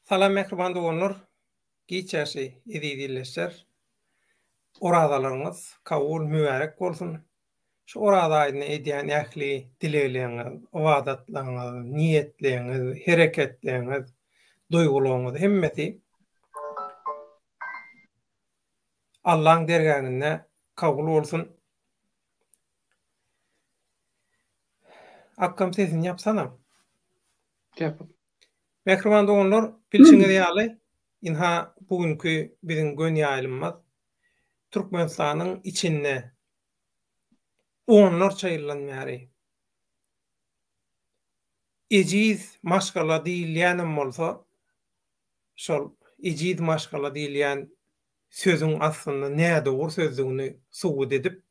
Salam mähriban doganlar, giç ýaşy eziz ildeşler. Orazalaryňyz kabul mübärek bolsun. Şu Oraza aýynda edýän ähli dilegleriňiz, ybadatlaryňyz, niýetleriňiz, hereketleriňiz, duýgularyňyz hemmesi Allaň dergähinde kabul bolsun. Akgam sesini ýapsana. Ýapyp. Mähriban doganlar, bilşiňiz ýaly, ynha bu günki biziň gön ýaýlymymyz Türkmenistanyň içinde onlarça ýyldan bäri ejiz maşgala diýilýänem bolsa, şol ejiz maşgala diýilýän sözüň aslynda nädogry sözdügini subut edip,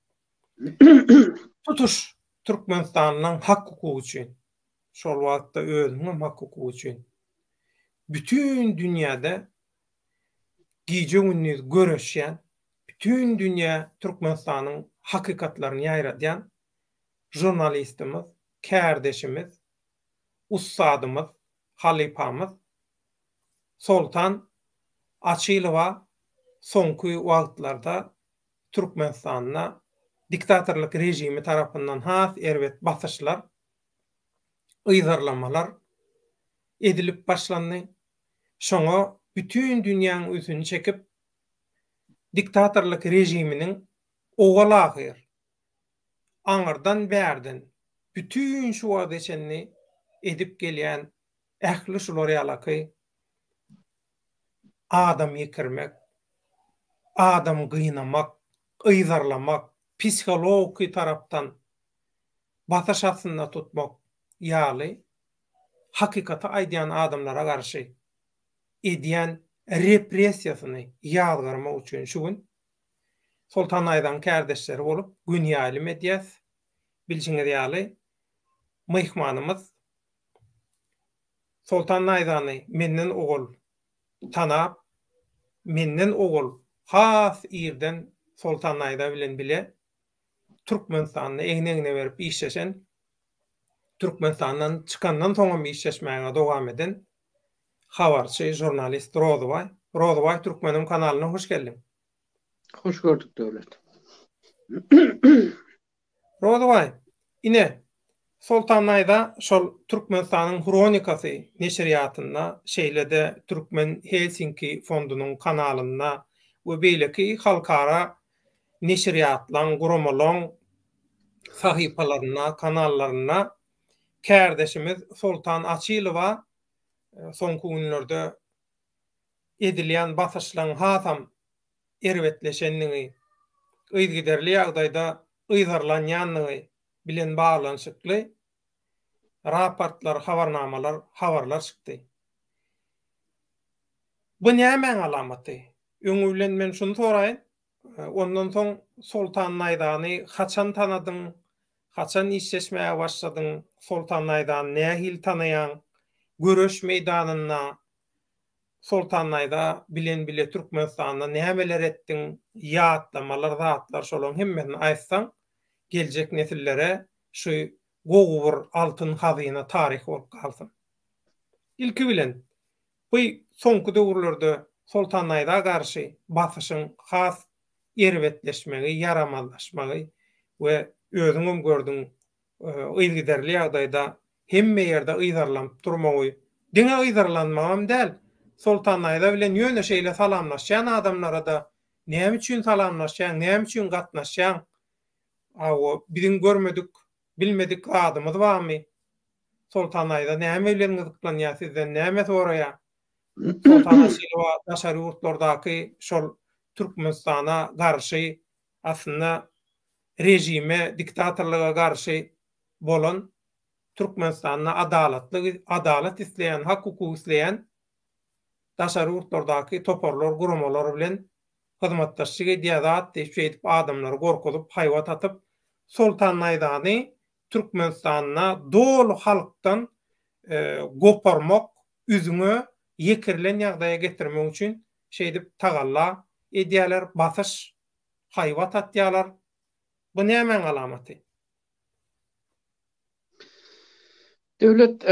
tutuş türkmenistanlylaryň hak-hukugy üçin, şol wagtda özüniňem hak-hukugy üçin bütin dünýäde gije-gündiz göreşýän, bütin dünýä Türkmenistanyň hakykatlaryny ýaýradýan žurnalistimiz, kärdeşimiz, ussadymyz, halypamyz Soltan Açylowa soňky wagtlarda Türkmenistanda diktatorlyk režimi tarapyndan has erbet basyşlar, yzarlamalar edilip başlandy. Şoňa bütin dünýäň ünsüni çekip, diktatorlyk režiminiň owal-ahyr, aňyrdan-bärden bütin şu wagta çenli edip gelýän ähli şular ýalaky adam ýekirmek, adam gynamak, yzarlamak, psihologiki tarapdan basyş astynda tutmak ýaly hakykaty aýdýan adamlara garşy edýän repressiýasyny ýazgarmak üçin şu gün Soltan Naýzaň kärdeşleri bolup gün ýaýlym edýäs. Bilşiňiz ýaly, myhmanymyz Soltan Naýzany menden owal tanap, menden owal has irden Soltan Naýza bilen bile Türkmenistanda egin-egne berip işleşen, Türkmenistandan çykandan soňam işleşmäge dowam eden habarçy, žurnalist Rozybaý. Rozybaý Türkmeniň kanalyna hoş geldiň. Hoş gördük Döwlet. Rozybaý, ine, Soltan Naýza şol Türkmenistanyň Hronikasy neşirýatynda, şeýle-de Türkmen Helsinki fondunyň kanalynda we beýleki halkara neşirýatlaň, guramalaň sahypalarynda, kanallarynda kärdeşimiz Soltan Açylowa soňky günlerde edilýän basyşlaryň hasam erbetleşendigi, yzygiderli ýagdaýda yzarlanýandygy bilen baglanyşykly raportlar, habarnamalar, habarlar çykdy. Bu nämäň alamaty? Öňi bilen men şuny soraýyn, ondan soň Soltan Naýzany haçan tanadyň, haçan işleşmäge başladyň, Soltan Naýzany nähili tanaýaň, göreş meýdanynda Soltan Naýza bilen bile Türkmenistanda nämeler etdiň, ýatlamalar zatlar şolaň hemmesini aýtsaň geljek nesillere şu gowy bir altyn hazyna taryh bolup galsyn. Ilki bilen bu soňky döwürlerde Soltan Naýza garşy basyşyň has erbetleşmegi, ýaramazlaşmagy we özüňem gördüň yzygiderli ýagdaýda hemme ýerde yzarlanyp durmagy, diňe yzarlanmagam däl, Soltan Naýza bilen ýöne şeýle salamlaşýan adamlara-da näme üçin salamlaşýaň, näme üçin gatnaşýaň, hawa, biziň görmedik, bilmedik zadymyz barmy, Soltan Naýza näme bilen gyzyklanýar, sizden näme soraýar? Soltan Aşyrowa daşary ýurtlardaky şol Türkmenistana garşy aslynda režime, diktatorlyga garşy bolan Türkmenistanda adalatly, adalat isleýän, hak-hukuk isleýän daşary ýurtlardaky toparlar, guramalar bilen hyzmatdaşlyk edýär zat diýip şeýdip adamlary gorkuzyp, haýbat atyp, Soltan Naýzany Türkmenistanda doly halkdan goparmak, üzňe ýekirilen ýagdaýa getirmek üçin şeýdip tagalla edýärler, basyş haýbat atýarlar. Bu nämäň alamaty? Döwlet,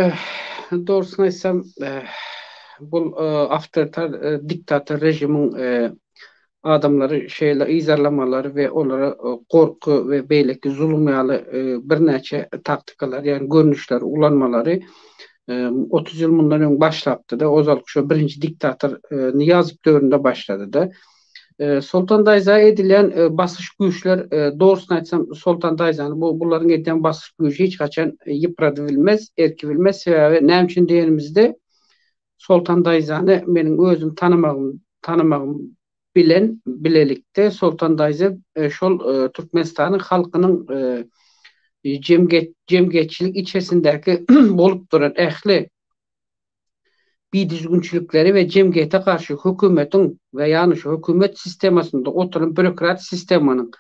dogrusyny aýtsam, Bu awtoritar diktator režimiň adamlary şeýle yzarlamalary we olara gorky we beýleki zulum ýaly birnäçe taktikalar, ýagny görnüşleri ulanmalary 30 ýyl mundan öň başlapdy-da, ozalky şo birinji diktator Nyýazow döwründe başlady-da. Soltan daýza edilýän basyş güýçler, dogrusyny aýtsam, Soltan daýzany bu bularyň edýän basyş güýji hiç haçan ýypradybilmez, erkibilmez. Sebäbi näme üçin diýenimizde, Soltan daýzany meniň özüm tanamagym tanamagym bilen bilelikde Soltan daýza şol Türkmenistanyň halkynyň jemgyýetçilik içerisindäki bolup duran ähli bidüzgünçilikleri we jemgyýete garşy hökümetiň we ýagny şu hökümet sistemasynda oturan bürokrat sistemanyň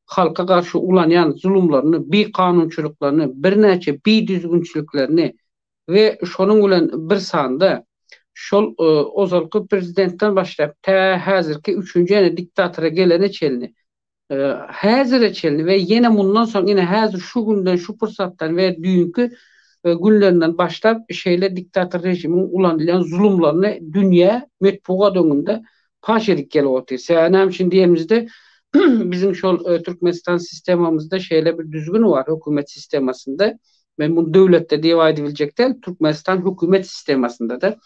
halka garşy ulanýan zulumlaryny, bikanunçylyklaryny, birnäçe bidüzgünçiliklerini we şonuň bilen bir sanda şol ozalky prezidentden başlap tä häzirki üçünji ýene diktatora gelene çenli Häzire çenli we ýene mundan soň ine häzir şu günden şu pursatdan we düýnki günlerinden başlap şeýle diktator režimiň ulanylýan zulumlaryny dünýä metbugat öňünde paş edip gelip otyr. Sebäbi näme üçin diýenimizde biziň şol Türkmenistan sistemamyzda şeýle bir düzgün bar hökümet sistemasynda. Men muny döwletde diýip aýdybiljek däl, Türkmenistan hökümet sistemasynda-da.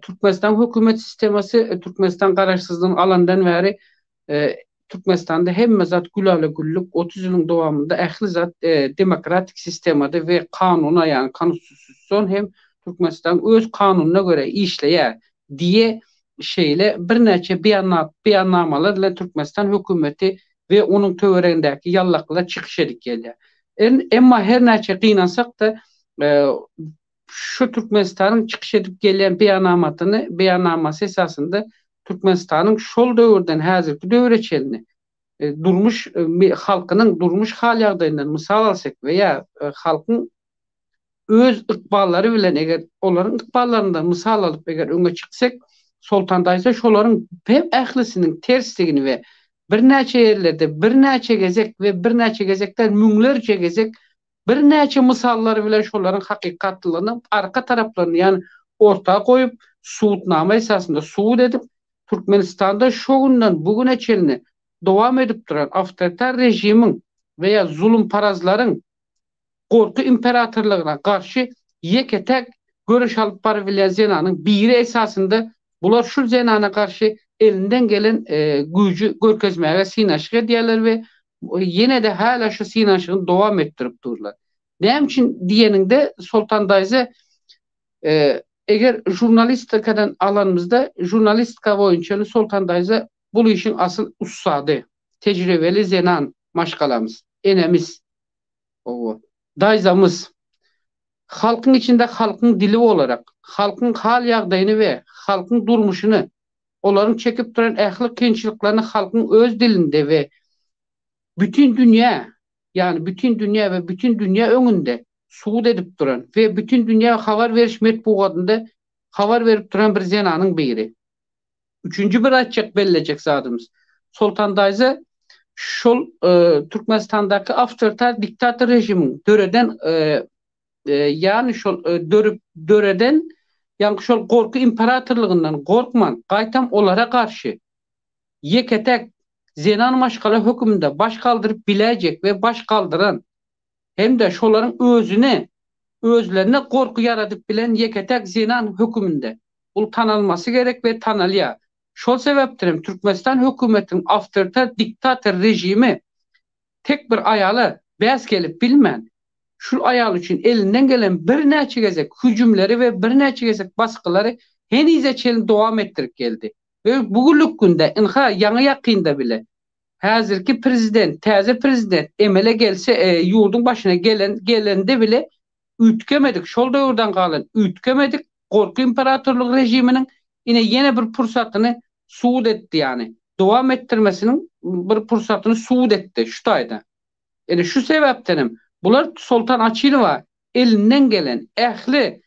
Türkmenistan hökümet sistemasy Türkmenistan garaşsyzlygyny alandan bäri Türkmenistanda hemme zat gülala-güllük, 30 ýylyň dowamynda ähli zat demokratik sistemada we kanuna, ýagny konstitusion hem Türkmenistanyň öz kanunyna görä işleýär diýe şeýle birnäçe beýanat, beýannamalar bilen Türkmenistan hökümeti we onuň töweregindäki ýallaklar çykyş edip gelýär. Emma her näçe gynansak-da, Şu Türkmenistanyň çykyş edip gelýän beýannamatyny, beýannamasy esasynda Türkmenistanyň şol döwürden häzirki döwre çenli durmuş halkynyň durmuş hal-ýagdaýyndan mysal alsak we ýa halkyň öz ykballary bilen eger olaryň ykballaryndan mysal alyp eger öňe çyksak Soltan daýza şolaryň hem ählisiniň tersdigini we birnäçe ýerlerde birnäçe gezek we birnäçe gezek däl müňlerçe gezek Birnäçe mysallar bilen şolaryň hakykatlygyny arka taraplaryny ýagny orta goýup, subutnama esasynda subut edip, Türkmenistanda şo günden bu güne çenli dowam edip duran awtoritar režimiň we ýa zulumparazlaryň gorky imperatorlygyna garşy ýeke-täk göreş alyp barybilýän zenanyň biri esasynda bular şu zenana garşy elinden gelen güýji görkezmäge synanyşyk edýärler we ýene-de hälä şu synanyşygyny dowam etdirip durlar. Näme üçin diýeniňde Soltan daýza eger žurnalistikadan alanymyzda žurnalistika boýunça Soltan daýza bul işiň asyl ussady, tejribeli zenan maşgalamyz, enemiz, hawa, daýzamyz. Halkyň içinde halkyň dili bolarak, halkyň hal-ýagdaýyny we halkyň durmuşyny olaryň çekip duran ähli kynçylyklaryny halkyň öz dilinde we bütin dünýä, ýagny bütin dünýä we bütin dünýä öňünde subut edip duran we bütin dünýä habar beriş metbugatynda habar berip duran bir zenanyň biri. Üçünji bir aýtjak bellejek zadymyz, Soltan daýza şol Türkmenistandaky awtoritar diktator režimiň döreden ýagny şol dörüp döreden ýaňky şol gorky imperatorlygyndan gorkman, gaýtam olara garşy ýeke-täk zenan maşgala höküminde baş galdyryp biläýjek we baş galdyran hem-de şolaryň özüne özlerine gorky ýaradyp bilen ýeke-täk zenan höküminde bul tanalmasy gerek we tanalýar. Şol sebäpden hem Türkmenistan hökümetiniň awtoritar diktator režimi tek bir aýala bäs gelip bilmän, şul aýal üçin elinden gelen birnäçe gezek hüjümleri we birnäçe gezek basgylary henize çenli dowam etdirip geldi we bu günlük günde ynha ýaňy ýakynda bile häzirki prezident täze prezident emele gelse ýurduň başyna gelen gelende bile üýtgemedik şol döwürden galan üýtgemedik gorky imperatorlyk režiminiň ine ýene bir pursatyny subut etdi ýany dowam etdirmesiniň bir pursatyny subut etdi şu taýda. Ine şu sebäpdenem bular Soltan Açylowa elinden gelen ähli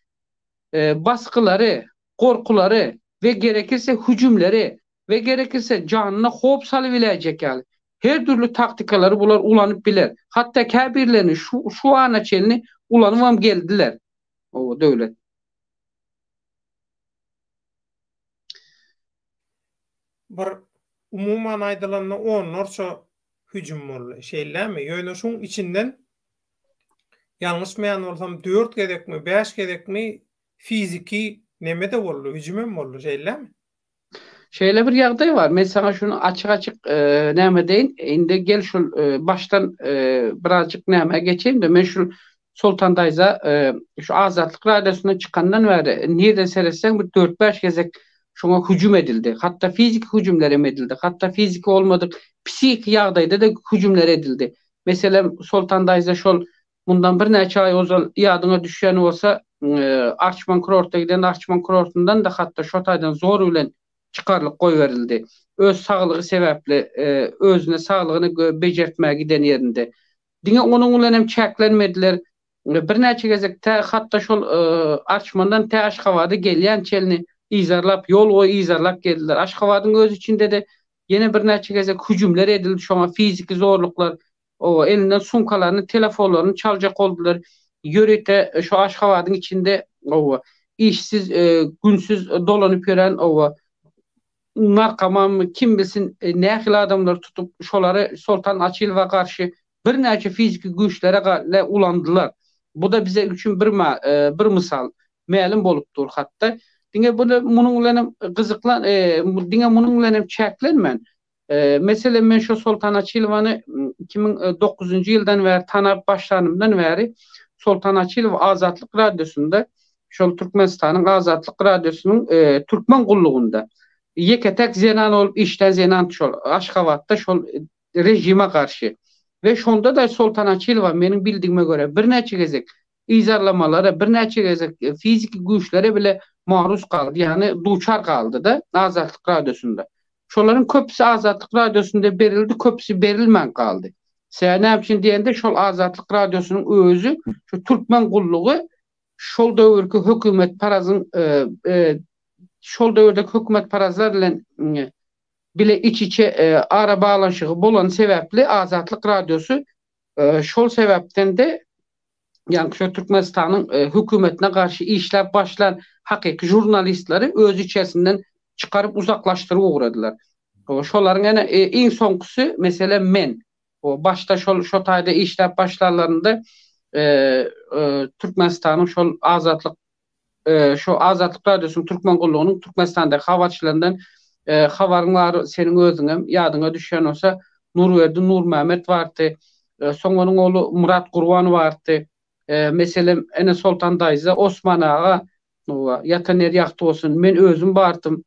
basgylary, gorkulary we gerekirse hüjümleri we gerekirse janyna howp salybiläýjek ýaly her dürli taktikalary bular ulanyp biler. Hatda käbirlerini şu şu ana çenli ulanybam geldiler. Oba döwlet. Bir umuman aýdylanda onlarça hüjüm boldy. Şeýlemi? Ýöne şuň içinden ýalňyşmaýan bolsam dört gezekmi, bäş gezekmi fiziki neme-de boldy, hüjümem boldy, şeýlemi? Şeýle bir ýagdaý bar. Men saňa şuny açyk-açyk näme edeýin. Indi gel şul başdan birazjyk nämä geçeýin-de, men şul Soltan daýza şu Azatlyk radiosyndan çykandan bäri nirden seretseň bir dört-bäş gezek şoňa hüjüm edildi. Hatda fiziki hüjümler hem edildi. Hatda fiziki bolmadyk psihiki ýagdaýda-da hüjümler edildi. Meselem, Soltan daýza şol mundan birnäçe aý ozal ýadyňa düşýän bolsa, Arçman kurorta giden Arçman kurortyndan-da hatda şo taýdan zor bilen çykarylyp goýberildi. Öz saglygy sebäpli, özüne saglygyny bejertmäge giden ýerinde. Diňe onuň bilen hem çäklenmediler. Birnäçe gezek tä hatda şol Arçmandan tä Aşgabada gelýän çenli yzarlap, ýol boýy yzarlap geldiler. Aşgabadyň öz içinde-de ýene birnäçe gezek hüjümler edildi şoňa, fiziki zorluklar, elinden sumkalaryny, telefonlaryny çaljak boldular. Ýörite şo Aşgabadyň içinde, işsiz, günsüz dolanyp ýören, narkomanmy, kim bilsin, nähili adamlary tutup, şolary Soltan Açylowa garşy birnäçe fiziki güýçlere ulandylar. Bu-da bize üçin bir bir mysal, mälim bolup dur hatda. Diňe bu munuň bilenem gyzyklan, diňe munuň bilenem çäklenmän, Meselem, men şo Soltan Açylowany 2009-njy ýyldan bäri tanap başlanymdan bäri Soltan Açylow Azatlyk Radiosynda, şol Türkmenistanyň Azatlyk Radiosynyň türkmen gullugynda ýeke-täk zenan bolup işlän zenan şol Aşgabatda şol režime garşy. We şonda-da Soltan Açylowa meniň bildigime görä birnäçe gezek yzarlamalara, birnäçe gezek fiziki güýçlere bile maruz galdy, ýagny duçar galdy-da Azatlyk Radiosynda. Şolaryň köpüsi Azatlyk Radiosynda berildi, köpüsi berilmän galdy. Sebäbi näme üçin diýende, şol Azatlyk Radiosynyň özi, şu türkmen gullugy şol döwürki hökümetparazyň şol döwürdeki hökümetparazlar bilen bile iç-içe arabaglanyşygy bolany sebäpli Azatlyk Radiosy şol sebäpden-de ýaňky şo Türkmenistanyň hökümetine garşy işläp başlan hakyky žurnalistleri öz içerisinden çykaryp uzaklaşdyryp ugradylar. Şolaryň ene iň soňkusy meselem men. Başda şol şo taýda işläp başlanlarynda Türkmenistanyň şol Azatlyk şo Azatlyk Radiosynyň Türkmen gullugynyň Türkmenistandaky habarçylaryndan habaryň bar, seniň özüňem ýadyňa düşýän bolsa, Nurberdi Nurmämmet bardy, soň onuň ogly Myrat Gurban bardy. Meselem, ene Soltan daýza, Osman aga, ýatan ýeri ýagty bolsun, men özüm bardym.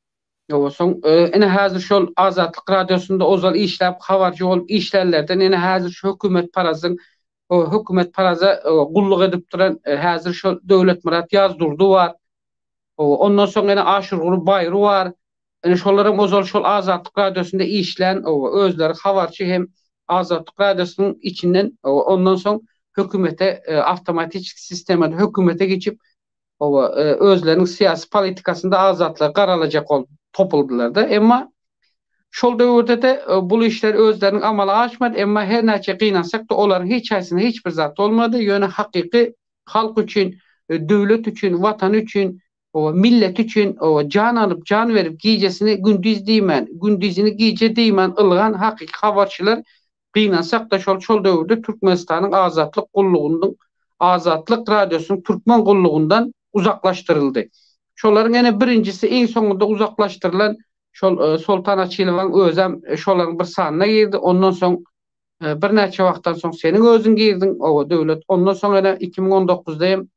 Soň ene häzir şol Azatlyk Radiosynda ozal işläp, habarçy bolup işlänlerden ene häzir şu hökümetparazyň hökümetparaza gulluk edip duran häzir şol Döwletmyrat Ýazdurdy bar. Ondan soň ýene Aşyrguly Baýry bar. Ine şolaram ozal şol Azatlyk Radiosynda işlän özleri habarçy hem Azatlyk Radiosynyň içinden ondan soň hökümete awtomatiçki sistemada hökümete geçip özleriniň syýasy politikasynda azatlygy garalajak bolup topuldylar-da. Emma Şol döwürde-de bul işler özleriniň amala aşmady, emma her näçe gynansak-da olaryň hiç haýsynda hiç bir zat bolmady, ýöne hakyky halk üçin, döwlet üçin, watany üçin, milleti üçin jan alyp, jan berip, gijesini gündiz diýmän, gündizini gije diýmän ylgan hakyky habarçylar Gynansak-da şol şol döwürde Türkmenistanyň Azatlyk gullugynyň Azatlyk Radiosynyň Türkmen gullugyndan uzaklaşdyryldy. Şolaryň ene birinjisi iň soňunda uzaklaşdyrylan şol Soltan Açylowyň özem şolaryň bir sanyna girdi. Ondan soň birnäçe wagtdan soň seniň özüň girdiň oba Döwlet. Ondan soň ene 2019-da hem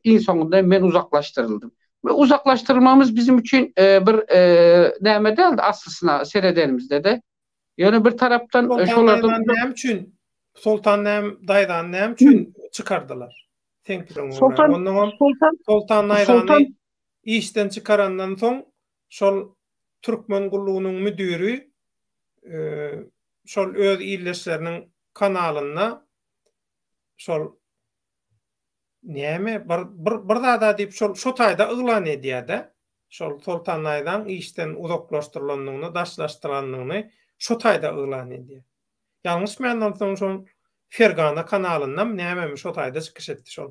iň soňunda men uzaklaşdyryldym. We uzaklaşdyrylmamyz bizim üçin bir näme däldi aslysyna seredenimizde-de. Ýöne bir tarapdan Soltan şolardan daýzany näme üçin Soltan näme daýzany näme üçin çykardylar? Seň pikiriňe görä. Soltan Onnoňam Soltan Soltan daýzany Soltan işden çykarandan soň şol türkmen gullugynyň müdiri şol öz ildeşleriniň kanalynda şol Näme bir bir bir zada diýip şol şo taýda yglan edýädä. Şol Soltan Naýzaň işden uzaklaşdyrylandygyny, daşlaşdyrandygyny şo taýda yglan edýär. Ýalňyşmaýandan soň şol Fergana kanalyndamy nämemi şo taýda çykyş etdi şol.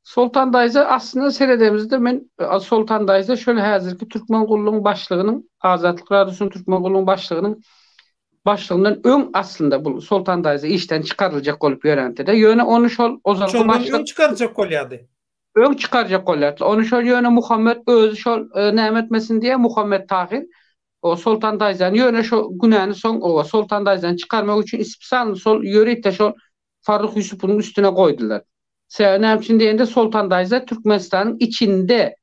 Soltan daýza aslynda seredemizde men Soltan daýza şol häzirki Türkmen gullugyň başlygynyň Azatlyk Radiosynyň Türkmen gullugyň başlygynyň başlygyndan öň aslynda bu Soltan daýza işden çykaryljak bolup ýörentide. Ýöne ony şol ozalky Şondan öň başlyk çykarjak bolýardy. Öň çykarjak bolýardy. Ony şol ýöne Muhammet özi şol näme etmesin diýýär Muhammet Tahyr o Soltan daýzany ýöne şo günäni soň oba Soltan daýzany çykarmak üçin ispsalny şol ýörite şol Farruh Ýusupowyň üstüne goýdular. Sebäbi näme üçin diýende Soltan daýza Türkmenistanyň içinde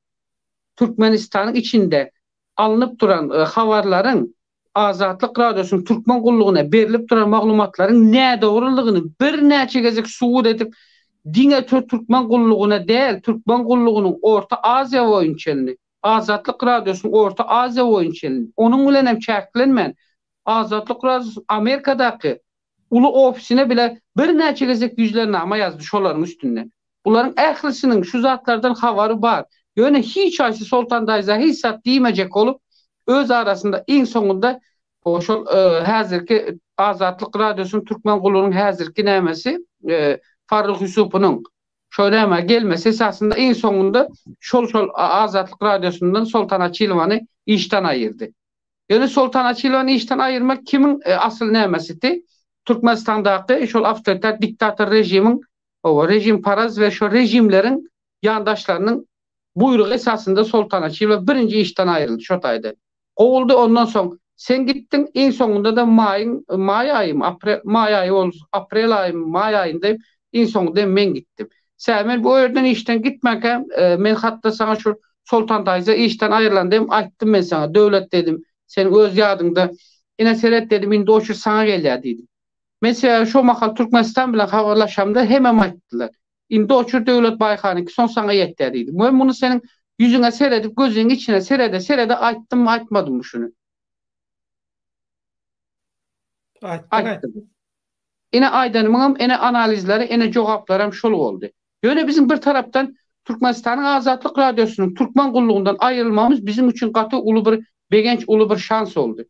Türkmenistanyň içinde alnyp duran habarlaryň Azatlyk Radiosynyň Türkmen gullugyna berlip duran maglumatlaryň nädogrylygyny birnäçe gezek subut edip diňe Türkmen gullugyna däl Türkmen gullugynyň Orta Aziýa boýunça Azatlyk Radiosynyň Orta Aziýa boýunça onuň bilen hem çäklenmän Azatlyk Radiosynyň Amerikadaky uly ofisine bile birnäçe gezek ýüzlennama ýazdy şolaryň üstünden. Bularyň ählisiniň şu zatlardan habary bar. Ýöne hiç haýsy Soltan daýza hiç zat diýmejek bolup, öz arasynda iň soňunda şol häzirki Azatlyk Radiosynyň Türkmen gullugynyň häzirki nämesi Farruh Ýusupynyň şo nämä gelmesi esasynda iň soňunda şol şol Azatlyk Radiosyndan Soltan Açylowany işden aýyrdy. Ýöne Soltan Açylowany işden aýyrmak kimiň asyl nämesidi? Türkmenistandaky şol awtoritar diktator režimiň, hawa, režimparaz we şol režimleriň ýandaşlarynyň buýrugy esasynda Soltan Açylow birinji işden aýryldy şo taýda. Kowuldy, ondan soň sen gitdiň, iň soňunda-da maýyň, maý aýymy, aprel, maý aýy bolsa, aprel aýymy, maý aýynda iň soňunda hem men gitdim. Sebäbi men bu ýerden işden gitmänkäm, men hatda saňa şu Soltan daýza işden aýrylanda hem aýtdym men saňa, Döwlet diýdim, seniň öz ýadyňda, ine seret diýdim, indi oçur saňa gelýär diýdim. Men sebäbi şo mahal Türkmenistan bilen habarlaşamda hemem aýtdylar. Indi oçur Döwlet Baýhanyňky soň saňa ýetýär diýdim. Men muny seniň ýüzüňe seredip, gözüňiň içine serede-serede aýtdymmy, aýtmadymmy şuny? Aýtdyň, aýtdyň. Ine aýdanymyňam ene analizleri ene jogaplaram şol boldy. Ýöne biziň bir tarapdan Türkmenistanyň Azatlyk Radiosynyň Türkmen gullugyndan aýrylmagymyz biziň üçin gaty uly bir begenç uly bir şans boldy.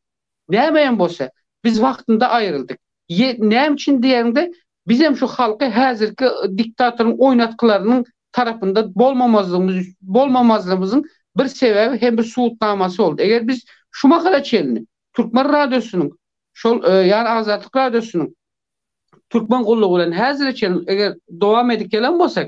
Näme hem bolsa biz wagtynda aýryldyk. Ýe näme üçin diýeniňde bizem şu halky häzirki diktatoryň oýnatgylarynyň tarapynda bolmamazlygymyz bolmamazlygymyzyň bir sebäbi hem bir subutnamasy boldy. Eger biz şu mahala çenli Türkmen radiosynyň Şol ýany Azatlyk Radiosynyň Türkmen gullugy bilen häzire çenli eger dowam edip gelen bolsak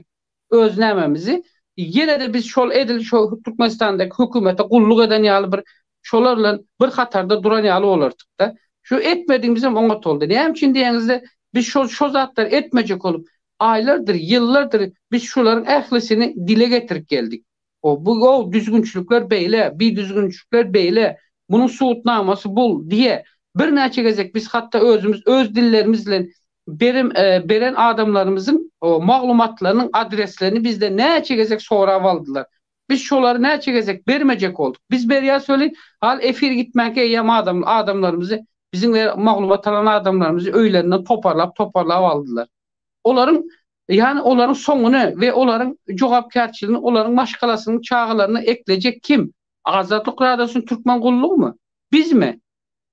öz nämemizi ýene-de biz şol edil şo Türkmenistandaky hökümete gulluk eden ýaly bir şolar bilen bir hatarda duran ýaly bolardykda. Şu etmedigimizem oňat boldy. Näme üçin diýeňizde biz şol şo zatlary etmejek bolup aýlardyr, ýyllardyr biz şularyň ählisini dile getirip geldik. O bu o düzgünçilikler beýle, bi düzgünçilikler beýle, munuň subutnamasy bul diýe birnäçe gezek biz hatda özümiz öz dillerimiz bilen berim beren adamlarymyzyň o maglumatlarynyň adreslerini bizden näçe gezek sorap aldylar. Biz şolary näçe gezek bermejek bolduk. Biz berýäs welin, hal efir gitmänkä eýýäm adam adamlarymyzy biziň maglumat alan adamlarymyzy öýlerinden toparlap toparlap aldylar. Olaryň Ýagny olaryň soňuny we olaryň jogapkärçiligini olaryň maşgalasynyň çagalaryna eklejek kim? Azatlyk Radiosynyň Türkmen gullugymy? Bizmi?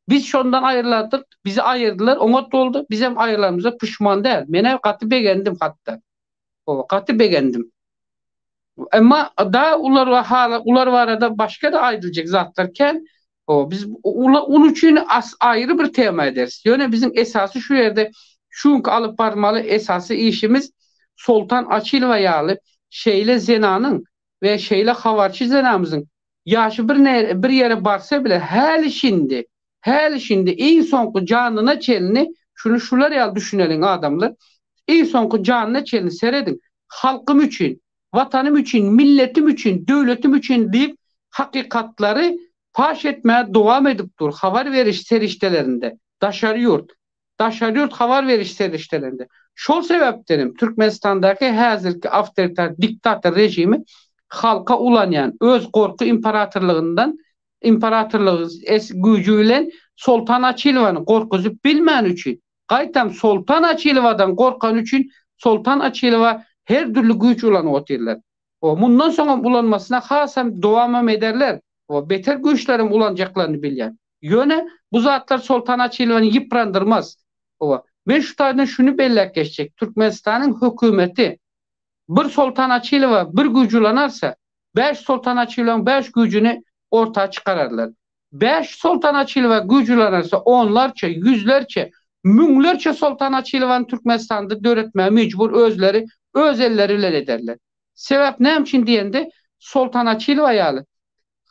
Biz şondan aýrylardyk, bizi aýyrdylar, oňat boldy, bizem aýrylanymyza puşman däl. Men-ä gaty begendim hatda. Hawa, gaty begendim. Emma da ular hala ular barada başga-da aýdyljak zatlar kän. Hawa, biz uly üçin aýry bir tema ederis. Ýöne biziň esasy şu ýerde şu günki alyp barmaly esasy işimiz Soltan Açylowa ýaly şeýle zenanyň we şeýle habarçy zenamyzyň ýaşy bir bir ýere barsa bile häli-şindi, häli-şindi iň soňky janyna çenli şuny şular ýaly düşüneliň adamlar, iň soňky janyna çenli serediň, halkym üçin, Watanym üçin, milletim üçin, döwletim üçin diýip hakykatlary paş etmäge dowam edip dur habar beriş serişdelerinde, daşary ýurt, daşary ýurt habar beriş serişdelerinde. Şol sebäpdenem Türkmenistandaky häzirki awtoritar diktator režimi halka ulanýan öz gorky imperatorlygyndan imperatorlygy es güýji bilen Soltan Açylowany gorkuzyp bilmäni üçin Gaýtam Soltan Açylowadan gorkany üçin Soltan Açylowa her dürli güýç ulanyp otyrlar. O mundan soňam ulanmasyna hasam dowamam ederler. O beter güýçlerem ulanjaklaryny bilýän. Ýöne bu zatlar Soltan Açylowany ýyprandyrmaz. Owa. Men şu taýdan şuny belläp geçjek. Türkmenistanyň hökümeti. Bir Soltan Açylowa bir güýç ulanarsa, bäş Soltan Açylowyň bäş güýjüni orta çykararlar. Bäş Soltan Açylowa güýç ulanarsa, onlarça, ýüzlerçe, müňlerçe Soltan Açylowany Türkmenistanda döretmäge mejbur özleri öz elleri bilen ederler. Sebäp näme üçin diýende, Soltan Açylowa ýaly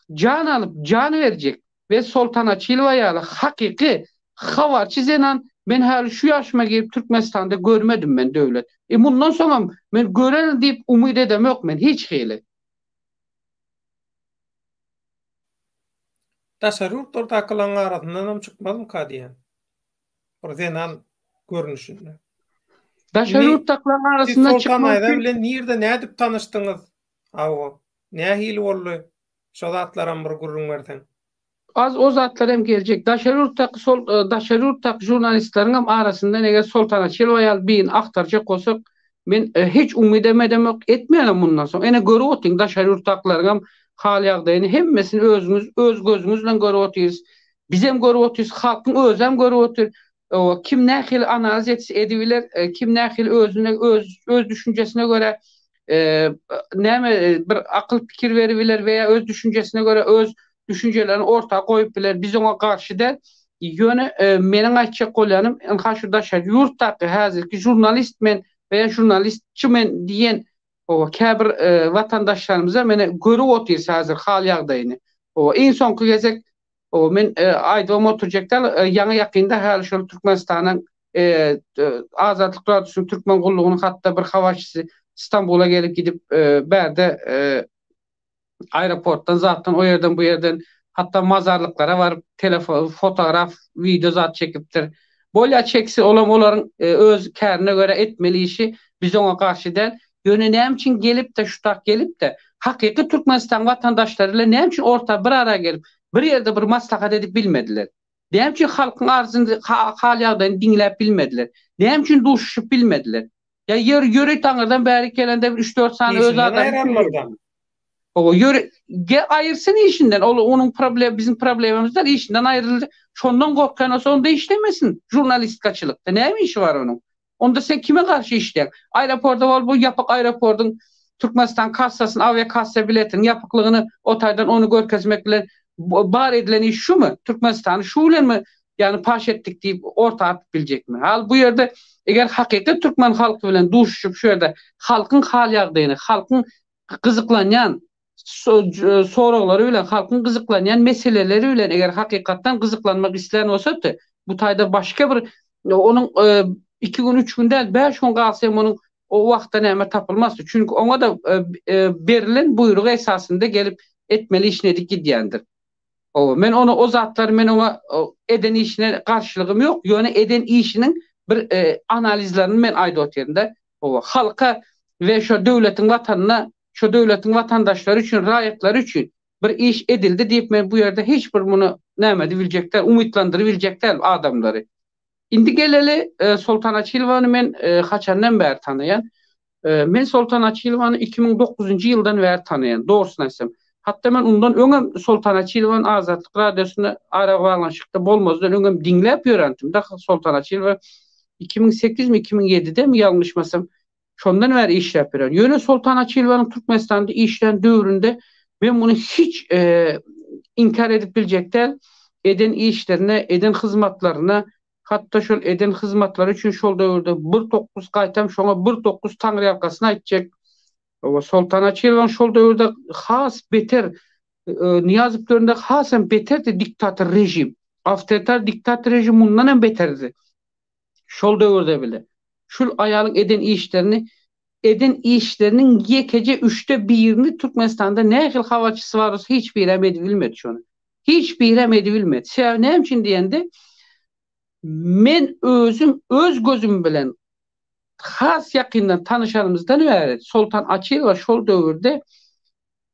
jan alyp, jan berjek we Soltan Açylowa ýaly hakyky habarçy zenan men häli şu ýaşyma girip Türkmenistanda görmedim men Döwlet. E mundan soňam men görerin diýip umyt edemok men hiç hili. Daşary ýurtlardakylaryň arasyndanam çykmazmyka diýýän. Bir zenan görnüşinde. Daşary ýurtdakylaryň arasyndan çykmaz. Siz Soltan Aýza bilen nirde nädip tanyşdyňyz? Hawa. Nähili boldy? Şo zatlaram bir gürrüň berseň. Az o zatlar hem geljek. Daşary ýurtdaky sol daşary ýurtdaky žurnalistleriň hem arasyndan eger Soltan Açylowa ýaly birini agtarjak bolsak, men hiç umydam edemok, etmeýänem mundan soň. Ene görüp otyň daşary ýurtdakylaryň hem hal-ýagdaýyny hemmesini özüňiz öz gözüňiz bilen görüp otyrys. Bizem görüp otyrys, halkyň özem görüp otyr. Kim nähili analiz etse edibiler, kim nähili özüne öz öz düşünjesine görä näme bir akyl pikir beribiler we ýa öz düşünjesine görä öz düşünjelerini orta goýup biler. Biz oňa garşy däl. Ýöne meniň aýtjak bolýanym, ynha şu daşary ýurtdaky häzirki žurnalist men we ýa žurnalistçi men diýen oba käbir watandaşlarymyza mene görüp otyrys häzir hal ýagdaýyny. Oba iň soňky gezek Oba men aýdybam oturjak däl, ýaňy ýakynda häli şol Türkmenistanyň Azatlyk Radiosynyň Türkmen gullugynyň hatda bir habarçysy Stambula gelip gidip bärde aeroportdan zatdan o ýerden bu ýerden hatda mazarlyklara baryp telefon fotograf wideo zat çekipdir. Bolýa çekse olam olaryň öz kärine görä etmeli işi biz oňa garşy däl. Ýöne näme üçin gelipde şu tak gelipde hakyky Türkmenistan watandaşlary bilen näme üçin orta bir ara gelip bir ýerde bir maslahat edip bilmediler. Näme üçin halkyň arzyny hal ýagdaýyny diňläp bilmediler. Näme üçin duşuşyp bilmediler. Ýa ýör ýörit aňyrdan bärik gelende bir üç dört sany öz adamy Owa ýör ge aýyrsyn işinden ol onuň problem biziň problemamyz däl işinden aýryldy şondan gorkýan bolsa onda işlemesin žurnalistkaçylykda näme işi bar onuň onda sen kime garşy işleýäň aeroporda bolup bu ýapyk aeropordyň Türkmenistan kassasyny awiakassa biletiniň ýapyklygyny o taýdan ony görkezmek bilen bar edilen iş şumy Türkmenistany şu bilenmi ýagny paş etdik diýip orta atyp biljekmi hal bu ýerde eger hakyky türkmen halky bilen duşuşyp şu ýerde halkyň hal ýagdaýyny halkyň gyzyklanýan soraglary bilen, halkyň gyzyklanýan meseleleri bilen eger hakykatdan gyzyklanmak islän bolsady, bu taýda başga bir onuň iki gün, üç gün däl, bäş gün galsa hem onuň o wagtda näme tapylmazdy. Çünki oňa-da berlen buýruk esasynda gelip etmeli işini edip gidýändir. Hawa, men ony o zatlary men oňa eden işine garşylygym ýok, ýöne eden işiniň bir analizlerini men aýdyp otyryn-da. Hawa, halka we şo döwletiň watanyna, şo döwletiň watandaşlary üçin, raýatlary üçin bir iş edildi diýip men bu ýerde hiç bir muny näme edibiljek däl, umytlandyrybiljek däl adamlary. Indi geleli Soltan Açylowany men haçandan bäri tanaýan. Men Soltan Açylowany 2009-njy ýyldan bäri tanaýan, dogrusyny aýtsam. Hatda men undan öňem Soltan Açylowany Azatlyk Radiosynda arabaglanyşykda bolmazdan öňem diňläp ýörendim-de Soltan Açylowa 2008-mi, 2007-demi ýalňyşmasam, şondan bäri işläp ýören. Ýöne Soltan Açylowanyň Türkmenistanda işlän döwründe men muny hiç inkär edip biljek däl. Eden işlerine, eden hyzmatlaryna, hatda şol eden hyzmatlary üçin şol döwürde bir tokuz gaýtam şoňa bir tokuz taňryýalkasyn aýtjak. Hawa, Soltan Açylowyň şol döwürde has beter, Nyýazow döwründe has hem beterdi diktator režim. Awtoritar diktator režim mundan hem beterdi. Şol döwürde bile. Şul aýalyň eden işlerini eden işleriniň ýekeje üçde birini Türkmenistanda nähili habarçysy bar bolsa hiç birem edibilmedi şony. Hiç birem edibilmedi. Sebäbi näme üçin diýende men özüm öz gözüm bilen has ýakyndan tanyşanymyzdan bäri Soltan Açylowa şol döwürde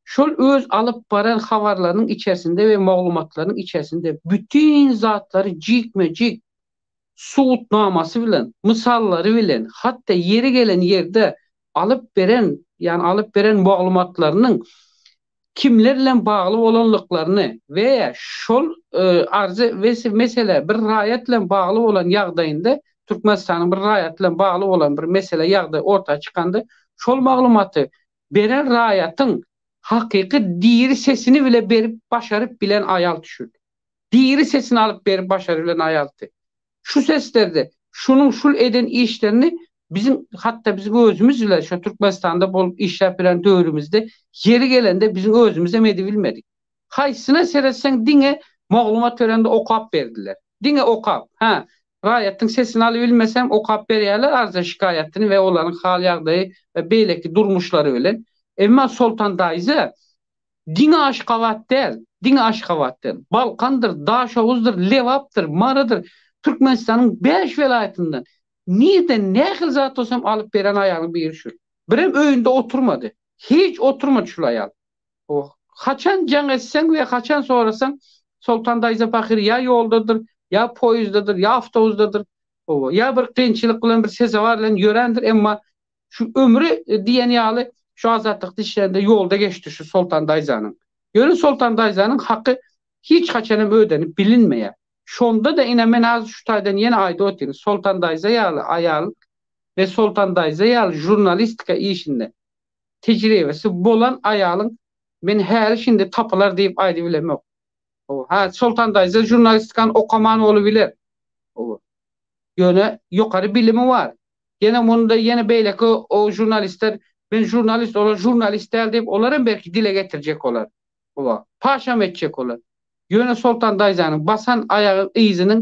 şol öz alyp baran habarlarynyň içerisinde we maglumatlarynyň içerisinde bütin zatlary jikme-jik subutnamasy bilen, mysallary bilen, hatda ýeri gelen ýerde alyp beren, ýagny alyp beren maglumatlarynyň kimler bilen bagly bolanlyklaryny we şol arzy mesele bir raýat bilen bagly bolan ýagdaýynda, Türkmenistanyň bir raýaty bilen bagly bolan bir mesele, ýagdaý orta çykanda, Şol maglumaty beren raýatyň hakyky diri sesini bile berip başaryp bilen aýal şul. Diri sesini alyp berip başaryp bilen aýaldy. Şu seslerde şunuň şul eden işlerini biziň hatda biziň özümiz bile şu Türkmenistanda bolup işläp bilen döwrümizde ýeri gelende biziň özümizem edibilmedik. Haýsyna seretseň diňe maglumat berende okap berdiler. Diňe okap. Hä, raýatyň sesini alybilmesem okap berýärler arza şikaýatyny we olaryň hal ýagdaýy we beýleki durmuşlary bilen. Emma Soltan daýza diňe Aşgabat däl, diňe Aşgabat däl, Balkandyr, Daşoguzdyr, Lebapdyr, Marydyr, Türkmenistanyň bäş welaýatyndan nirden nähili zat bolsam alyp beren aýalyň biri şul. Birem öýünde oturmady. Hiç oturmady şul aýal. Haçan jaň etseň we haçan sorasaň, Soltan daýza pahyr ýa ýoldadyr, ýa poýezdadyr, ýa awtobusdadyr, hawa, ýa bir kynçylyk bilen, bir sezewar bilen ýörändir, emma şu ömri diýen ýaly şu Azatlykda işlände ýolda geçdi şu Soltan daýzanyň. Ýöne Soltan daýzanyň haky hiç haçan hem ödenip bilinmeýär. Şonda-da ine men hazir şu taýdan ýene aýdyp otyryn, Soltan daýza ýaly aýal we Soltan daýza ýaly žurnalistika işinde tejribesi bolan aýalyň men häli-şindi tapylar diýip aýdybilemok. Hawa, hä, Soltan daýza žurnalistikany okaman bolubiler. Hawa. Ýöne ýokary bilimi bar. Ýene munda ýene beýleki o žurnalistler men žurnalist, olar žurnalist däl diýip olar hem belki dile getirjek olar. Hawa, paşam etjek olar. Ýöne Soltan daýzanyň basan aýagy yzynyň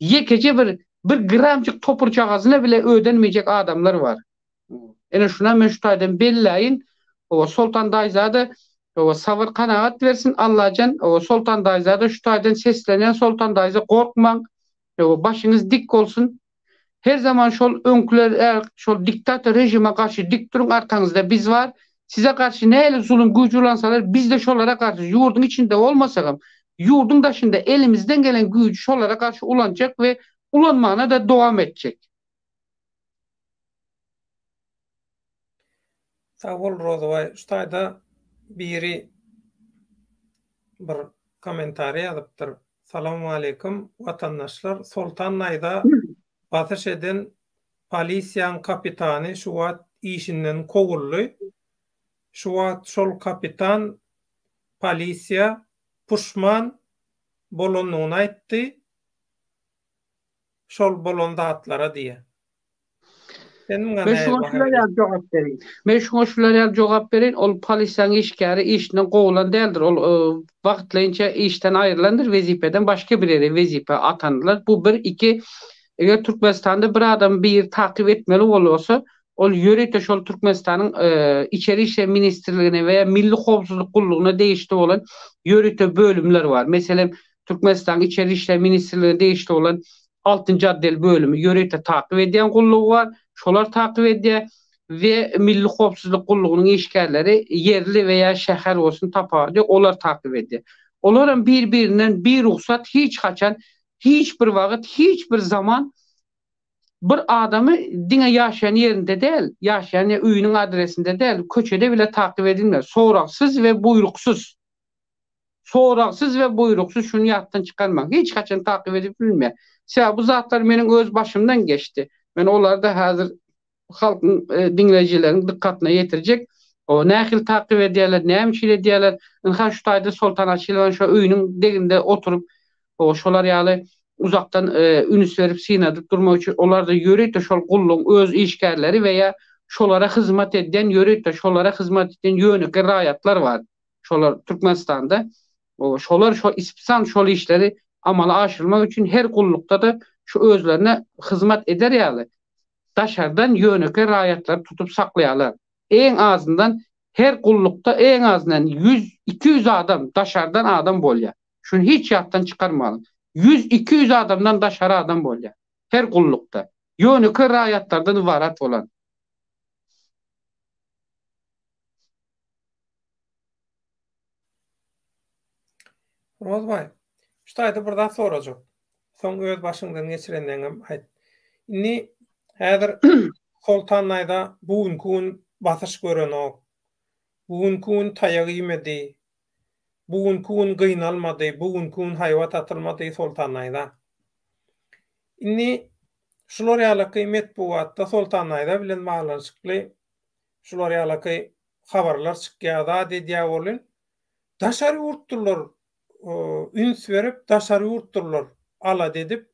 ýekeje bir bir gramjyk topurjagazyna bile ödenmejek adamlar bar. Ine şuna men şu taýdan belläýin. Owa Soltan daýzada owa sabyr kanagat bersin Allajan. Owa Soltan daýzada şu taýdan seslenýän Soltan daýza gorkmaň. Owa başyňyz dik bolsun. Her zaman şol öňküler är şol diktator režime garşy dik duruň arkaňyzda biz bar. Size garşy nähili zulum güýç ulansalar bizde şolara garşy ýurduň içinde bolmasagam ýurduň daşynda elimizden gelen güýji şolara garşy ulanjak we ulanmana-da dowam etjek. Sag bol Rozybaý şu taýda biri bir kommentariý ýazypdyr. Salowmaleýkim watandaşlar Soltan Naýza basyş eden polisiýaň kapitany şu wagt işinden kowuldy. Şu wagt şol kapitan polisiýa puşman bolanyny aýtdy. Şol bolan zatlara diýýär. Sen muňa Men nähili şuňa baha şular berýäň? ýaly jogap bereýin. Men şuňa şular ýaly jogap bereýin, ol polisiýanyň işgäri işinden kowulan däldir. Ol wagtlaýynça işden aýrylandyr, wezipeden başga bir ýere wezipä atandylar. Bu bir, iki, eger Türkmenistanda bir adamy biri takyp etmeli bolsa, ol ýörite şol Türkmenistanyň Içeri işler ministrligine we ýa Milli howpsuzlyk gullugyna degişli bolan ýörite bölümler bar. Meselem, Türkmenistanyň Içeri işler ministrligine degişli bolan altynjy otdel bölümi ýörite takyp edýän gullugy bar, şolar takyp edýär we Milli howpsuzlyk gullugynyň işgärleri ýerli we ýa şäher bolsun tapawudy ýok, olar takyp edýär. Olaram bir-birinden birugsat hiç haçan, hiç bir wagt, hiç bir zaman bir adamy diňe ýaşaýan ýerinde däl, ýaşaýan öýüniň adresinde däl, köçede bile takyp edilmez. Soragsyz we buýruksyz. Soragsyz we buýruksyz şuny ýatdan çykarmaň. Hiç haçan takyp edip bilmeýär. Sebäbi bu zatlar meniň öz başymdan geçdi. Men olary-da häzir halkyň diňleýjileriň dykgatyna ýetirjek. O nähili takyp edýärler, näme üçin edýärler? Ynha şu taýda Soltan Açylowanyň şo öýüniň deginde oturyp, o şolar ýaly uzakdan ünüs berip synadyp durmak üçin olar-da ýörite şol gullugyň öz işgärleri we ýa şolara hyzmat edýän ýörite şolara hyzmat edýän ýönekeý raýatlar bar. Şolar Türkmenistanda şolar şo ispsan şol işleri amala aşyrmak üçin her gullukda-da şu özlerine hyzmat eder ýaly daşardan ýönekeý raýatlary tutup saklaýarlar. Eň azyndan her gullukda eň azyndan ýüz, 200 adam daşardan adam bolýar. Şuny hiç ýatdan çykarmalyň. Ýüz, 200 adamdan daşary adam bolýar. Her gullukda. Ýönekeý raýatlardan ybarat bolan. Rozbaý, şu taýda bir zat sorajak. Soň öz başyňdan geçirenleňem aýt. Indi häzir Soltan daýza bu günki gün basyş görenok. Bu günki gün taýak iýmedi. Bu günki gün gynalmady. Bu günki gün haýbat atylmady Soltan daýza. Indi şular ýalyky metbugatda Soltan daýza bilen baglanyşykly. Şular ýalaky habarlar çykýar, zat edýär welin, daşary ýurtlular üns berip, daşary ýurtlular alada edip,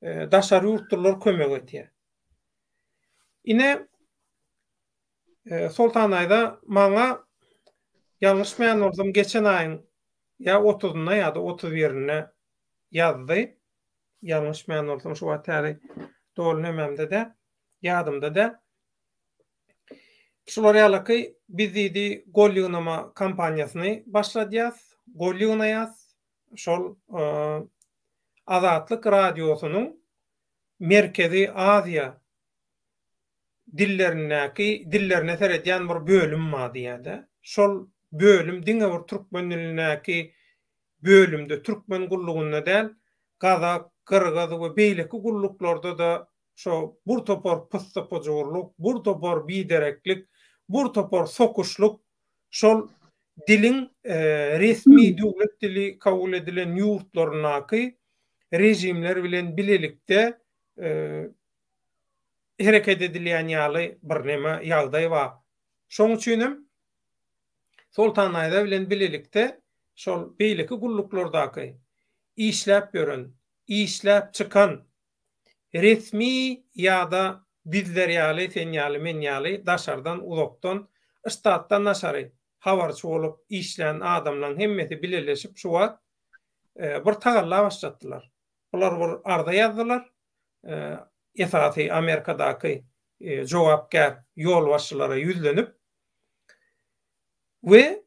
daşary ýurtlular kömek edýär. Ine, Soltan Aýda maňa ýalňyşmaýan bolsam geçen aýyň ýa otuzynda ýa-da 31-inde ýazdy. Ýalňyşmaýan bolsam şu wagt häli doly nemämde däl, ýadymda däl. Şular ýalyky biz diýdi gol ýygnama kampaniýasyny başladýas, gol ýygnaýas. Şol Azatlyk radiosynyň Merkezi Aziýa dillerindäki dillerine seredýän bir bölüm bar diýýär-de. Şol bölüm diňe bir türkmen dilindäki bölümde, türkmen gullugynda däl, gazak, gyrgyz we beýleki gulluklarda-da şo bir topar pyssy-pyjurlyk, bir topar bidereklik, bir topar sokuşlyk şol diliň resmi döwlet dili kabul edilen ýurtlaryndaky režimler bilen bilelikde hereket edilýän ýaly birneme ýagdaý bar. Şoň üçin hem Soltan Naýza bilen bilelikde şol beýleki gulluklardaky işläp ýören, işläp çykan resmi ýa-da bizler ýaly, sen ýaly, men ýaly daşardan, uzakdan, ştatdan daşary habarçy bolup işlän adamlaryň hemmesi bileleşip şu wagt bir tagalla başlatdylar. Bular bir arza ýazdylar. Esasy Amerikadaky jogapkär ýolbaşçylara ýüzlenip we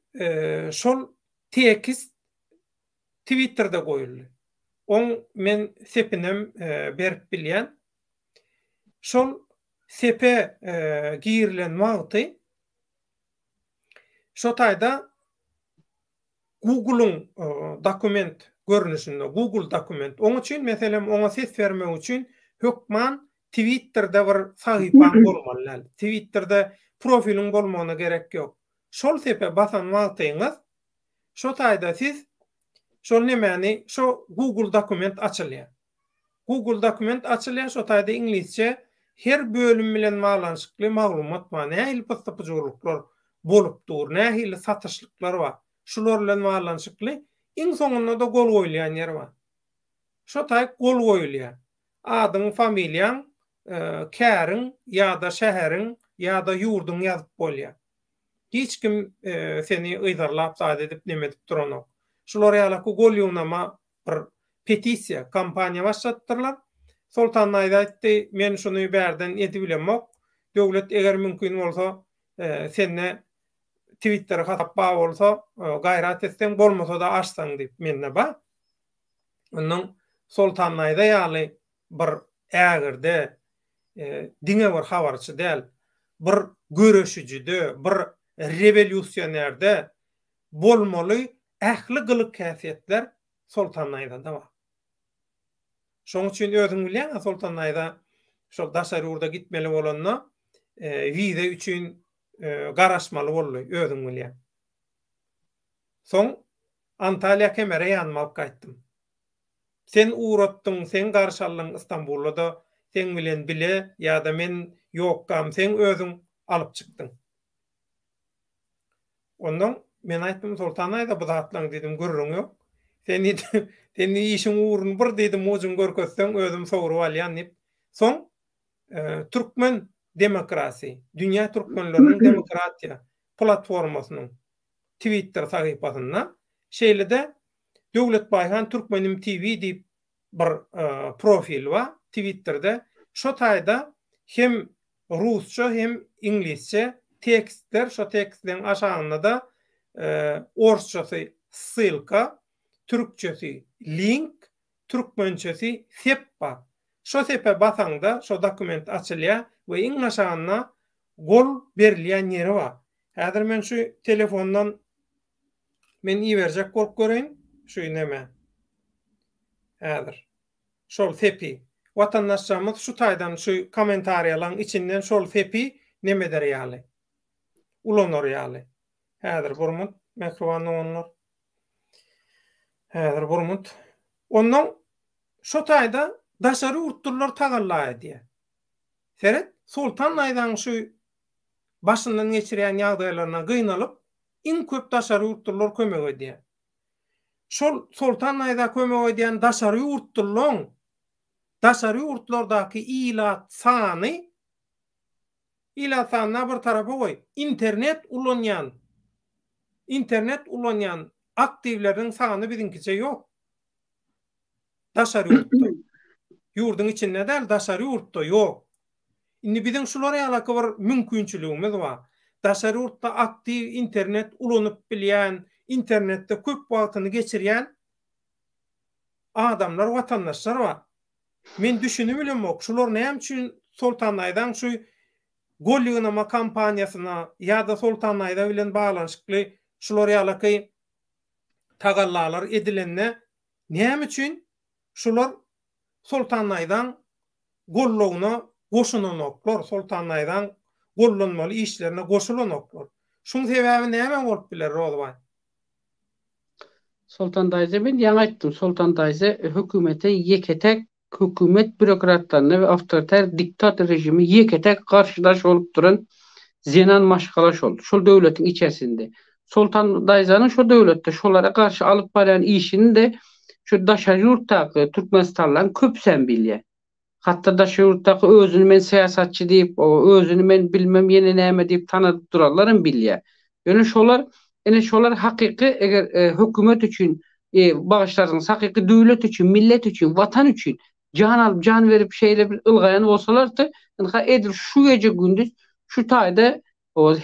şol tekst Twitterde goýuldy. Oň men sepinem berip bilýän. Şol sepe girilen wagty şo taýda Google-yň dokument görnüşinde, Google dokument. Oň üçin, meselem, oňa ses bermek üçin hökman Twitterde bir sahypaň bolmaly däl. Twitterde profiliň bolmagyna gerek ýok. Şol sepe basan wagtyňyz şo taýda siz şol nemäni, şo Google dokument açylýar. Google dokument açylýar, şo taýda iňlisçe her bölüm bilen baglanyşykly maglumat bar. Nähili pyssy-pyjurlyklar bolup dur, nähili satyşlyklar bar. Şular bilen baglanyşykly iň soňunda-da gol goýulýan ýer bar. Şo taýy gol goýulýar. Adyň, familiýaň, käriň ýa-da şäheriň ýa-da ýurduň ýazyp bolýar. Hiç kim seni yzarlap zat edip neme edip duranok. Şular ýalaky gol ýygnama bir petisiýa, kampaniýa başladypdyrlar. Soltan Naýza aýtdy, men şuny bärden edibilemok. Döwlet eger mümkin bolsa sende Twitter hasap bar bolsa gaýrat etseň, bolmasa-da açsaň diýip, mende bar. Ondan Soltan Naýza ýaly bir ägirde diňe bir habarçy däl, bir göreşijide, bir rewolýusioner-de bolmaly ähli gylyk-häsiýetler Soltan Naýzada bar. Şoň üçin özüň bilýäň-ä Soltan Naýza şol daşary ýurda gitmeli bolanda wiza üçin garaşmaly boldy, özüň bilýäň. Soň Antalýa kemere ýanyma alyp gaýtdym. Sen ugratdyň, sen garşy aldyň Istanbulda-da seň bilen bile ýa-da men ýokkam seň özüň alyp çykdyň. Ondan men aýtdym, Soltan aýda bu zatlaň diýdim, gürrüňi ýok. Sen diýdim, sen işiň ugruny bir diýdim, ujuny görkezseň özüm sogrup alýan diýip. Soň Türkmen demokrasi, dünýä türkmenleriniň demokratiýa platformasynyň Twitter sahypasynda, şeýle-de Döwlet Baýhan Türkmenim TV diýip bir profil bar Twitterde. Şo taýda hem rusça hem iňlisçe tekstler, şo tekstleriň aşagynda-da orsçasy ssylka, türkçesi link, türkmençesi sep bar. Şo sepe basaňda şo dokument açylýar we iň aşagynda gol berilýän ýeri bar. Häzir men şu telefondan men iberjek bolup göreýin şu neme. Häzir. Şol sepi. Watandaşlarymyz şu taýdan şu kommentariýalaň içinden şol sepi neme eder ýaly. Ulanar ýaly. Häzir bir munt mähriban doganlar. Häzir bir munt. Ondan şo taýda daşary ýurtlular tagalla edýär. Seret, Soltan Naýzaň şu. başyndan geçirýän ýagdaýlaryna gynalyp, iň köp daşary ýurtlular kömek edýär. Şol Soltan Naýza kömek edýän daşary ýurtlylaň daşary ýurtlardaky ilat sany ilat sanyna bir tarapa goý, internet ulanýan internet ulanýan aktiwleriniň sany biziňkiçe ýok. Daşary ýurtda. Ýurduň içinde däl, daşary ýurtda ýok. Indi biziň şular ýalaky bir mümkinçiligimiz bar. Daşary ýurtda aktiw internet ulanyp bilýän, internetde köp wagtyny geçirýän adamlar, watandaşlar bar. Men düşünibilemok, şular näme üçin Soltan Naýzaň şu gol ýygnama kampaniýasyna ýa-da Soltan Naýza bilen baglanyşykly şular ýalaky tagallalar edilende näme üçin şular Soltan Naýzaň goldawyna goşunanoklar, Soltan Naýzaň gollanmaly işlerine goşulanoklar. Şuň sebäbi näme bolup biler Rozbaý? Soltan daýza men ýaňy aýtdym Soltan daýza hökümete ýeke-täk hökümet býurokratlaryna we awtoritar diktator režime ýeke-täk garşydaş bolup duran zenan maşgala şol şol döwletiň içersinde Soltan daýzanyň şo döwletde şolara garşy alyp barýan işini-de şu daşary ýurtdaky türkmenistanlylaryň köpüsem bilýär. Hatda daşary ýurtdaky özüni men syýasatçy diýip, özüni men bilmem ýene näme diýip tanadyp duranlaram bilýär. Ýöne şolar, ine şolar hakyky eger hökümet üçin, bagyşlarsyňyz, hakyky döwlet üçin, millet üçin, watan üçin jan alyp, jan berip şeýle bir ylgaýan bolsalardy, ynha edil şu gije-gündiz şu taýda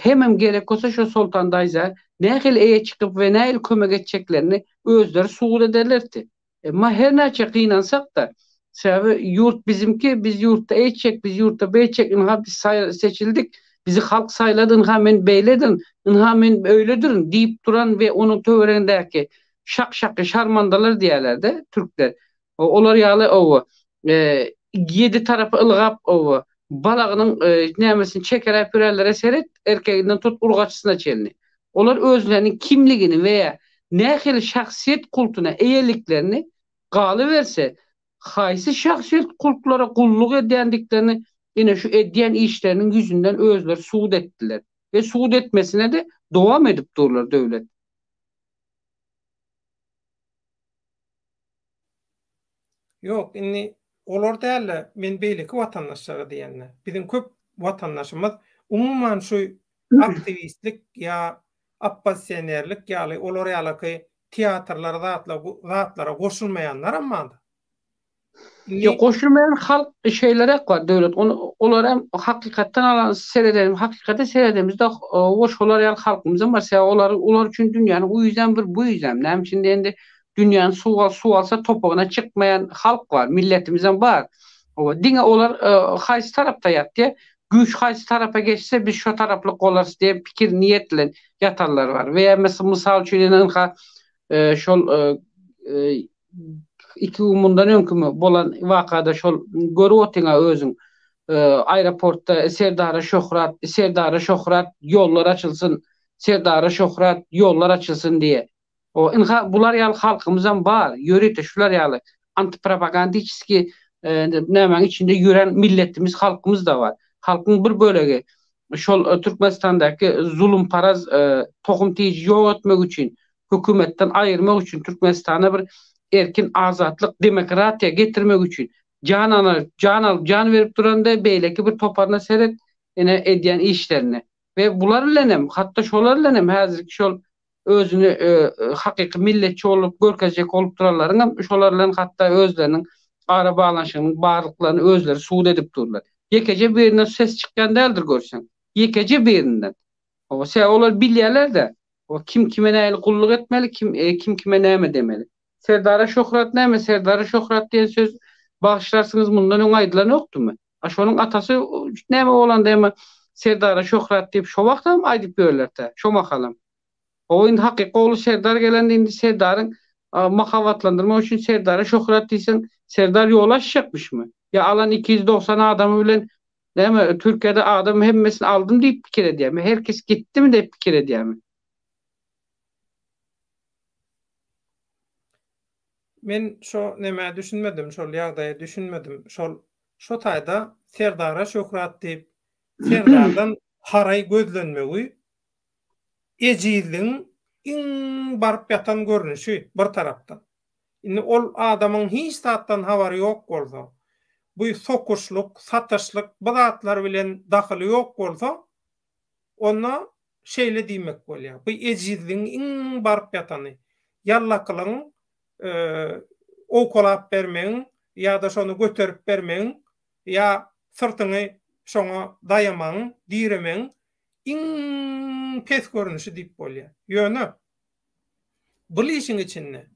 hemem gerek bolsa şo Soltan daýza nähili eýe çykyp we nähili kömek etjeklerini özleri subut ederlerdi. Emma her näçe gynansak-da, sebäbi ýurt bizimki, biz ýurtda eýtjek, biz ýurtda beýtjek, ynha biz seçildik, bizi halk saýlady, ynha men beýledirin, ynha men öýledirin diýip duran we onuň töweregindäki şak-şaky şarmandalar diýýärler-de türkler. Olar ýaly oba ýedi tarapa ylgap oba balagynyň nämesini çekeräp ýörenlere seret, erkeginden tut urgaçysyna çenli. Olar özleriniň kimligini we nähili şahsyýet kultuna eýeliklerini, galyberse, haýsy şahsyýet kultlara gulluk edýändiklerini ine şu edýän işleriniň ýüzünden özleri subut etdiler we subut etmesine-de dowam edip durlar döwlet. Ýok, indi olar däl-de, men beýleki watandaşlara diýende. Biziň köp watandaşymyz umuman şu aktiwistlik ýa oppozisionerlik ýaly olar ýalaky teatrlara zatla zatlara goşulmaýanlaram bardyr. Ýok, goşulmaýan halk şeýleräk bar döwlet. Ony olar hem hakykatdan alan seredelim, hakykata seredemizde o şolar ýaly halkymyzam bar. Sebäbi olar olar üçin dünýäniň u ýüzem bir, bu ýüzem. Näme üçin diýende dünýäni suw al suw alsa topagyna çykmaýan halk bar, milletimizem bar. Oba diňe olar haýsy tarapda ýatýar? Güýç haýsy tarapa geçse biz şo taraplyk bolarys diýen pikir niýet bilen ýatanlar bar. We ýa mysal üçin ine ynha şol iki gün mundan öňkümi bolan wakada şol görüp otyňa özüň aeroportda Serdara şöhrat, Serdara şöhrat ýollar açylsyn, Serdara şöhrat ýollar açylsyn diýe. O ynha bular ýaly halkymyzam bar, ýörite şular ýaly antipropagandiçeskiý nämäň içinde ýören milletimiz, halkymyz-da bar. Halkyň bir bölegi şol Türkmenistandaky zulumparaz tohum tiji ýok etmek üçin, hökümetden aýyrmak üçin, Türkmenistana bir erkin azatlyk, demokratiýa getirmek üçin jan alyp, jan alyp, jan berip duranda beýleki bir toparyna seret, ine edýän işlerine. We bular bilenem, hatda şolar bilenem häzirki şol özüni hakyky milletçi bolup görkezjek bolup duranlaryňam şolar bilen hatda özleriniň ara baglanyşygynyň barlyklaryny özleri subut edip durlar. Ýekeje birinden ses çykýan däldir görseň. Ýekeje birinden. Hawa, sebäbi olar bilýärler-de, kim kime nähili gulluk etmeli, kim kim kime näme demeli. Serdara şöhrat näme, Serdara şöhrat diýen söz bagyşlarsyňyz mundan öň aýdylanokdymy? A şonuň atasy näme bolanda emma Serdara şöhrat diýip şo wagtam aýdyp ýörler-dä, şo mahalam. Hawa indi hakyky ogly Serdar gelende indi Serdaryň mahabatlandyrmak üçin Serdara şöhrat diýseň Serdar ýol açjakmyşmy? Ýa alan 290 adamy bilen näme Türkiýede adam hemmesini aldym diýip pikir edýärmi? Her kes gitdimi diýip pikir edýärmi? Men şo nämä düşünmedim, şol ýagdaýa düşünmedim. Şol şo taýda Serdara şöhrat diýip, Serdardan. haraý gözlenmegi ejizligiň iň baryp ýatan görnüşi bir tarapdan. Indi ol adamyň hiç zatdan habary ýok bolsa, bu sokuşlyk, sataşlyk bu zatlar bilen dahyly ýok bolsa, onda şeýle diýmek bolýar, bu ejizligiň iň baryp ýatany, ýallakylygyň owkalap bermegiň ýa-da şony göterip bermegiň ýa syrtyňy şoňa daýamagyň, diremegiň iň pes görnüşi diýip bolýar. Ýöne bul işiň içinde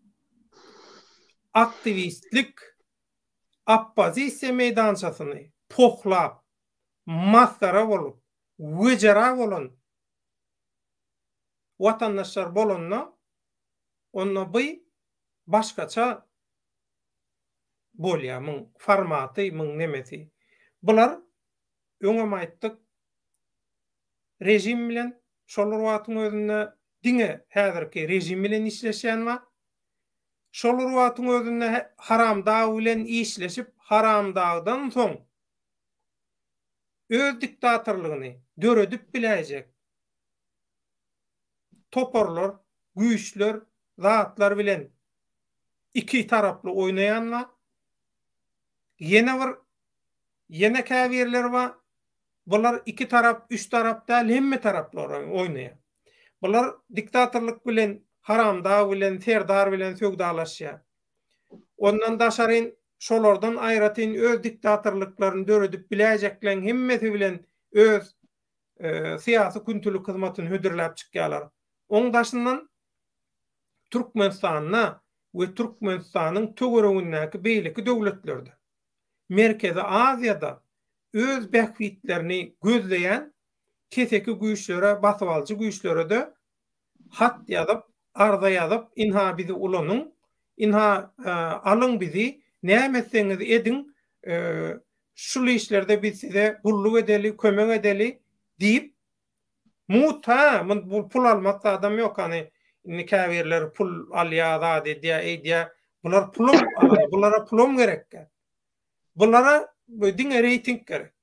aktiwistlik, oppozisiýa meýdançasyny pohlap, masgara bolup, wejera bolan watandaşlar bolanda, onda bu başgaça bolýar, muň formaty, muň nemesi. Bular, öňem aýtdyk, režim bilen, şol bir wagtyň özünde diňe häzirki režim bilen işleşýän bar. Şol bir wagtyň özünde Haramdag bilen işleşip, Haramdagdan soň öz diktatorlygyny döredip biläýjek toparlar, güýçler, zatlar bilen ikitaraply oýnaýan bar. Ýene bir, ýene käbirleri bar, Bular iki tarap, üç tarap däl, hemme taraply oýnaýar. Bular diktatorlyk bilen, haramdag bilen, serdar bilen söwdalaşýar. Ondan daşaryn şolardan aýratyn öz diktatorlyklaryny döredip biläýjekleň hemmesi bilen öz syýasy küntülik hyzmatyny hödürläp çykýarlar. Oň daşyndan Türkmenistanda we Türkmenistanyň töweregindäki beýleki döwletlerde, Merkezi Aziýada öz bähbitlerini gözleýän keseki güýçlere, basybalyjy güýçlere-de hat ýazyp, arza ýazyp, ynha bizi ulanyň, ynha alyň bizi, näme etseňiz ediň, şul işlerde biz size gulluk edeli, kömek edeli diýip, mugt hä, bu pul almak zadam ýok, hany indi käbirleri pul alýar, zat edýär, eýdýär, bular pulam, bulara pulam gerek däl. Bulara diňe reýting gerek.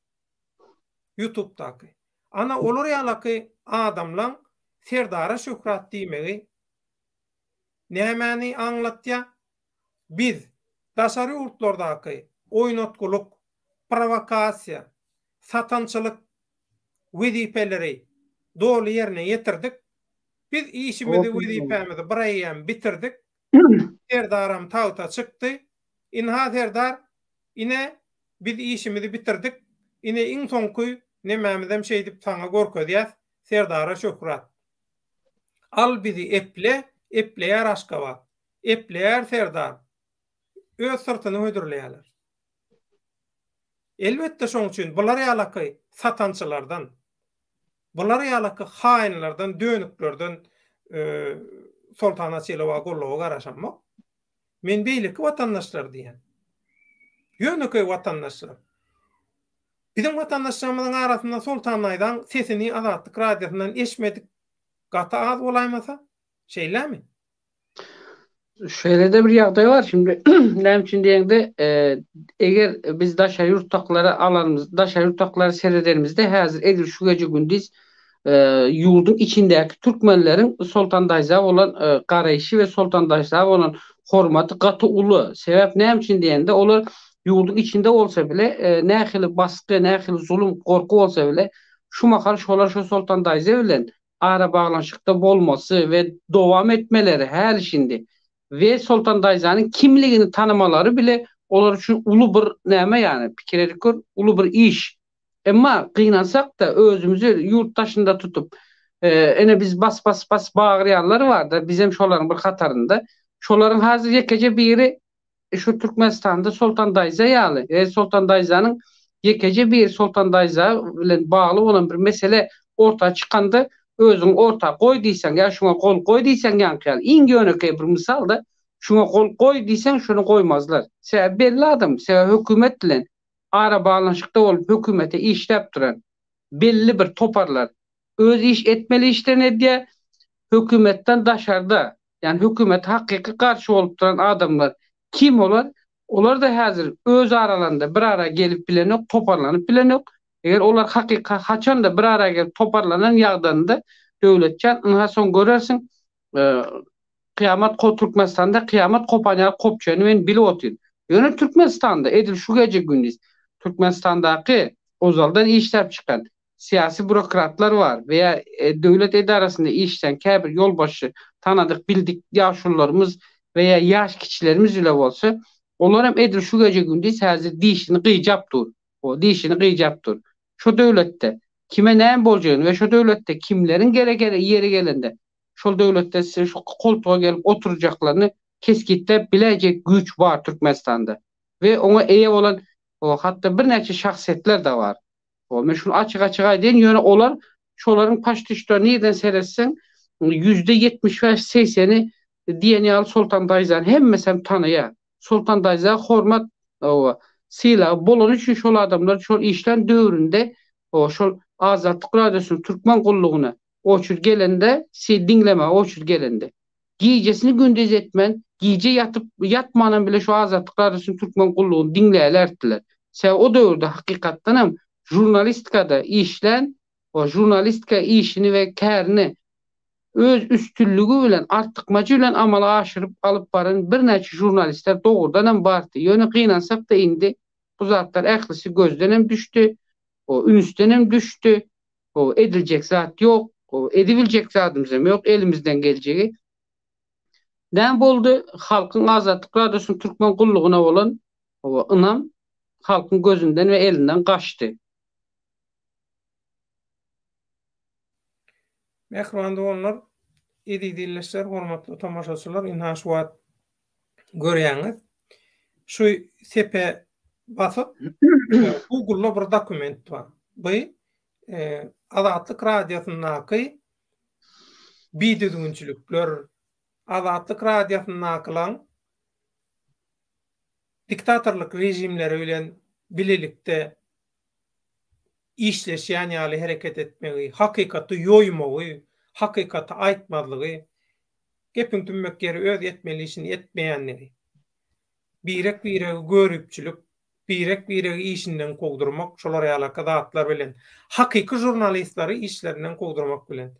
Ýutubdaky. Ana olar ýalaky adamlaň Serdara şöhrat diýmegi nämäni aňlatýa? Biz daşary ýurtlardaky oýnatgylyk, prowokasiýa, satançylyk wezipeleri doly ýerine ýetirdik. Biz işimizi, wezipämizi bireýýäm bitirdik. Serdaram tagta çykdy. Ynha Serdar, ine, biz işimizi bitirdik. Ine iň soňky nemämizem şeýdip saňa görkezýäs, Serdara şöhrat. Al bizi eple, epleýär Aşgabat. Epleýär Serdar. Öz syrtyny hödürleýärler. Elbetde şoň üçin bular ýalaky satançylardan, bular ýalaky haýynlardan, dönüklerden Soltan Açylowa goldawa garaşamok. Men beýleki watandaşlar diýýän. Ýönekeý watandaşlar. Biziň watandaşlarymyzyň arasynda Soltan Naýzaň sesini Azatlyk Radiosyndan eşmedik gaty az bolaýmasa, şeýlemi? Şeýle-de bir ýagdaý bar. Şimdi näme üçin diýeňde, eger biz daşary ýurtdakylary alanymyz, daşary ýurtdakylary seredenimizde häzir edil şu gece gündiz ýurduň içindäki türkmenleriň Soltan Daýza bolan garaýşy we Soltan Daýza bolan hormaty gaty uly. Sebäp näme üçin diýende, olar ýurduň içinde bolsa bile, nähili basgy, nähili zulum, gorky bolsa bile, şu mahal şolar şu Soltan Daýza bilen arabaglanyşykda bolmasy we dowam etmeleri häli-şindi we Soltan Daýzanyň kimligini tanamalary bile olar üçin uly bir näme ýany, pikir edip gör, uly bir iş. Emma gynansak-da özümizi ýurt daşynda tutup, ene biz bas bas bas bagyrýanlar bar-da, bizem şolaryň bir hatarynda. Şolaryň hazir ýekeje biri şu Türkmenistanda Soltan Daýza ýaly we Soltan Daýzanyň ýekeje bir Soltan Daýza bilen bagly bolan bir mesele orta çykanda özüňi orta goý diýseň ýa şuňa gol goý diýseň ýaňky ýaly iň ýönekeý bir mysalda şuňa gol goý diýseň şuny goýmazlar. Sebäbi belli adam, sebäbi hökümet bilen arabaglanyşykda bolup hökümete işläp duran belli bir toparlar öz iş etmeli işlerini edýär, hökümetden daşarda, ýagny hökümete hakyky garşy bolup duran adamlar kim olar? Olar-da häzir öz aralarynda bir ara gelip bilenok, toparlanyp bilenok. Eger olar hakyka haçanda bir ara gelip toparlanan ýagdanynda Döwletjan ynha soň görersiň kyýamat ko Türkmenistanda kyýamat kopan ýaly kopjagyny men bilip otyryn. Ýöne Türkmenistanda edil şu gece gündiz Türkmenistandaky ozaldan işläp çykan syýasy bürokratlar bar we ýa döwlet edarasynda işlän käbir ýolbaşçy tanadyk bildik ýaşulularymyz we ýa ýaş kiçilerimiz bile bolsa olaram edil şu gece gündiz häzir dişini gyjap dur. O dişini gyjap dur. Şo döwletde kime näme boljagyny we şo döwletde kimleriň gerek ýeri gelende şol döwletde şu koltuga gelip oturjaklaryny kesgitläp biläýjek güýç bar Türkmenistanda we oňa eýe bolan hatda birnäçe şahsyýetler-de bar. Men şuny açyk-açyk aýdaýyn, ýöne olar şolaryň paçti şto nirden seretseň 75% segseni diýen ýaly Soltan daýzany hemmesem tanaýar. Soltan daýza hormat oba sylagy bolany üçin şol adamlar şol işlän döwründe oba şol Azatlyk radiosynyň türkmen gullugyna oçur gelende si diňlemäge oçur gelende gijesini gündiz etmän gije ýatyp ýatmanam bile şu Azatlyk radiosynyň türkmen gullugyny diňlälerdiler. Sebäbi o döwürde hakykatdanam žurnalistikada işlän oba žurnalistika işini we kärini öz üstünligi bilen, artykmajy bilen amala aşyryp alyp baran birnäçe žurnalistler dogrudanam bardy. Ýöne gynansak-da indi bu zatlar ählisi gözdenem düşdi, ünsdenem düşdi. Ediljek zat ýok, edibiljek zadymyzam ýok, elimizden geljegi. Näme boldy? Halkyň Azatlyk Radiosynyň türkmen gullugyna bolan ynam halkyň gözünden we elinden gaçdy. Mähriban doganlar, eziz ildeşler, hormatly tomaşaçylar, ynha şu wagt görýäňiz. Şu sepe basyp, Google-da bir dokument bar. Bu Azatlyk Radiosyndaky bidüzgünçilikler, Azatlyk Radiosyndakylaň diktatorlyk režimleri bilen bilelikde işleşýän ýaly hereket etmegi, hakykaty ýoýmagy, hakykaty aýtmazlygy, gepiň tümmek ýeri öz etmeli işini etmeýänligi, birek-biregi göripçilik, birek-biregi işinden kowdurmak, şolar ýalaky zatlar bilen, hakyky žurnalistleri işlerinden kowdurmak bilen.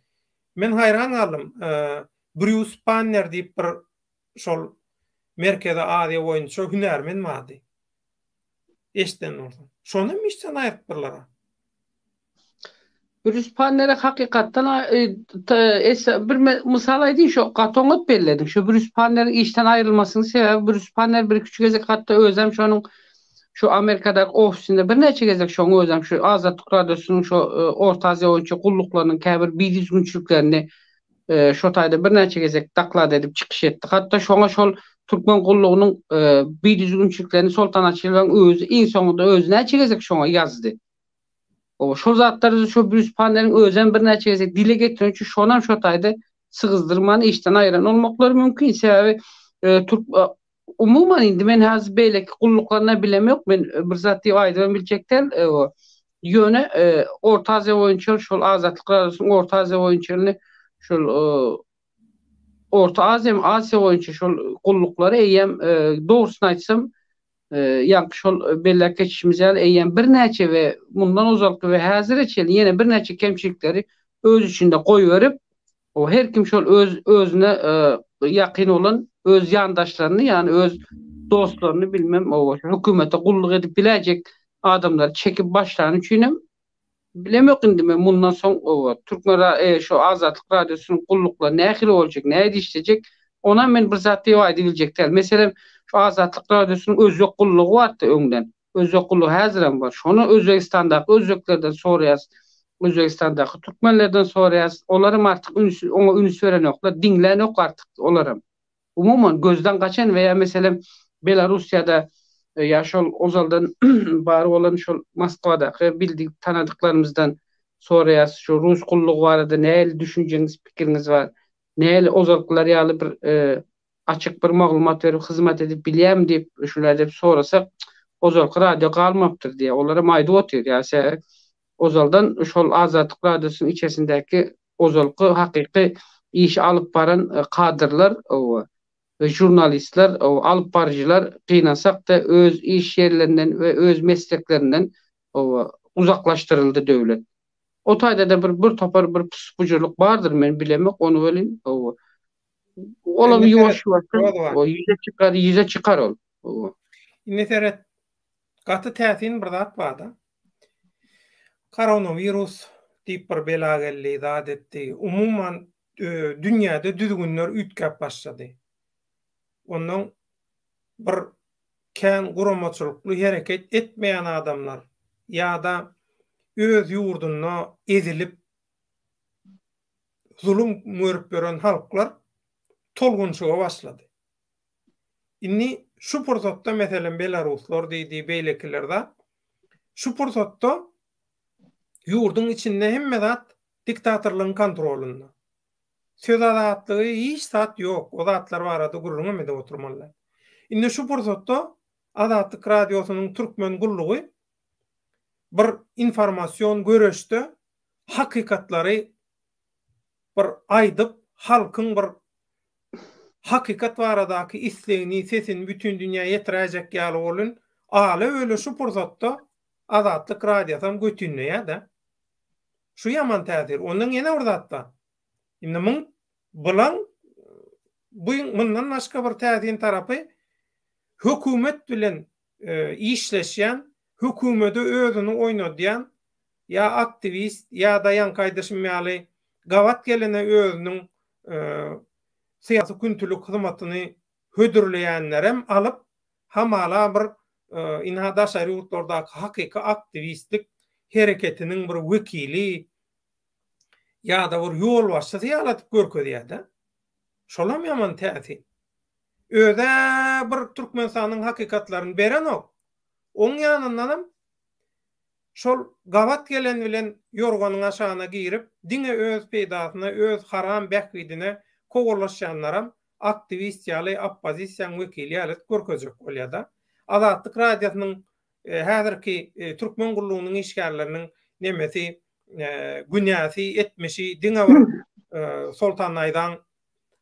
Men haýran galdym, Brýus Panner diýip bir şol Merkezi Aziýa boýunça hünärmen bardy. Eşiden bolsaň. Şonam işden aýrypdyrlar-a. Brýus Pannere hakykatdan bir mysal aýdyn şo gaty oňat bellediň. Şo Brýus Panneriň işden aýrylmasynyň sebäbi Brýus Panner bir iki üç gezek hatda özem şonuň şu Amerikadaky ofisinde birnäçe gezek şoň özem şu Azatlyk Radiosynyň şo Orta Aziýa boýunça gulluklarynyň käbir bidüzgünçiliklerini şo taýda birnäçe gezek doklad edip çykyş etdi. Hatda şoňa şol türkmen gullugynyň bidüzgünçiliklerini Soltan Açylowyň özi iň soňunda özi näçe gezek şoňa ýazdy. O şol zatlary şo Brýus Panneriň özem birnäçe gezek dile getiren üçin şonam şo taýda sygyzdyrman işden aýyran bolmaklary mümkin. Sebäbi türk umuman indi men häzir beýleki gulluklaryna bilemok men bir zat diýip aýdybam biljek däl. Ýöne Orta Aziýa boýunça şol Azatlyk Radiosynyň Orta Aziýa boýunça indi şol Orta Aziýa Aziýa boýunça şol gulluklary eýýäm dogrusyny aýtsam ýaňky şol belläp geçişimiz ýaly eýýäm birnäçe we mundan ozalky we häzire çenli ýene birnäçe kemçilikleri öz içinde goýberip O her kim şol öz özüne ýakyn bolan öz ýandaşlaryny, ýagny öz dostlaryny bilmem o hökümete gulluk edip biläýjek adamlary çekip başlany üçinem bilemok indi men mundan soň o türkmen e, şu Azatlyk radiosynyň gulluklary nähili boljak, nähili işlejek, onam men bir zat diýip aýdybiljek däl. Meselem, şu Azatlyk radiosynyň özbek gullugy bardy öňden. Özbek gullugy häzirem bar. Şony Özbegistandaky özbeklerden soraýas. Özbegistandaky türkmenlerden soraýas. Olaram artyk üns oňa üns berenoklar, diňlänok artyk olaram. Umuman gözden gaçan we ýa meselem Belarussiýada ýa şol ozaldan bar bolan şol Moskwadaky bildik tanadyklarymyzdan soraýas. Şu rus gullugy barada nähili düşünjeňiz, pikiriňiz bar? Nähili ozalkylar ýaly bir açyk bir maglumat berip hyzmat edip bilýärmi diýip şular diýip sorasak ozalky radio galmapdyr diýýär. Olaram aýdyp otyr. Ýa se ozaldan şol Azatlyk radiosynyň içerisindäki ozalky hakyky işi alyp baran kadrlar we žurnalistler, alyp baryjylar gynansak-da öz iş ýerlerinden we öz mesleklerinden. Uzaklaşdyryldy döwlet. O taýda-da bir bir topar bir pus-bujurlyk bardyr, men bilemok ony welin, hawa. Olam ýuwaş-ýuwaşdan ýüze çykar, ýüze çykar ol. Hawa. Indi seret, gaty täsin bir zat bar-da. Koronawirus diýip bir bela geldi, zat etdi. Umuman, dünýäde düzgünler üýtgäp başlady. Ondan bir kän guramaçylykly hereket etmeýän adamlar ýa-da öz ýurdunda ezilip, zulum görüp ýören halklar tolgunşyga başlady. Indi şu pursatda, meselem, belaruslar diýdi, beýlekiler zat, şu pursatda ýurduň içinde hemme zat diktatorlygyň kontrolynda. Söz azatlygy hiç zat ýok, o zatlar barada gürrüňem edip oturmaly däl. Indi şu pursatda Azatlyk Radiosynyň türkmen gullugy bir informasion göreşde hakykatlary bir aýdyp, halkyň bir hakykat baradaky islegini, sesini bütin dünýä ýetiräýjek ýaly bolun, ala-böle şu pursatda Azatlyk Radiosam götinleýär-de. Şu ýaman täsir. Ondan ýene bir zat bar. Indi muň bulaň bu mundan başga bir täsin tarapy hökümet bilen işleşýän, hökümede özüni oýnadýan ýa aktiwist ýa-da ýaňky aýdyşym ýaly gabat gelene özüniň syýasy küntülik hyzmatyny hödürleýänlerem alyp hamala bir ynha daşary ýurtlardaky hakyky aktiwistlik hereketiniň bir wekili ýa-da bir ýolbaşçysy ýaly edip görkezýär-de. Şolam ýaman täsin. Öz-ä bir Türkmenistanyň hakykatlaryny berenok. Oň ýanyndanam şol gabat gelen bilen ýorganyň aşagyna girip, diňe öz peýdasyna, öz haram bähbidine kowalaşýanlaram aktiwist ýaly, oppozisiýaň wekili ýaly edip görkezjek bolýar-da. Azatlyk Radiosynyň häzirki türkmen gullugynyň işgärleriniň nemesi, günäsi, etmişi diňe bir Soltan Naýzaň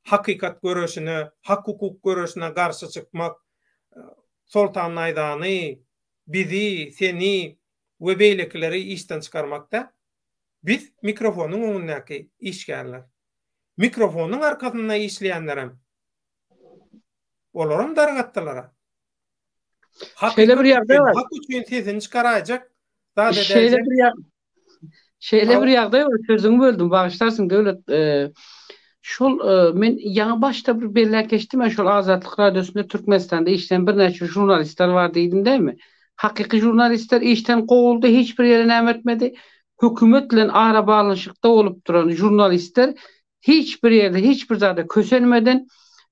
hakykat göreşine, hak-hukuk göreşine garşy çykmak, Soltan Naýzany, bizi, seni we beýlekileri işden çykarmak däl. Biz mikrofonyň öňündäki işgärler. Mikrofonyň arkasynda işleýänlerem olaram dargatdylar-a. Şeýle bir ýagdaý bar. Hak üçin sesini çykaraýjak, zat edäýjek. Şeýle bir ýagdaý. Şeýle bir ýagdaý bar, sözüňi böldüm, bagyşlarsyň Döwlet. Şol men ýaňy başda bir belläp geçdim, şol Azatlyk Radiosynda Türkmenistanda işleýän birnäçe žurnalistler bar diýdim dälmi? Hakyky žurnalistler işden kowuldy, hiç bir ýere näme etmedi. Hökümet bilen arabaglanyşykda bolup duran žurnalistler hiç bir ýerde hiç bir zada kösenmeden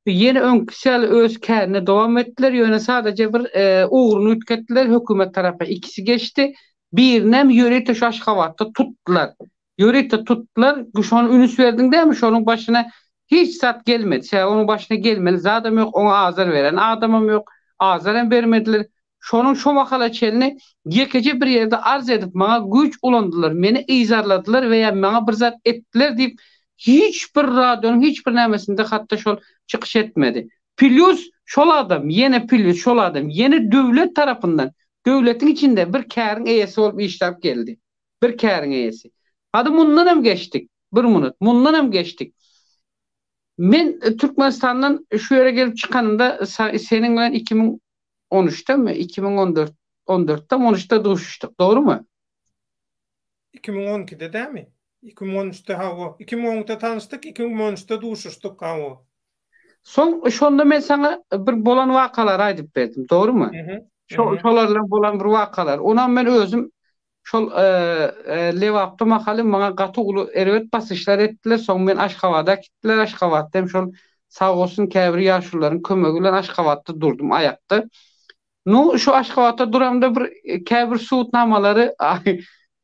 ýene öňküsi ýaly öz kärine dowam etdiler, ýöne sadaje bir ugruny üýtgetdiler, hökümet tarapa ikisi geçdi, birinem ýörite şu Aşgabatda tutdular. Ýörite tutdular, şony ünüs berdiň dämi, şonuň başyna hiç zat gelmedi, sebäbi onuň başyna gelmeli zadam ýok, oňa azar beren adamam ýok, azar hem bermediler. Şonuň şo mahala çenli ýekeje bir ýerde arz edip maňa güýç ulandylar, meni yzarladylar we ýa maňa bir zat etdiler diýip hiç bir radionyň hiç bir nämesinde hatda şol çykyş etmedi. Plýus şol adam, ýene plýus şol adam, ýene döwlet tarapyndan, döwletiň içinde bir käriň eýesi bolup işläp geldi. Bir käriň eýesi. Hady mundan hem geçdik. Bir munut. Mundan hem geçdik. Men Türkmenistandan şu ýere gelip çykanymda seniň bilen 2013-demi, 2014 14-de 13-de duşuşdyk, dogrumy? 2012-de dämi? 2013-de hawa. 2012-de tanyşdyk, 2013-de duşuşdyk, hawa. Soň şonda men saňa bir bolan wakalary aýdyp berdim, dogrumy? Şo şolar bilen bolan bir wakalar. Onam men özüm şol Lebapda mahaly maňa gaty uly erbet basyşlar etdiler. Soň men Aşgabada äkitdiler. Aşgabatda hem şol sag bolsun käbir ýaşulularyň kömegi bilen Aşgabatda durdum aýakda. Nu, şu Aşgabatda duramda bir käbir subutnamalary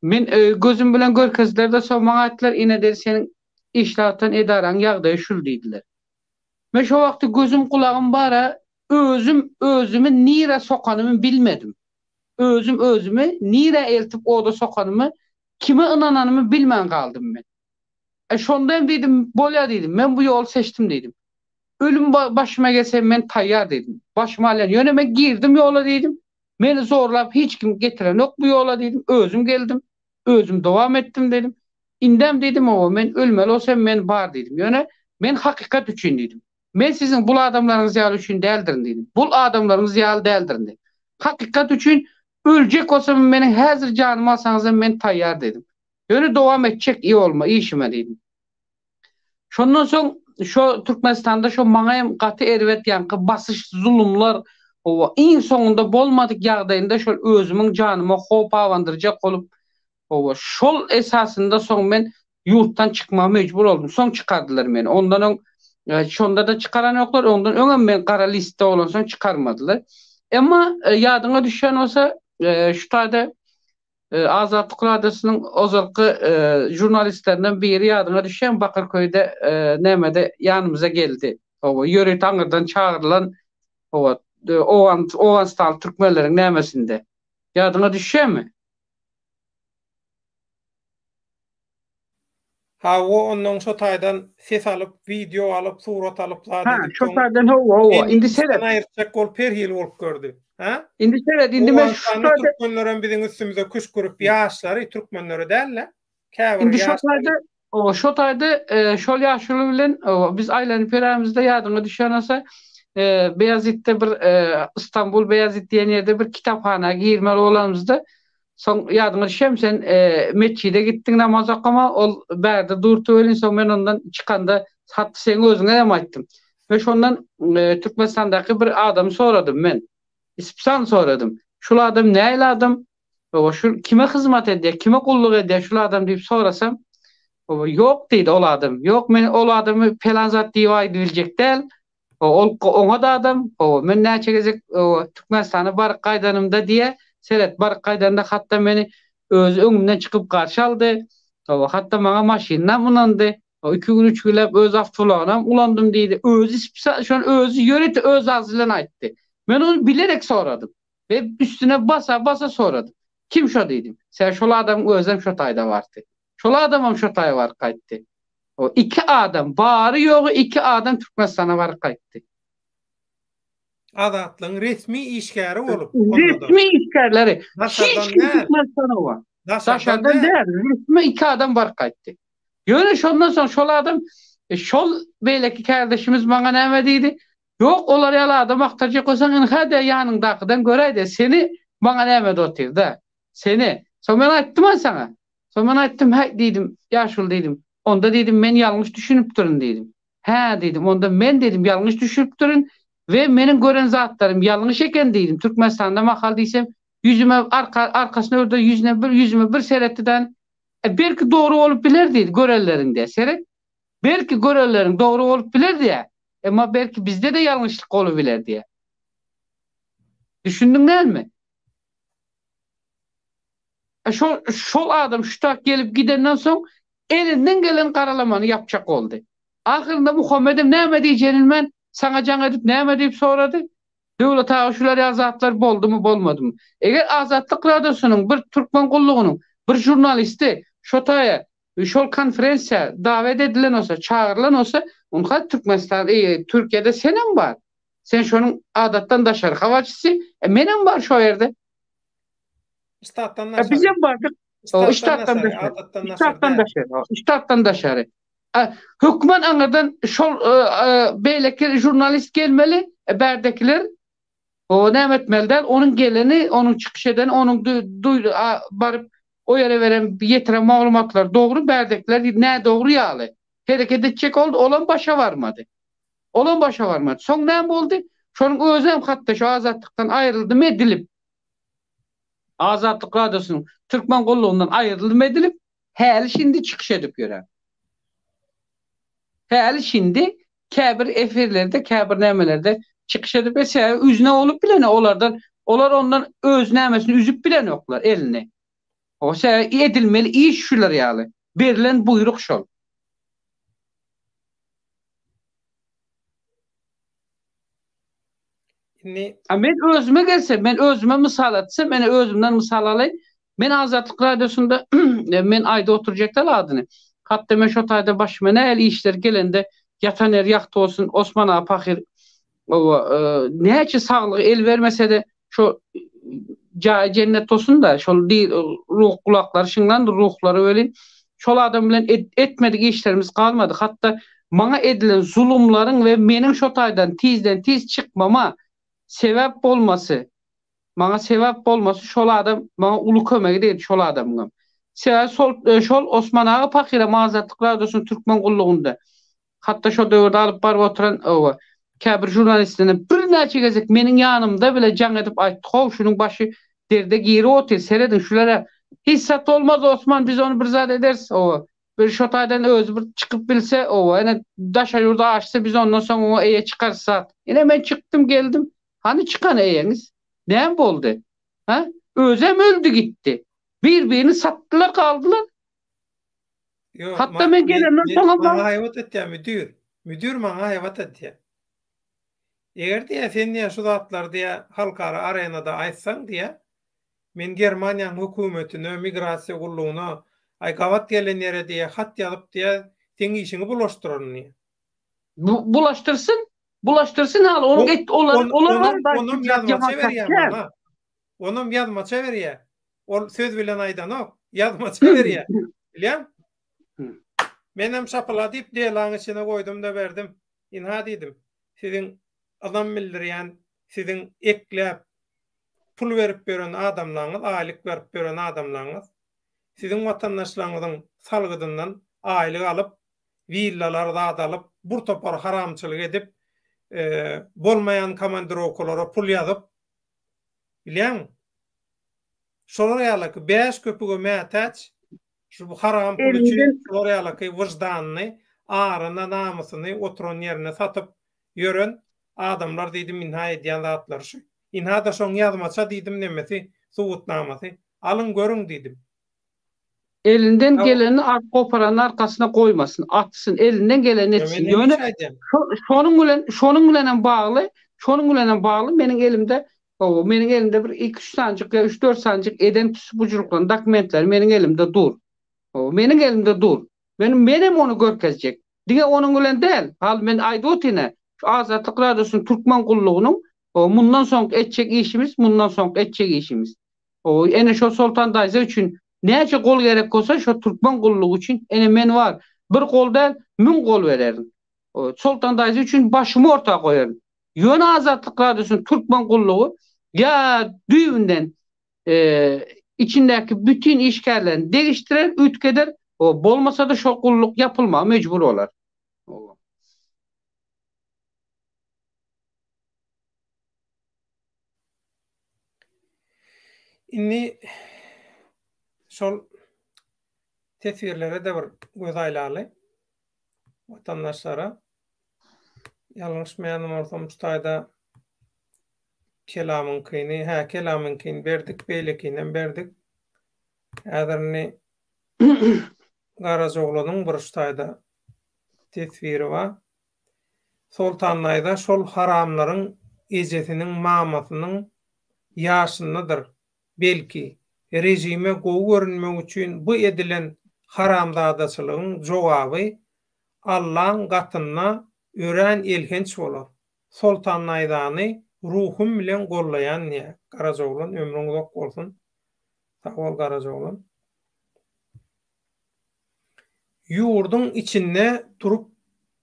men gözüm bilen görkezdiler-de, soň maňa aýtdylar, ine dedi, seniň işläp atan edaraň ýagdaýy şul diýdiler. Men şo wagty gözüm gulagym bar-a, özüm özümi nirä sokanymy bilmedim. Özüm özümi nirä eltip oda sokanymy, kime ynananymy bilmän galdym men. E, şonda hem diýdim, bolýar diýdim, men bu ýoly seçdim diýdim. Ölüm başyma gelse men taýýar diýdim. Başyma alýan. Ýöne men girdim ýola diýdim. Meni zorlap hiç kim getirenok bu ýola diýdim, özüm geldim, özüm dowam etdim diýdim. Indem diýdim, hawa, men ölmeli bolsam men bar diýdim. Ýöne men hakykat üçin diýdim. Men siziň bul adamlaryňyz ýaly üçin däldirin diýdim. Bul adamlaryňyz ýaly däldirin diýdim. Hakykat üçin öljek bolsam meniň häzir janymy alsaňyzam men taýýar diýdim. Ýöne dowam etjek ýoluma, işime diýdim. Şondan soň şo Türkmenistanda şo maňa hem gaty erbet ýaňky basyş zulumlar hawa iň soňunda bolmadyk ýagdaýynda şol özümiň janyma howp abandyrjak bolup hawa şol esasynda soň men ýurtdan çykmaga mejbur boldum. Soň çykardylar meni. Ondan öň şonda-da çykaranoklar, ondan öňem men gara listde bolansoň çykarmadylar. Emma ýadyňa düşýän bolsa şu taýda Azatlyk Radiosynyň ozalky žurnalistlerinden biri ýadyňa düşýärmi, Bakyrköýde nämede ýanymyza geldi. Hawa, ýörite aňyrdan çagyrylan, hawa, owgan, owganystanly türkmenleriň nämesinde. Ýadyňa düşýärmi? Hawa ondan şo taýdan ses alyp, wideo alyp, surat alyp zat Ha, edip şo soň taýdan hawa, hawa. seni Indi işden seret. aýyrtjak bolup her hili bolup gördi. Ha? Indi seret, indi men şu Owganystanly taýda türkmenlerem biziň üstümize küşgürip ýaşlary, türkmenleri däl-de, käbir Indi şo ýaşlary. taýda, hawa, şo taýda e, şol ýaşuly bilen hawa, biz aýlanyp ýörämizde ýadyňa düşýän bolsa, e, Beýazitde bir e, Istanbul Beýazit diýen ýerde bir kitaphana girmeli bolanymyzda Soň ýadyňa düşýärmi sen metjide gitdiň namaz okama ol bärde durdy welin soň men ondan çykanda hatda seň özüňe hem aýtdym. Men şondan Türkmenistandaky bir adamy soradym men. Ispsan soradym. Şul adam nähili adam? Oba şul kime hyzmat edýär, kime gulluk edýär şul adam diýip sorasam, oba ýok diýdi ol adam. Ýok men ol adamy pelan zat diýip aýdybiljek däl. Ol oňat adam, hawa, men näçe gezek Türkmenistana baryp gaýdanymda diýýär, seret, baryp gaýdanda hatda meni özi öňümden çykyp garşy aldy, hawa, hatda maňa maşynynam ynandy, iki gün, üç günläp öz awtoulagynam ulandym diýdi. Özi şony özi ýörite öz agzy bilen aýtdy. Men ony bilerek soradym we üstüne basa-basa soradym. Kim şo diýdim. Sebäbi şol adamyň özem şo taýda bardy. Şol adamam şo taýa baryp gaýtdy. O iki adam, bary-ýogy iki adam Türkmenistana baryp gaýtdy. Azatlygyň resmi işgäri bolup, onda-da. Resmi işgärleri. Daşardan Hiç kim däl. Türkmenistana bar. Daşardan Daşardan däl. däl. Resmi iki adam baryp gaýtdy. Ýöne şondan soň şol adam, şol beýleki kärdeşimiz maňa näme diýdi? Ýok, olar ýaly adam agtarjak bolsaň, ynha-da ýanyňdakydan göräý-de, seni maňa näme edip otyr-da. Seni. Soň men aýtdym-a saňa. Soň men aýtdym, Häý, diýdim, ýaşuly diýdim, onda diýdim, men ýalňyş düşünipdirin diýdim. Hä, diýdim, onda men diýdim, ýalňyş düşünipdirin we meniň gören zatlarym ýalňyş eken diýdim. Türkmenistanda mahal diýsem, ýüzüme arka, arkasyna öwürdi, ýüzüne bir, ýüzüme bir seretdi däni, E, belki dogry bolup biler diýdi, görenleriň diýä. Seret, belki görenleriň dogry bolup biler diýä. Emma belki bizde-de ýalňyşlyk bolubiler diýä. Düşündiň dälmi? E şol şol adam şu tak gelip gidenden soň elinden gelen garalamany ýapjak boldy. Ahyrynda Muhammedem näme diýjegini bilmän saňa jaň edip näme diýip sorady? Döwlet aga şular ýaly zatlar boldumy bolmadymy? Eger Azatlyk Radiosynyň bir türkmen gullugynyň bir žurnalisti şo taýa şol konferensiýa dawet edilen bolsa çagyrylan bolsa onda Türkmenistan Türkiýede senem bar. Sen şonuň adatdan daşary habarçysy. E menem bar şo ýerde. Ştatdan E daşary. bizem bardyk. O Ştatdan ştatdan daşary, daşary. adatdan daşary Ştatdan däl. daşary. Ştatdan daşary. E, hökman aňyrdan şol e, e, beýleki žurnalist gelmeli, e, bärdekiler o näme etmeli däl, onuň geleni, onuň çykyş edeni, onuň duý baryp o ýere beren ýetiren maglumatlary dogry, bärdekiler nädogry ýaly hereket etjek boldy, olam başa barmady. Olam başa barmady. Soň näme boldy? Şonuň özem hatda şu Azatlykdan aýryldymy edilip, Azatlyk Radiosynyň Türkmen gullugyndan aýryldymy edilip, häli-şindi çykyş edip ýörer. Häli-şindi käbir efirlerde, käbir nämelerde çykyş edip, e, sebäbi üzne bolup bilene olardan, olar ondan öz nämesini üzüp bilenoklar, elini. O sebäbi edilmeli iş şular ýaly. Berlen buýruk şol. Indi A men özüme gelsem, men özüme mysal atsam, ene özümden mysal alaýyn. Men Azatlyk Radiosynda men aýdyp oturjak däl adyny. Hatda men şo taýda başyma nähili işler gelende ýatan ýeri ýagty bolsun Osman aga pahyr oba näçe saglygy el bermese-de şo. Jaýy jennet bolsun-da, şol ruh gulaklary şyňlandyr ruhlary welin, şol adam bilen etmedik işlerimiz galmady. Hatda maňa edilen zulumlaryň we meniň şo taýdan tizden-tiz çykmama sebäp bolmasy, maňa sebäp bolmasy şol adam maňa uly kömegi degdi şol adamyňam. Sebäbi şol şol Osman aga pahyram Azatlyk Radiosynyň türkmen gullugynda Hatda şo döwürde alyp baryp oturan oba käbir žurnalistlerine birnäçe gezek meniň ýanymda bile jaň edip aýtdy, how, şunuň başy derde girip otyr, serediň, şulara hiç zat bolmaz, Osman, biz ony bir zat ederis, oba, bir şo taýdan özi bir çykyp bilse, oba, ene daşary ýurda aşsa, biz ondan soň oňa eýe çykarys zat. Ine, men çykdym, geldim. Hany çykan eýeňiz? Näme boldy? Hä? Özem öldi gitdi. Bir-birini satdylar galdylar. Ýok, Hatda men gelenden soňam maňa haýbat etýär müdir. Müdir maňa haýbat etýär. Eger diýýär, sen diýýär şu zatlary diýýär halkara arenada aýtsaň diýýär, men Germaniýanyň hökümetine, migrasiýa gullugyna, aý gabat gelen ýere diýýär hat ýazyp diýýär, seň işiňi bulaşdyraryn diýýär. Bulaşdyrsyn, bulaşdyrsyn hal onuň et olar olar bar. Onam ýazmaça berýär maňa. Onam ýazmaça berýär. Ol söz bilen aýdanok, ýazmaça berýär. Bilýäň? Menem şapyla diýip delaň içine goýdum-da berdim. Ynha diýdim, siziň ynam bildirýän, siziň ekläp, pul berip ýören adamlaryňyz, aýlyk berip ýören adamlaryňyz, siziň watandaşlaryňyzyň salgydyndan aýlyk alyp, willalar zat alyp, bir topar haramçylyk edip, bolmaýan komandirowkalara pul ýazyp, Bilýäňmi? Şolar ýalyky bäş köpüge mätäç, şu bu haram pul üçin şolar ýalyky wyždanyny, aryny, namysyny oturan ýerinde satyp ýören adamlar diýdim ynha edýän zatlary şu. Ynha-da şoň ýazmaça diýdim nemesi, subutnamasy. Alyň görüň diýdim. Elinden gelenini art goparanyň arkasyna goýmasyn, atsyn, elinden gelenini etsin. Ýöne şonuň bilen, şonuň bilenem bagly, şonuň bilenem bagly meniň elimde, hawa, meniň elimde bir iki-üç sanjyk ýa üç-dört sanjyk eden püs-bujuryklaryň dokumentleri meniň elimde dur. Hawa, meniň elimde dur. Men, menem ony görkezjek. Diňe onuň bilen däl, hal men aýdyp otyryn-a, şu Azatlyk Radiosynyň türkmen gullugynyň, hawa, mundan soňky etjek işimiz, mundan soňky etjek işimiz. O ene şo Soltan daýza üçin näçe gol gerek bolsa şo türkmen gullugy üçin ene men bar bir gol däl müň gol bererin. O Soltan daýza üçin başymy orta goýaryn. Ýöne Azatlyk Radiosynyň türkmen gullugy ýa düýbünden içindäki bütin işgärlerini degişdirer, üýtgeder, o bolmasa-da şo gulluk ýapylmaga mejbur bolar. Indi şol teswirlere-de bir göz aýlaly. Watandaşlara. Ýalňyşmaýan bolsam şu taýda Kelamyňkyny, hä, Kelamyňkyny berdik, beýlekinem berdik. Häzir indi Garajaoglanyň bir şu taýda teswiri bar. Soltan Naýza şol haramlaryň ejesiniň mamasynyň ýaşyndadyr, belki, režime gowy görünmek üçin bu edilen haramzadaçylygyň jogaby Allaň gatynda örän elhenç bolar. Soltan Naýzany ruhum bilen gollaýan diýýär. Garajaoglan ömrüň uzak bolsun. Sag bol Garajaoglan. Ýurduň içinde durup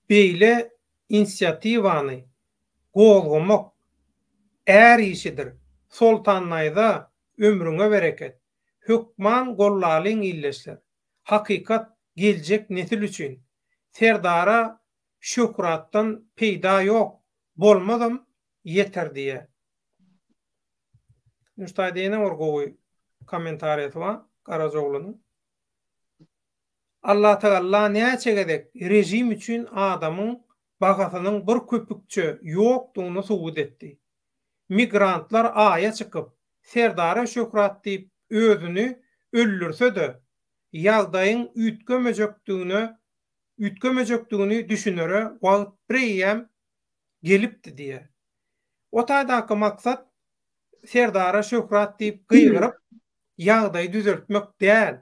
beýle inisiatiwany gozgamak är işidir. Soltan Naýza ömrüňe bereket. Hökman gollalyň ildeşler. Hakykat geljek nesil üçin. Serdara şöhratdan peýda ýok, bolmazam ýeter diýýär. Müştaýda ýene bir gowy kommentariýasy bar Garajaoglanyň. Allatagalla näçe gezek režim üçin adamyň bahasynyň bir köpükçe ýokdugyny subut etdi. Migrantlar aýa çykyp, Serdara şöhrat diýip özüni öldürse-de, ýagdaýyň üýtgemejekdigine üýtgemejekdigini düşünere wagt bireýýäm gelipdi diýýär. O taýdaky maksat Serdara şöhrat diýip gygyryp, ýagdaýy düzeltmek däl.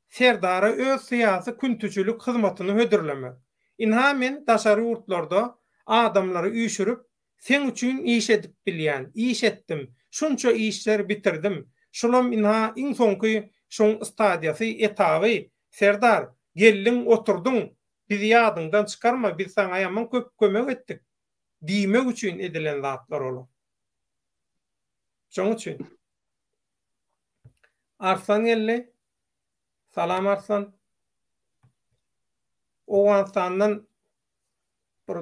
Serdara öz syýasy küntüçilik hyzmatyny hödürlemek. Ynha men daşary ýurtlarda adamlary üýşürip, Seň üçin iş edip bilýän, iş etdim, şunça işler bitirdim. Şulam ynha iň soňky şoň stadiýasy, etaby. Serdar, geldiň, oturdyň, bizi ýadyňdan çykarma, biz saňa ýaman köp kömek etdik diýmek üçin edilen zatlar olar. Şoň üçin. Arslan geldi. Salam Arslan. Owganystandan bir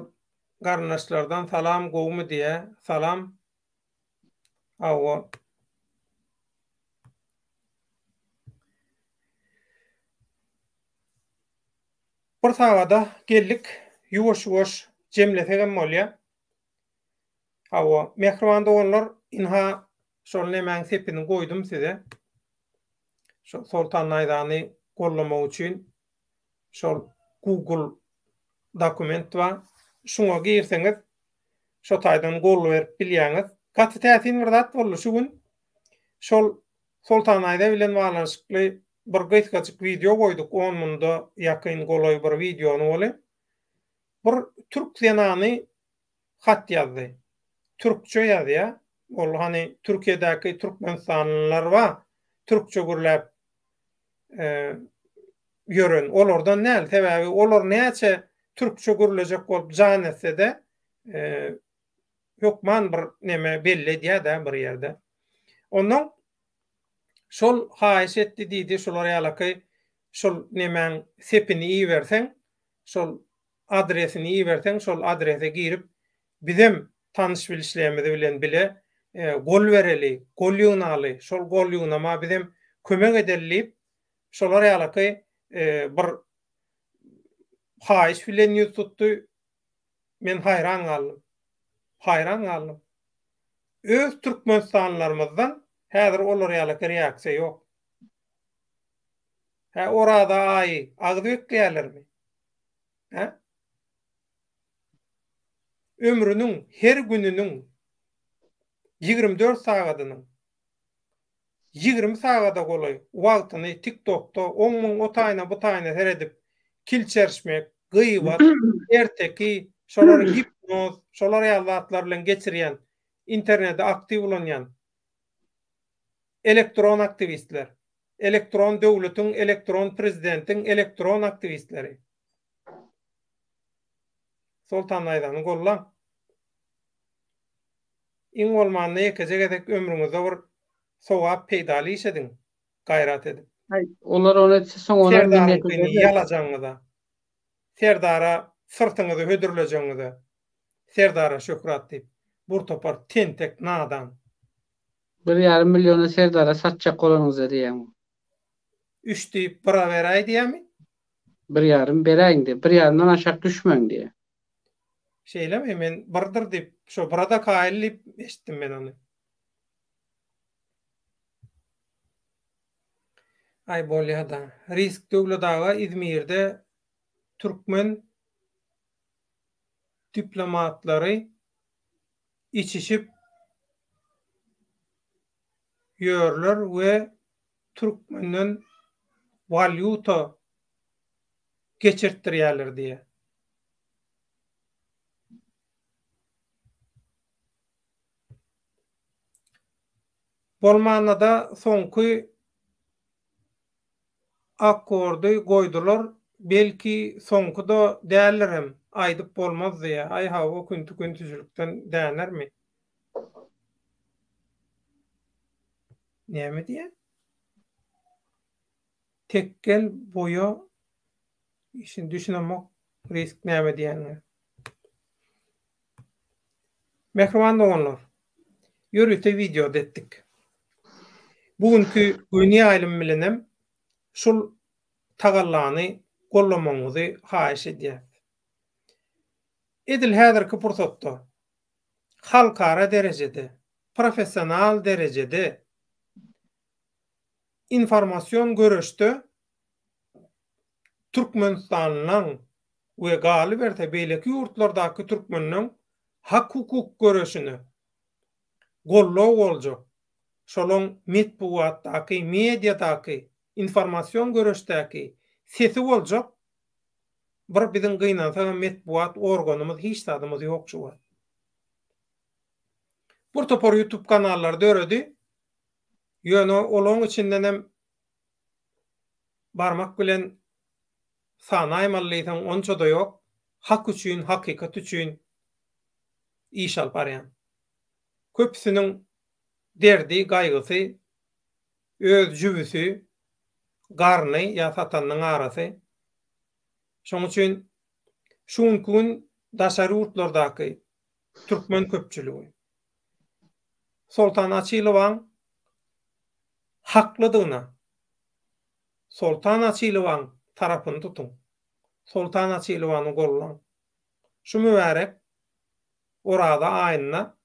garyndaşlardan salam gowumy diýä. Salam. Hawa. Bir sagada geldik. Ýuwaş-ýuwaş jemlesegem bolýa. Hawa, mähriban doganlar, ynha şol nemäň sepini goýdum size. Şol Soltan Naýzany gollamak üçin şol Google dokument bar. Şuňa girseňiz, şo taýdan golly berip bilýäňiz. Gaty täsin bir zat boldy şu gün. Şol Soltan Naýza bilen baglanyşykly bir gysgajyk wideo goýduk, on munda ýakyn golaý bir wideony weli. Bir türk zenany hat ýazdy. Türkçe ýazýa. Ol hany Türkiýedäki türkmenistanlylar bar, türkçe gürläp ýören. Olardan däl. Sebäbi olar näçe türkçe gürlejek bolup jan etse-de, hökman bir neme belli edýär-dä bir ýerde. Onnoň şol haýyş etdi diýdi, şular ýalaky şol nemäň sepini iberseň, şol adresini iberseň şol adrese girip bizem tanyş bilişlerimiz bilen bile gol bereli, gol ýygnaly, şol gol ýygnama bizem kömek edeli diýip şolar ýalaky bir haýyş bilen ýüz tutdy. Men haýran galdym. Haýran galdym. Öz türkmenistanlylarymyzdan häzir olar ýalaky reaksiýa ýok. Hä Oraza aýy agyz bekleýärlermi? Hä? Ömrüniň her gününiň 24 sagadynyň 20 sagada golaý wagtyny TikTokda oň-muň o taýyna bu taýyna seredip kilçerişmek, gybat, erteki, şolar gipnoz, şolar ýaly zatlar bilen geçirýän, interneti aktiw ulanýan elektron aktiwistler, elektron döwletiň, elektron prezidentiň elektron aktiwistleri. Soltan Naýzany gollaň. Iň bolmanda ýekeje gezek ömrüňizde bir sogap peýdaly iş ediň, gaýrat edip. Aý, olar ony etse soň olar minnet Serdaryňkyny ederler. ýalajagyňyza, Serdara syrtyňyzy hödürlejegiňize, Serdara şöhrat diýip, bur topar tentek nadan. Bir ýarym milliona Serdara satjak bolanyňyza diýýäň. Üç diýip bira beräý diýýämi? Bir ýarym beräýiň diýýär. Bir ýarymdan aşak düşmäň diýýär. Şeýlemi? Men birdir diýip, şo birada kaýyl diýip eşitdim men ony. Aý bolýada. Risk Döwlet aga Izmirde türkmen diplomatlary içişip ýörler we türkmenden walýuta geçirtdirýärler diýýär. Bolmanda-da soňky akkordy goýdular, belki soňky-da däldirem, aýdyp bolmaz diýýär. Aý hawa, künti küntüçilikden dänermi? Näme diýýär? Tekgel boýa işini düşünemok risk näme diýýänine. Mähriban doganlar, ýörite wideoda etdik. Bu günki göni ýaýlym bilenem şul tagallany gollamagyňyzy haýyş edýäs. Edil häzirki pursatda halkara derejede, professional derejede informasion göreşde türkmenistanlylaň we galyberse beýleki ýurtlardaky türkmenleň hak-hukuk göreşine goldaw boljak, şolaň metbugatdaky, mediadaky, informasion göreşdäki sesi boljak bir biziň gynansagam metbugat organymyz hiç zadymyz ýok şu wagt. Bir topar YouTube kanallary döredi. Ýöne olaryň içindenem barmak bilen sanaýmaly diýseň onça-da ýok. Hak üçin, hakykat üçin iş alyp barýan. Köpüsiniň derdi, gaýgysy öz jübüsi, garny ýa satanynyň arasy. Şonuň üçin şu günki gün daşary ýurtlardaky türkmen köpçüligi Soltan Açylowaň haklydygyna, Soltan Açylowaň tarapyny tutuň. Soltan Açylowany gollaň. Şu mübärek Oraza aýynda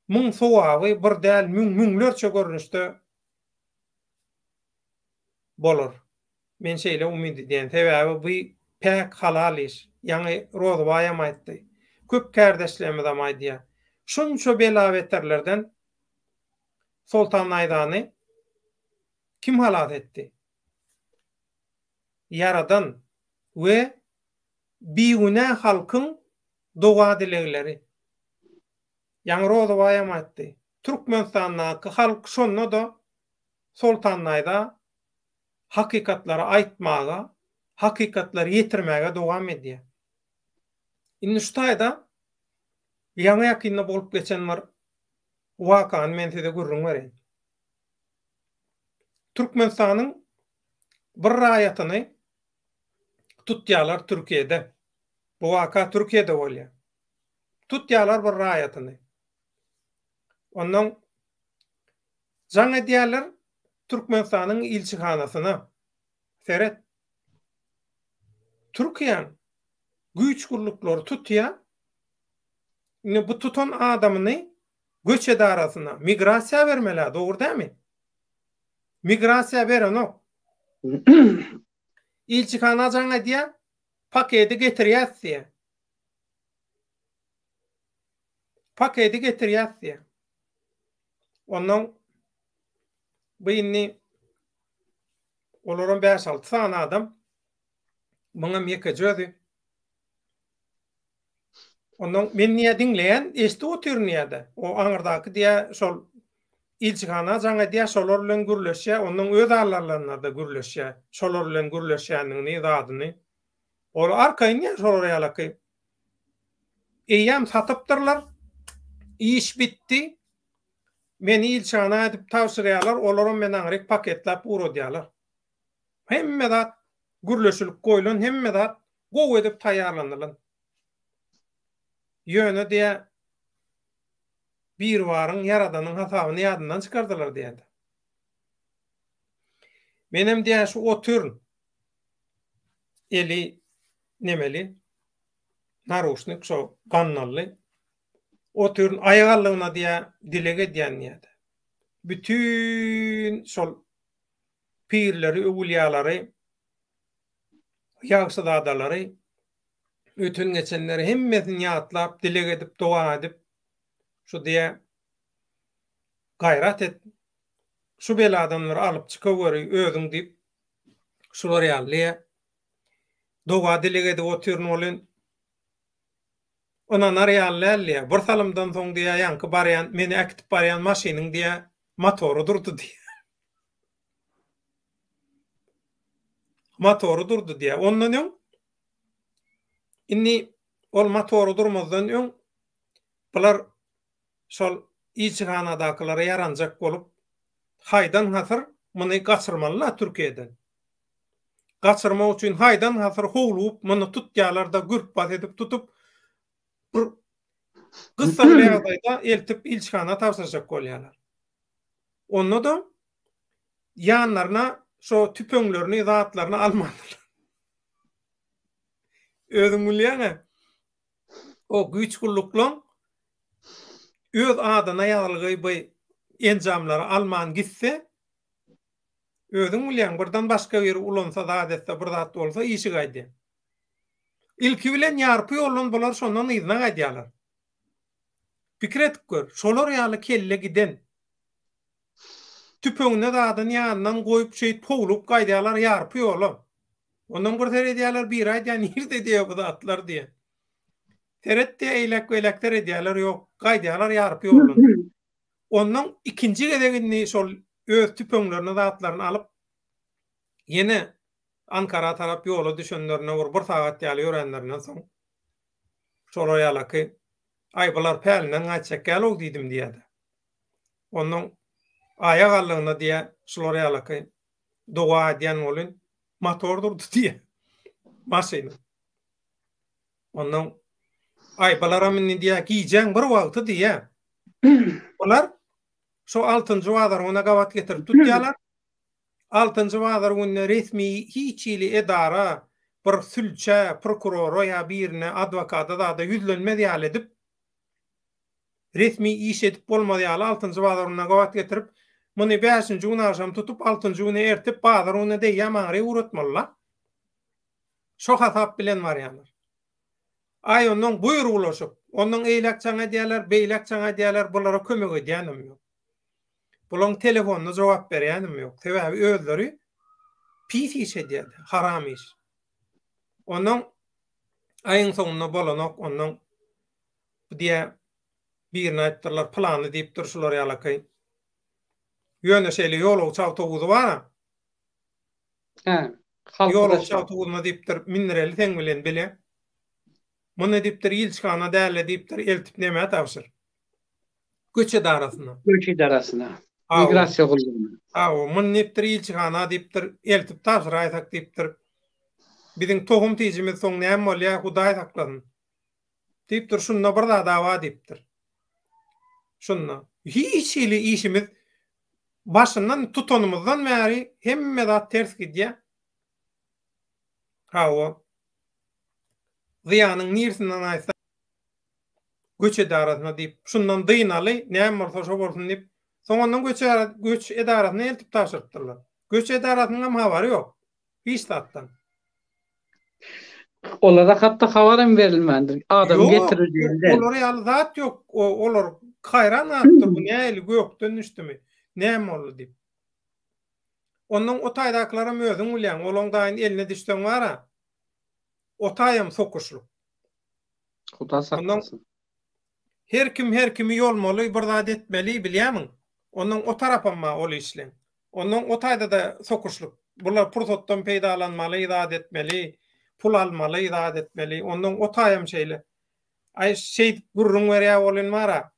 muň sogaby bir däl müň müňlerçe görnüşde bolar. Men şeýle umyt edýän. Sebäbi bu päk halal iş. Ýaňy Rozybaýam aýtdy. Köp kärdeşlerimizem aýdýar. Şunça bela-beterlerden Soltan Naýzany kim halas etdi? Ýaradan we bigünä halkyň doga-dilegleri. Ýaňy Rozybaýam aýtdy. Türkmenistandaky halk şonda-da Soltan Naýza hakykatlary aýtmaga, hakykatlary ýetirmäge dowam edýär. Indi şu taýda ýaňy-ýakynda bolup geçen bir wakany men size gürrüň bereýin. Türkmenistanyň bir raýatyny tutýarlar Türkiýede. Bu waka Türkiýede bolýar. Tutýarlar bir raýatyny. Ondan jaň edýärler Türkmenistanyň ilçihanasyna. Seret. Türkiýäň güýç gulluklary tutýar. Indi bu tutan adamyny göç edarasyna, migrasiýa bermeli-ä, dogry dälmi? Migrasiýa berenok. Ilçihana jaň edýär, paketi getirýäs diýýär. Paketi getirýäs diýýär. Ondan bu indi olaram 5-6 sany adam. Muňam ýekeje özi. Ondan men niýe diňleýän, eşidip otyryn diýýär-de. O aňyrdaky diýýär, şol ilçihana jaň edýär, şolar bilen gürleşýär, ondan öz allarlarynda-da gürleşýär. Şolar bilen gürleşýändigini, zadyny. Ol arkaýyn diýýär şolar ýalaky. Eýýäm satypdyrlar. Iş bitdi. Meni ilçihana edip tabşyrýarlar, olaram meni aňryk paketläp ugradýarlar. Hemme zat gürleşilip goýlan, hemme zat gowy edip taýýarlanylan. Ýöne diýä Biribaryň Ýaradanyň hasabyny ýadyndan çykardylar diýýärdi. Menem diýä şu otyryn. Eli nemeli naruşnik şo gandally. Otyryn aýagallygyna diýä dileg edýän diýýärdi. Bütin şol pirleri, öwülýalary, ýagşyzadalary, öten-geçenleri hemmesini ýatlap, dileg edip, doga edip, şu diýä, gaýrat et, şu beladan bir alyp çykaweri özüň diýip, şular ýaly diýä, doga-dileg edip otyryn welin, Ynanar ýaly däl diýýär. Bir salymdan soň diýýär, ýaňky barýan, meni äkidip barýan maşynyň diýýär, motory durdy diýýär. Motory durdy diýýär. Ondan öň indi ol motory durmazdan öň bular şol ilçihanadakylara ýaranjak bolup, haýdan-hasyr muny gaçyrmaly-la Türkiýeden. Gaçyrmak üçin haýdan-hasyr howlugyp muny tutýarlar-da, gürpbas edip tutup, bir gyssagly ýagdaýda eltip ilçihana tabşyrjak bolýarlar. Onda-da ýanlaryna şo tüpeňlerini, zatlaryny almandyrlar. Özüň bilýäň-ä, o güýç gulluklaň öz adyna ýazylgy bu enjamlary alman gitse, özüň bilýäň, birden başga biri ulansa, zat etse, bir zat bolsa, işi gaýdýar. Ilki bilen ýarpy ýoldan bular şondan yzyna gaýdýarlar. Pikir edip gör, şolar ýaly kelle giden. Tüpeňine zadyny ýanyndan goýup şeýdip howlugyp gaýdýarlar ýarpy ýola. Ondan bir seredýärler, biri aýdýar nirde diýýär bu zatlar diýýär. Seret diýýär, eýläk-beýläk seredýärler, ýok. Gaýdýarlar ýaryp ýoldan. Onnoň ikinji gezek indi şol öz tüpeňlerini zatlaryny alyp, ýene Ankara tarap ýola düşenlerine bir bir sagat ýaly ýöränlerinden soň, şolar ýalaky, Aý, bular pälinden gaýtjak däl-ow diýdim diýýär-de. Onnoň aýak aldygyna diýýär, şular ýalaky doga edýän welin, motor durdy diýýär, maşynyň. Onnoň, Aý, bularam indi diýýär, gijäň bir wagty diýýär. Bular şo altynjy bazar güne gabat getirip tutýarlar. Altynjy bazar gününe resmi hiç hili edara, bir sülçä, prokurora ýa birine, adwokata zada ýüzlenmez ýaly edip, resmi iş edip bolmaz ýaly altynjy bazar gününe gabat getirip, muny bäşinji gün agşam tutup, altynjy güne ertip, bazar gününe deýýäm aňryk ugratmaly-la. Şo hasap bilen barýarlar. Aý onnoň buýrulaşyp, onnoň eýläk jaň edýärler, beýläk jaň edýärler, bulara kömek edýänem ýok. Bulaň telefonyna jogap berýänem ýok. Sebäbi özleri pis iş edýärdi, haram iş. Onnoň aýyň soňunda bolanok, onnoň bu diýä birine aýtdyrlar, pylany diýipdir şular ýalaky. Ýöne şeýle ýolagçy awtobusy bar-a. Hä, halky Ýolagçy daşaýan. awtobusyna diýipdir, mindireli seň bilen bile. Muny diýipdir, ilçihana däl-de diýipdir, eltip nämä tabşyr? Göç edarasyna. Göç edarasyna. Hawa. Migrasiýa gullugyna. Hawa, muny diýipdir, ilçihana diýipdir, eltip tabşyraýsak diýipdir. Biziň tohum-tijimiz soň näme bolýar, Hudaý saklasyn. Diýipdir, şunda bir zad-a bar diýipdir. Şunda. Hiç hili işimiz başyndan tutanymyzdan bäri hemme zat ters gidýär. Hawa. Zyýanyň nirsinden aýtsaň göç edarasyna diýip, şundan dynaly, näme bolsa şo bolsun diýip, soň ondan göç göç edarasyna eltip tabşyrypdyrlar. Göç edarasynyň hem habary ýok. Hiç zatdan. Olara hatda habar hem berilmändir. Adamy getirildiginden. Olar ýaly zat ýok. Olar haýran galypdyr. Bu nähili gökden düşdümi? Näme boldy diýip. Ondan o taýdakylaram özüň bilýäň. Olaň daýyn eline düşseň bar-a. O taýam sokuşlyk. Huda saklasyn. Her kim her kimi ýolmaly, bir zat etmeli, bilýämiň? Onnoň o tarapam bar ol işleň. Onnoň o taýda-da sokuşlyk. Bular pursatdan peýdalanmaly, zat etmeli, pul almaly, zat etmeli. Onnoň o taýam şeýle. Aý, şeýdip gürrüň berýär welin bar-a.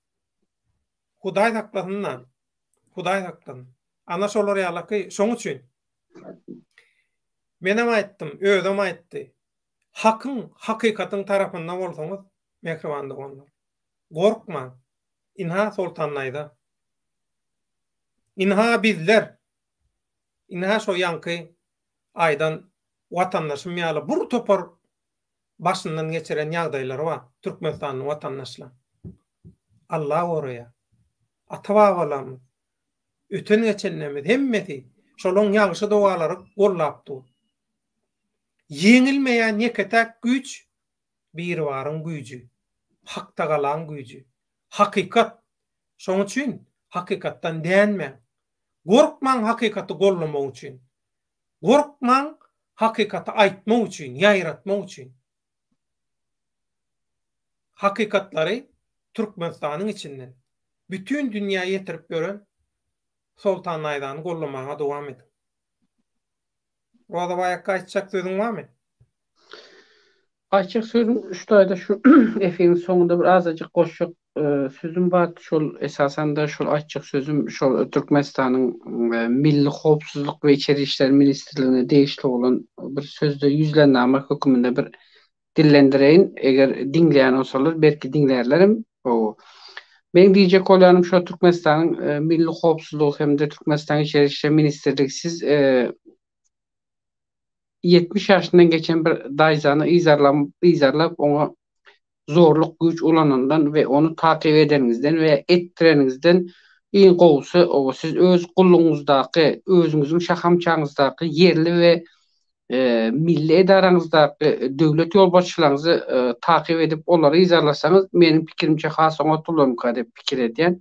Hudaý saklasyn-da. Hudaý saklasyn. Ana şolar ýalaky, şoň üçin. Menem aýtdym, özem aýtdy. Hakyň, hakykatyň tarapynda bolsaňyz, mähriban doganlar, gorkmaň! Ynha Soltan Naýza. Ynha bizler! Ynha şo ýaňky aýdan watandaşym ýaly bir topar başyndan geçiren ýagdaýlary bar türkmenistanly watandaşlaň. Alla goraýar. Ata-babalarymyz, öten-geçenlerimiz hemmesi şolaň ýagşy dogalary gollap dur. Ýeňilmeýän ýeke-täk güýç Biribaryň güýji, Haktagalaň güýji. Hakykat! Şoň üçin hakykatdan dänmäň. Gorkmaň hakykaty gollamak üçin. Gorkmaň hakykaty aýtmak üçin, ýaýratmak üçin. Hakykatlary Türkmenistanyň içinden bütin dünýä ýetirip ýören Soltan Naýzany gollamaga dowam ediň. Roza baýakga aýtjak sözüň barmy? Aýtjak sözüm şu taýda şu efiriň soňunda bir azajyk goşjak sözüm bar. Şol esasanda şol aýtjak sözüm şol Türkmenistanyň Milli howpsuzlyk we içeri işler ministrligine degişli bolan bir sözde ýüzlennama höküminde bir dillendireýin, eger diňleýän bolsalar, belki diňlärlerem. Hawa. Meň diýjek bolýanym şo Türkmenistanyň Milli howpsuzlygy hem-de Türkmenistanyň Içeri işler ministrligi siz 70 ýaşyndan geçen bir daýzany yzarlam yzarlap oňa zorluk güýç ulanandan we ony takyp edeniňizden we etdireniňizden iň gowusy oba siz öz gullugyňyzdaky özüňiziň şahamçaňyzdaky ýerli we milli edaraňyzdaky döwlet ýolbaşçylaryňyzy takyp edip olary yzarlasaňyz meniň pikirimçe has oňat bolarmyka diýip pikir edýän.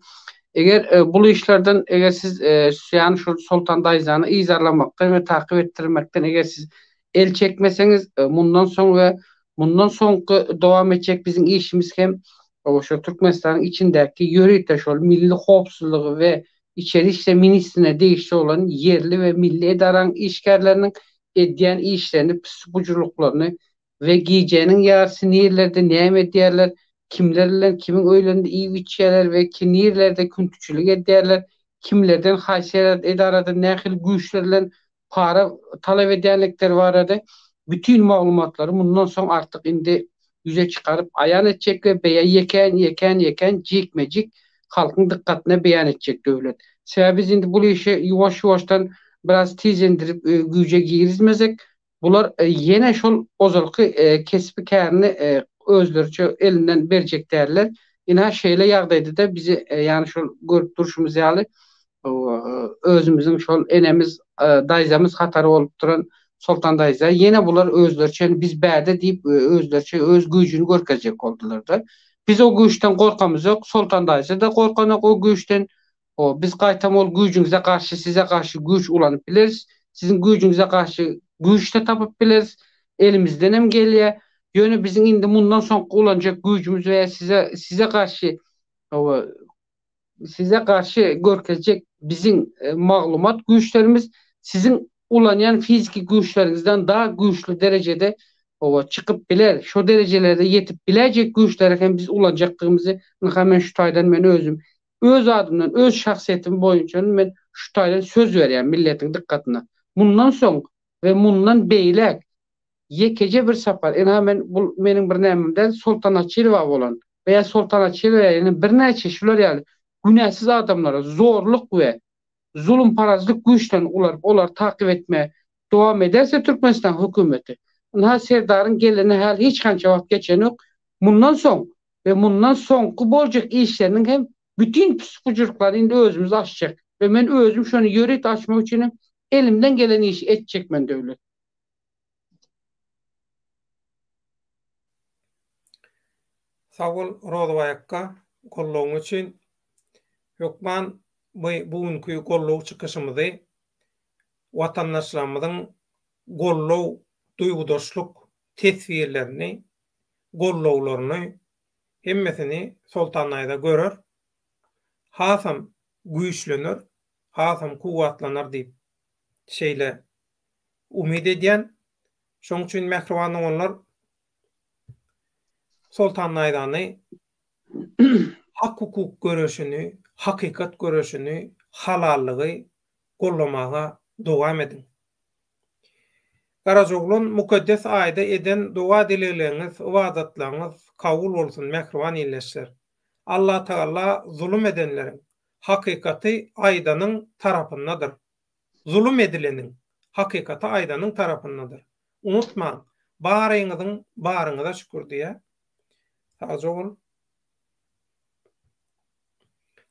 Eger bul işlerden eger siz ýany şol Soltan daýzany yzarlamakdan we takyp etdirmekden eger siz el çekmeseňiz mundan soň we. Mundan soňky dowam etjek biziň işimiz hem şol Türkmenistanyň içindäki ýörite şol milli howpsuzlygy we içeri işler ministrine degişli bolan ýerli we milli edaraň işgärleriniň edýän işlerini, pis-bujurlyklaryny we gijäniň ýarysy nirelerde näme edýärler, kimler bilen kimiň öýlerinde iýip-içýärler we ki nirelerde küntüçilik edýärler, kimlerden haýsy edarada nähili güýçler bilen para talap edýänlikleri barada bütin maglumatlary mundan soň artyk indi ýüze çykaryp aýan etjek we beýa ýekän ýekän ýekän jikme jik halkyň dykgatyna beýan etjek döwlet. Sebäbi biz indi bul işi ýuwaş ýuwaşdan biraz tijendirip güýje girizmesek Bular ýene şol ozalky kesbi kärini özleriçe elinden berjek däller. Ynha şeýle ýagdaýda-da bizi ýagny şol görüp durşumyz ýaly özümiziň şol enemiz, daýzamyz hatary bolup duran Soltan daýza ýene bular özleriçe biz bärde diýip özleriçe öz güýjüni görkezjek boldular-da. Biz o güýçden gorkamyzok, Soltan daýza-da gorkanok o güýçden. O, biz gaýtam ol güýjüňize garşy, size garşy güýç ulanyp bileris. Siziň güýjüňize garşy güýç-de tapyp bileris. Elimizdenem gelýär. Ýöne biziň indi mundan soňky ulanjak güýjümiz we size, size garşy, hawa, size garşy görkezjek biziň maglumat güýçlerimiz siziň ulanýan fiziki güýçleriňizden daha güýçli derejede, hawa, çykyp biler. Şo derejelerde ýetip biläýjek güýçleri hem biz ulanjakdygymyzy ynha men şu taýdan men özüm Öz adymdan, öz şahsyýetim boýunça men şu taýdan söz berýän milletiň dykgatyna. Mundan soň we mundan beýläk ýekeje bir sapar, ynha men bul meniň bir nämem däl, Soltan Açylowa bolan we ýa Soltan Açylowa ýene birnäçe şular ýaly günäsiz adamlara zorluk we zulumparazlyk güýçlerini ulanyp olary takyp etmegi dowam ederse Türkmenistan hökümeti, ynha Serdaryň gelenine häli hiç kança wagt geçenok, mundan soň we mundan soňky boljak işleriniň hem bütin pis-pujurlyklaryny indi özümiz açjak we men özüm şony ýörite açmak üçin hem elimden gelen işi etjek men Döwlet. Sag bol Rozybaý akga goldawyň üçin. Hökman bu bu günki goldaw çykyşymyzy watandaşlarymyzyň goldaw duýgudaşlyk teswirlerini gollawlaryny hemmesini Soltan Naýza görer, hasam güýçlener, hasam kuwwatlanar diýip şeýle umyt edýän. Şoň üçin mähriban doganlar Soltan Naýzany hak-hukuk göreşini, hakykat göreşini, halallygy gollamaga dowam ediň. Garajaoglan mukaddes aýda eden doga-dilegleriňiz, ybadatlaryňyz kabul bolsun mähriban ildeşler. Allatagala zulum edenleriň, hakykaty aýdanyň tarapyndadyr. Zulum edileniň, hakykaty aýdanyň tarapyndadyr. Unutmaň, baryňyzyň baryňyza şükür diýýär. Sagja bol.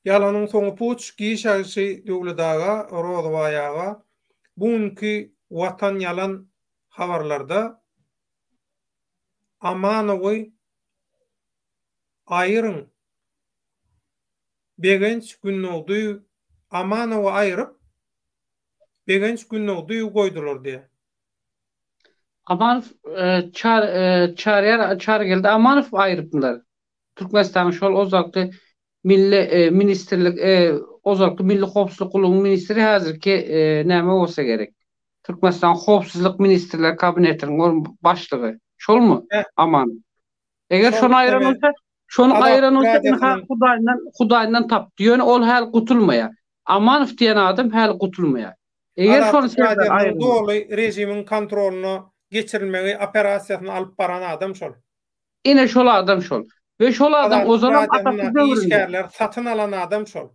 Ýalanyň soňy puç, Giş agşy Döwlet aga, Rozybaý aga, bu günki Watan ýalan habarlarda Amanowy aýyryň, Begenç Gündogdyýew Amanowy aýyryp, Begenç Gündogdyýewi goýdular diýýär. Amanow Çar Çaryýar Çarygeldi Amanow aýyrypmylar. Türkmenistanyň şol ozalky milli ministrlik ozalky Milli howpsuzlyk gullugynyň ministri häzirki näme bolsa gerek. Türkmenistanyň Howpsuzlyk ministrler kabinetiniň başlygy. Şolmy? Aman. Eger şony aýyran bolsa, şony aýyran bolsa ynha Hudaýyndan Hudaýyndan tapdy. Ýöne ol häli gutulmaýar. Amanow diýen adam häli gutulmaýar. Eger şony Serdar aýyran doly režimiň kontrolyna geçirilmegi operasiýasyny alyp baran adam şol. Ine şol adam şol. We şol adam ozalam atasy döwründe. Işgärler satyn alan adam şol.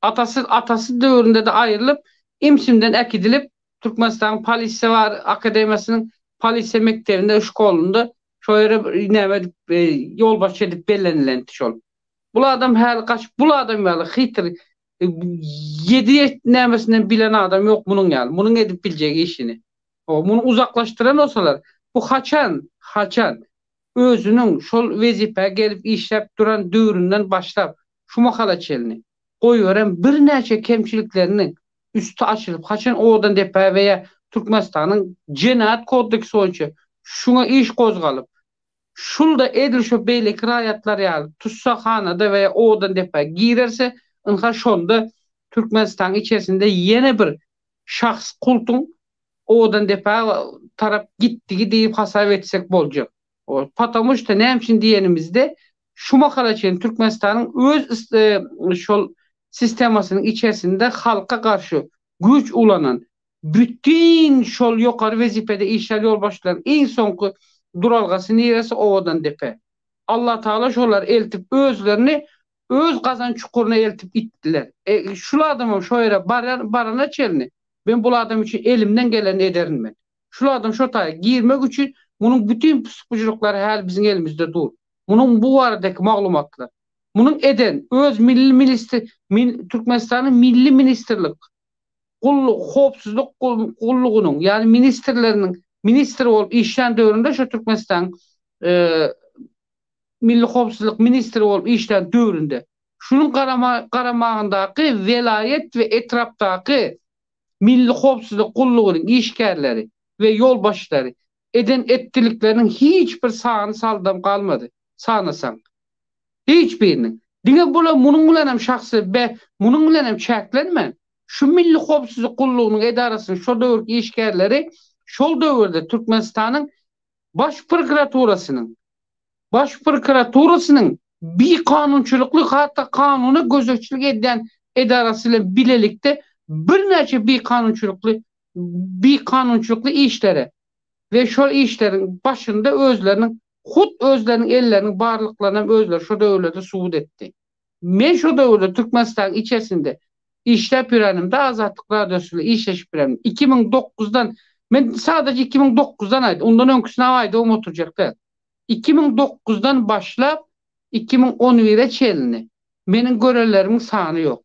Atasy atasy döwründe-de aýrylyp, imsimden äkidilip, Türkmenistanyň polisiýa bar akademiýasynyň polisiýa mekdebinde, şkolynda şo ýere bir näme edip, ýolbaşçy edip bellenilendi şol. Bul adam häli gaçyp, bul adam ýaly hytr ýedi nämesinden bilen adam ýok munuň ýaly, munuň edip biljek işini. Muny uzaklaşdyran bolsalar, bu haçan, haçan özüniň şol wezipä gelip işläp duran döwründen başlap şu mahala çenli goýberen birnäçe kemçilikleriniň üsti açylyp, haçan Owadandepä we ýa Türkmenistanyň Jenaýat kodeksi boýunça şuňa iş gozgalyp, şul-da edil şo beýleki raýatlar ýaly tussaghanada we ýa Owadandepä girerse, ynha şonda Türkmenistanyň içerisinde ýene bir şahs kultuň Owadandepä tarap gitdigi diýip hasap etsek boljak. Patamu şta näme üçin diýenimizde şu mahala çenli Türkmenistanyň öz şol sistemasynyň içerisinde halka garşy güýç ulanan bütin şol ýokary wezipede işlän ýolbaşçylaryň iň soňky duralgasy niresi Owadandepe. Allatagala şolary eltip özlerini öz gazan çukuryna eltip itdiler. E, şul adamam şo ýere barana çenli men bul adam üçin elimden gelenini ederin men. Şul adam şo taýa girmek üçin munuň bütin pus-bujuryklary häli biziň elimizde dur. Munuň bu baradaky maglumatlar. Munuň eden öz milli ministr Türkmenistanyň milli ministrlik gulluk howpsuzlyk gullugynyň ýagny ministrleriniň ministri bolup işlän döwründe şo Türkmenistanyň milli howpsuzlyk ministri bolup işlän döwründe şunuň garamagyndaky welaýat we etrapdaky Milli howpsuzlyk gullugynyň işgärleri we ýolbaşçylary eden etdilikleriniň hiç bir sany saldam galmady, sanasaň. Hiç biriniň. Diňe bular munuň bilenem şahsy be munuň bilenem çäklenmän, şu Milli howpsuzlyk gullugynyň edarasynyň şo döwürki işgärleri şol döwürde Türkmenistanyň Baş prokuraturasynyň Baş prokuraturasynyň bikanunçylykly hatda kanuna gözegçilik edýän edarasy bilen bilelikde birnäçe bikanunçylykly bikanunçylykly işlere we şol işleriň başynda özleriniň hut özleriniň elleriniň barlyklaryny hem özleri şo döwürlerde subut etdi. Men şo döwürde Türkmenistanyň içerisinde işläp ýörenimde Azatlyk Radiosy bilen işleşip ýörenimde 2009-dan men sadaje 2009-dan aýdym ondan öňküsini aýdybam oturjak däl. 2009-dan başlap 2011-e çenli meniň görenlerimiň sany ýok.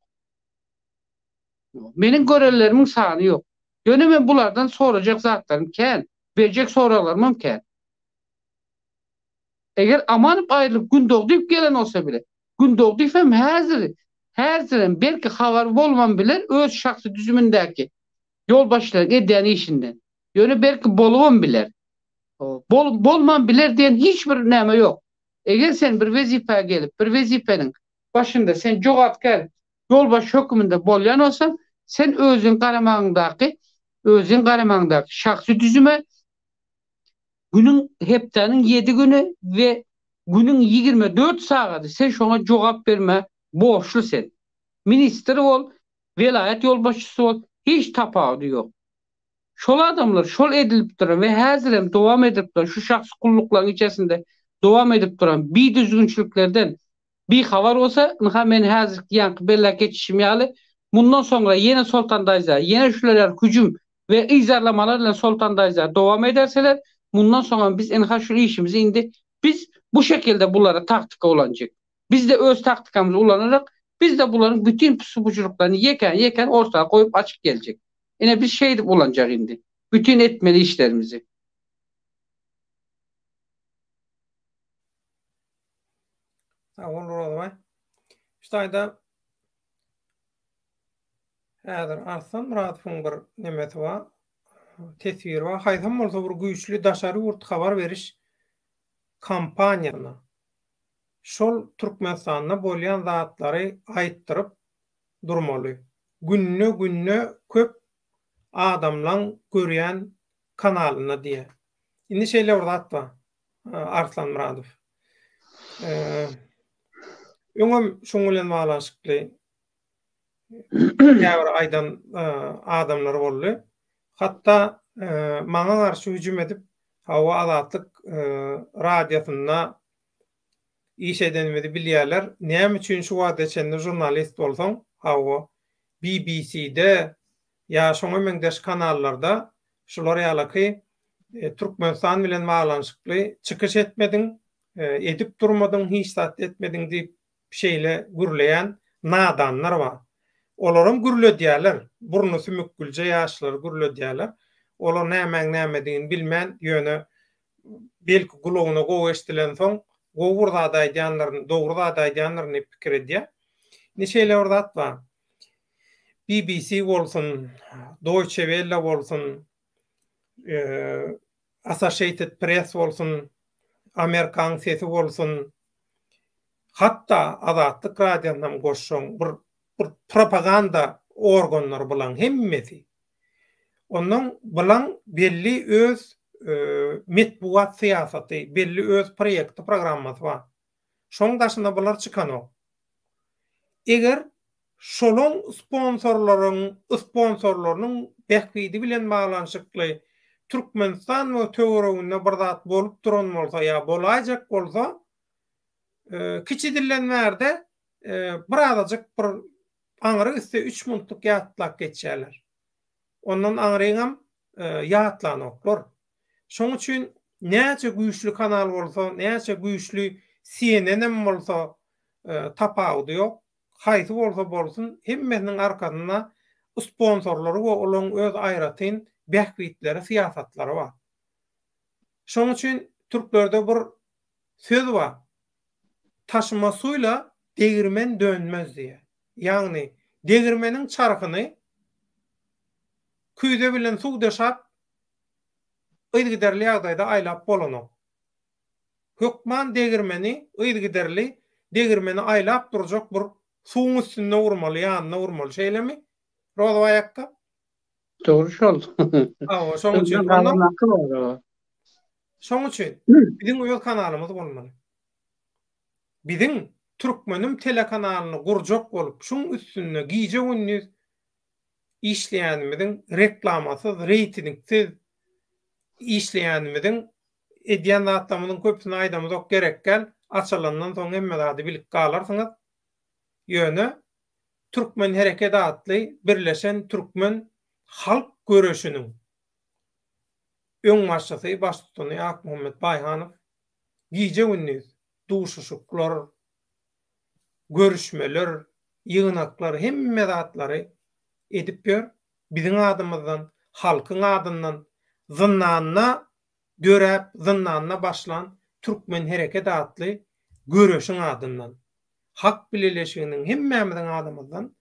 Meniň görenlerimiň sany ýok. Ýöne men bulardan sorajak zatlarym kän, berjek soraglarymam kän. Eger Amanow aýrylyp Gündogdyýew gelen bolsa bile, Gündogdyýew hem häzir, häzirem belki habary bolman biler öz şahsy düzümindäki ýolbaşçylaryň edýän işinden. Ýöne belki bolubam biler. Bol, bolman biler diýen hiç bir näme ýok. Eger sen bir wezipä gelip, bir wezipeniň başynda sen jogapkär ýolbaşçy höküminde bolýan bolsaň, sen özüň garamagyňdaky, özüň garamagyňdaky şahsy düzüme Günüň, hepdäniň ýedi güni we günüň 24 sagady sen şoňa jogap bermä borçly sen. Ministr bol, welaýat ýolbaşçysy bol, hiç tapawudy ýok. Şol adamlar şol edilip duran we häzirem dowam edilip duran şu şahsy gulluklaryň içerisinde dowam edip duran bidüzgünçiliklerden bihabar bolsa, ynha men häzirki ýaňky belläp geçişim ýaly, mundan soňra ýene Soltan daýza, ýene şular ýaly hüjüm we yzarlamalar bilen Soltan daýza dowam ederseler, mundan soňam biz ynha şu işimizi indi biz bu şekilde bulara taktika ulanjak. Biz-de öz taktikamyzy ulanarak, biz-de bularyň bütin pusu-bujuryklaryny ýekän-ýekän orta goýup açyp geljek. Ine biz şeýdip ulanjak indi bütin etmeli işlerimizi. Sag bol Orazbaý. Şu taýda häzir Arslan Myradowyň bir nemesi bar, teswiri bar. Haýsam bolsa bir güýçli daşary ýurt habar beriş kompaniýasyna şol Türkmenistanda bolýan zatlary aýtdyryp durmaly. Günde-günde köp adamlaň görýän kanalynda diýýär. Indi şeýle bir zat bar. Arslan Myradow. Öňem şuň bilen baglanyşykly käbir aýdan adamlar boldy. Hatda maňa garşy hüjüm edip, hawa Azatlyk radiosynda iş edenimizi bilýärler. Näme üçin şu wagta çenli žurnalist bolsaň, hawa BBC-de ýa şoňa meňzeş kanallarda şular ýalaky Türkmenistan bilen baglanyşykly çykyş etmediň, edip durmadyň, hiç zat etmediň diýip şeýle gürleýän nadanlar bar. Olaram gürledýärler, burny sümükgülje ýaşlary gürledýärler. Olar nämäň nämedigini bilmän, ýöne belki gulagyna gowy eşdilensoň, gowy bir zat aýdýandyryn, dogry zat aýdýandyryn diýip pikir edýär. Indi şeýle bir zat bar. BBC bolsun, Deutsche Welle bolsun,. Associated Press bolsun, Amerikanyň sesi bolsun, hatda Azatlyk Radiosyny hem goşsaň, bir bir propaganda organlary bulaň hemmesi. Ondan bulaň belli öz metbugat syýasaty, belli öz proýekti, programmasy bar. Şoň daşyna bular çykanok. Eger şolaň sponsorlaryň sponsorlarynyň bähbidi bilen baglanyşykly Türkmenistan we töwereginde bir zat bolup duran bolsa ýa bolaýjak bolsa, kiçi dilden bärde birazajyk bir aňry gitse üç minutlyk ýatlap geçýärler. Ondan aňryňam ýatlanoklar. Şoň üçin näçe güýçli kanal bolsa, näçe güýçli CNN hem bolsa tapawudy ýok. Haýsy bolsa bolsun, hemmesiniň arkasynda sponsorlary we olaryň öz aýratyn bähbitleri, syýasatlary bar. Şoň üçin türklerde bir söz bar, Taşyma suyla degirmen dönmez diýýär. Ýagny degirmeniň çarhyny küýze bilen suw deşap yzygiderli ýagdaýda aýlap bolanok. Hökman degirmeni yzygiderli degirmeni aýlap durjak bir suwuň üstünde urmaly, ýanynda urmaly. Şeýlemi, Rozybaý akga? Dogry şol. Hawa, şoň üçin. Şoň üçin biziň öz kanalymyz bolmaly. Biziň Türkmenim telekanalyny gurjak bolup, şuň üstünde gije-gündiz işleýänimiziň reklamasyz, reýtingsiz işleýänimiziň edýän zatlarymyzyň köpüsini aýdamyzok gerek däl, açylandan soň hemme zady bilip galarsyňyz. Ýöne Türkmen hereket atly birleşen türkmen halk göreşiniň öňbaşçysy, baştutany Akmuhammet Baýhanow gije-gündiz duşuşyklar, görüşmeler, ýygnaklar hemme zatlary edip ýör. Biziň adymyzdan, halkyň adyndan zyndanda döräp, zyndanda başlan Türkmen hereket atly göreşiň adyndan, Hak bileleşiginiň hemmämiziň adymyzdan,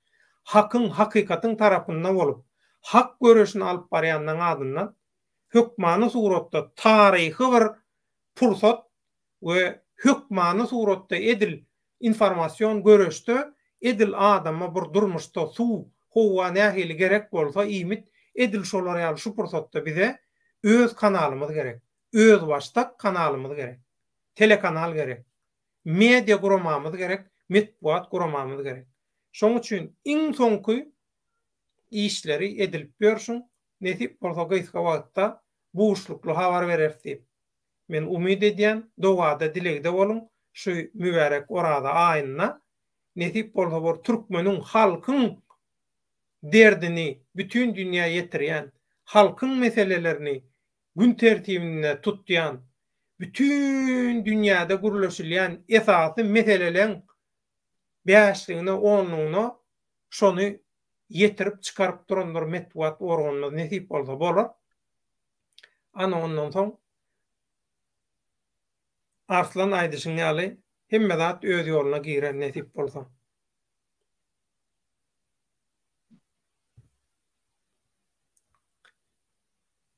Hakyň, hakykatyň tarapynda bolup, hak göreşini alyp barýanlaryň adyndan hökmany suratda taryhy bir pursat we hökmany suratda edil informasion göreşde edil adama bir durmuşda suw, howa nähili gerek bolsa iýmit edil şolar ýaly şu pursatda bize öz kanalymyz gerek. Özbaşdak kanalymyz gerek. Telekanal gerek. Media guramamyz gerek, metbugat guramamyz gerek. Şoň üçin iň soňky işleri edilip ýörşüň, nesip bolsa gysga wagtda buşlukly habar bereris diýip men umyt edýän, dogada dilegde boluň şu mübärek Oraza aýynda nesip bolsa bir türkmeniň halkyň derdini bütin dünýä ýetirýän, halkyň meselelerini gün tertibinde tutýan, bütin dünýäde gürleşilýän esasy meseleleň bäşligine onlugyna şony ýetirip çykaryp duran bir metbugat organymyz nesip bolsa bolar. Ana ondan soň Arslan aýdyşyň ýaly hemme zat öz ýoluna girer nesip bolsa.